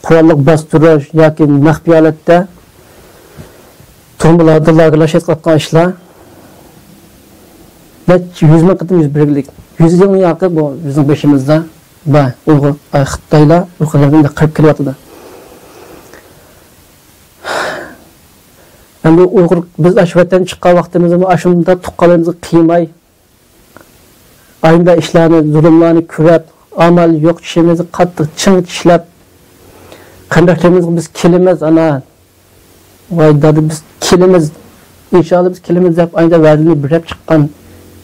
قوراللىق باستۇرۇش ياكى مەخپىي ھالەتتە تۈرمىلەردە لاگېرلاشتۇرۇپ قىلىۋاتقان ئىشلار نەچچە يۈز مىڭ قېتىم يۈز بەرگىلىك. يۈز يىلنىڭ ياقى بۇ بىزنىڭ بېشىمىزدا بار. ئۇيغۇر، ئاي، خىتايلار ئۇيغۇرلارنى قىرىپ كېلىۋاتىدۇ. ئەمدى ئۇيغۇر، بىز ئاشۇ ۋەتەندىن چىققان ۋاقتىمىزدا ئاشۇنداق تۇغقانلىرىمىزغا قىيماي، ئاينىدا ئىشلارنى، زۇلۇملارنى كۆرۈپ، ئامال يوق چىشىمىزنى قاتتىق چىڭ چىشلەپ، قېرىنداشلىرىمىزغا بىز كېلىمىز، ئانا، ۋاي دادا، بىز كېلىمىز، ئىنشاللا بىز كېلىمىز دەپ، ئاينىدا ۋەدىنى بېرىپ چىققان،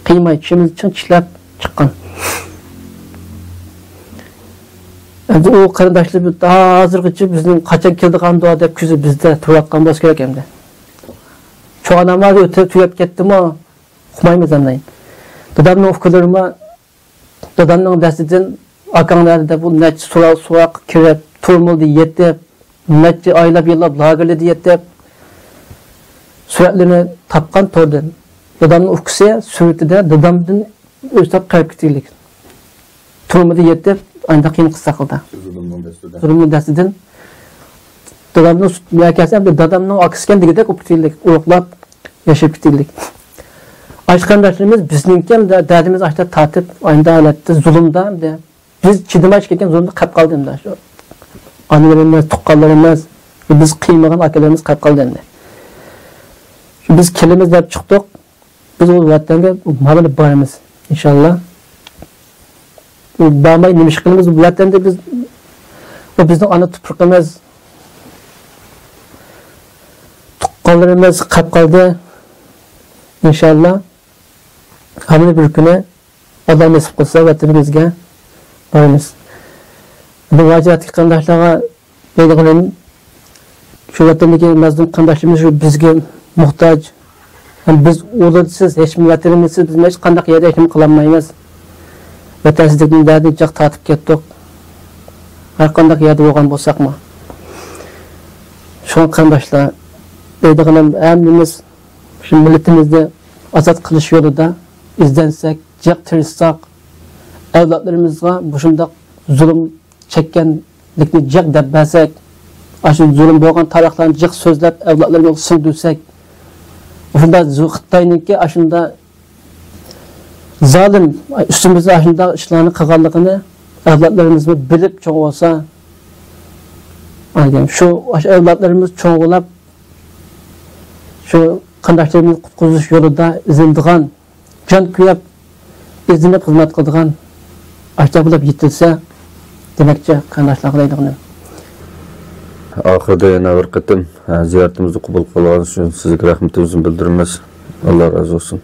قىيماي، چىشىمىزنى چىڭ چىشلەپ چىققان. ئەمدى ئۇ قېرىنداشلىرىمىز ھازىرغىچە بىزنىڭ قاچان كېلىدىغاندۇ دەپ كۆزى بىزدە تۇرۇۋاتقان بولسا كېرەك ئەمدى. چوڭ ئانام ھازىر ئۆتۈپ تۈگەپ كەتتىمۇ، ئۇقمايمىز ئەمدى. دادامنىڭ ئۇكىلىرىمۇ دادامنىڭ دەستىدىن، ئاكاڭ نەدە دەپ، ئۇ نەچچە سوراق، سوراققا كىرىپ، تۈرمىدە يېتىپ، نەچچە ئايلاپ يىللاپ لاگېرلاردا يېتىپ، سۈرەتلىرىنى تاپقان توردىن. دادامنىڭ ئۇكىسى سۈرىتىدە دادامدىن ئۆستەپ قېرىپ كېتىگلىك. تۈرمىدە يېتىپ، ئانداق قىيىن قىسساقلىدا. زۇلۇمنىڭ دەستىدىن. زۇلۇمنىڭ دەستىدىن. دادامنىڭ سۈت-، يا كەلسە، ئەمدى دادامنىڭ ئاكىسىكەن دېگۈدەك بولۇپ كېتىگلىك. ئۇرۇقلاپ، ياشاپ كېتىگلىك. ئاشۇ قېرىنداشلىرىمىز بىزنىڭكى ھەمدە دەردىمىز ئاشۇنداق تارتىپ، ئاينىدا ھالەتتە زۇلۇمدا ھەمدە بىز چىدىماي كەتكەن زۇلۇمدا قېلىپ قالدى ھەمدە شۇ ئانىلىرىمىز، تۇغقانلىرىمىز، بىز قىيمىغان ئاكىلىرىمىز قېلىپ قالدى ئەمدى. شۇ بىز كېلىمىز دەپ چىقتۇق. بىز ئۇ ۋەتەنگە مانا بارىمىز، ئىنشاللا. بارماي نېمە ئىش قىلىمىز؟ ۋەتەندە بىز، بۇ بىزنىڭ ئانا تۇپرىقىمىز، تۇغقانلىرىمىز قېلىپ قالدى. ئىنشاللا، ھەممە بىر كۈنى ئاللا نېسىپ قىلسا، ۋەتىنىمىزگە بارىمىز. مۇھاجىرەتتىكى قېرىنداشلارغا دەيدىغىنىم، شۇ ۋەتەندىكى مەزلۇم قېرىنداشلىرىمىز شۇ بىزگە موھتاج. ھەم بىز ئۇلارسىز، ھېچ ۋەتىنىمىزسىز بىز ھېچ قانداق يەردە ھېچنېمە قىلالمايمىز. ۋەتەنسىزلىكنىڭ دەردىنى جىق تارتىپ كەتتۇق. ھەر قانداق يەردە بولغان بولساقمۇ. شۇڭا قېرىنداشلار، دەيدىغىنىم، ھەممىمىز شۇ مىللىتىمىزنى ئازاد قىلىش يولىدا ئىزدەنسەك، جىق تىرىشساق، ئەۋلادلىرىمىزغا مۇشۇنداق زۇلۇم چەككەنلىكنى جىق دەپ بەرسەك، ئاشۇ زۇلۇم بولغان تارىخلارنى جىق سۆزلەپ، ئەۋلادلىرىمىزغا سىڭدۈرسەك، شۇنداق زۇ-، خىتاينىڭكى ئاشۇنداق زالىم ئۈستىمىزدە ئاشۇنداق ئىشلارنى قىلغانلىقىنى ئەۋلادلىرىمىزمۇ بىلىپ چوڭ بولسا، ئايدىم، شۇ، ئاشۇ ئەۋلادلىرىمىز چوڭ بولاپ، شۇ قېرىنداشلىرىمىزنى قۇتقۇزۇش يولىدا ئىزدىنىدىغان، جان كۆيۈپ، ئىزدىنىپ خىزمەت قىلىدىغان ئاشۇنداق بولۇپ يېتىلسە دېمەكچى قېرىنداشلارغا دەيدىغىنىم. ئاخىرىدا يەنە بىر قېتىم، ھە، زىيارىتىمىزنى قوبۇل قىلغان ئۈچۈن سىزگە رەھمىتىمىزنى بىلدۈرىمىز. ئاللا رازى بولسۇن.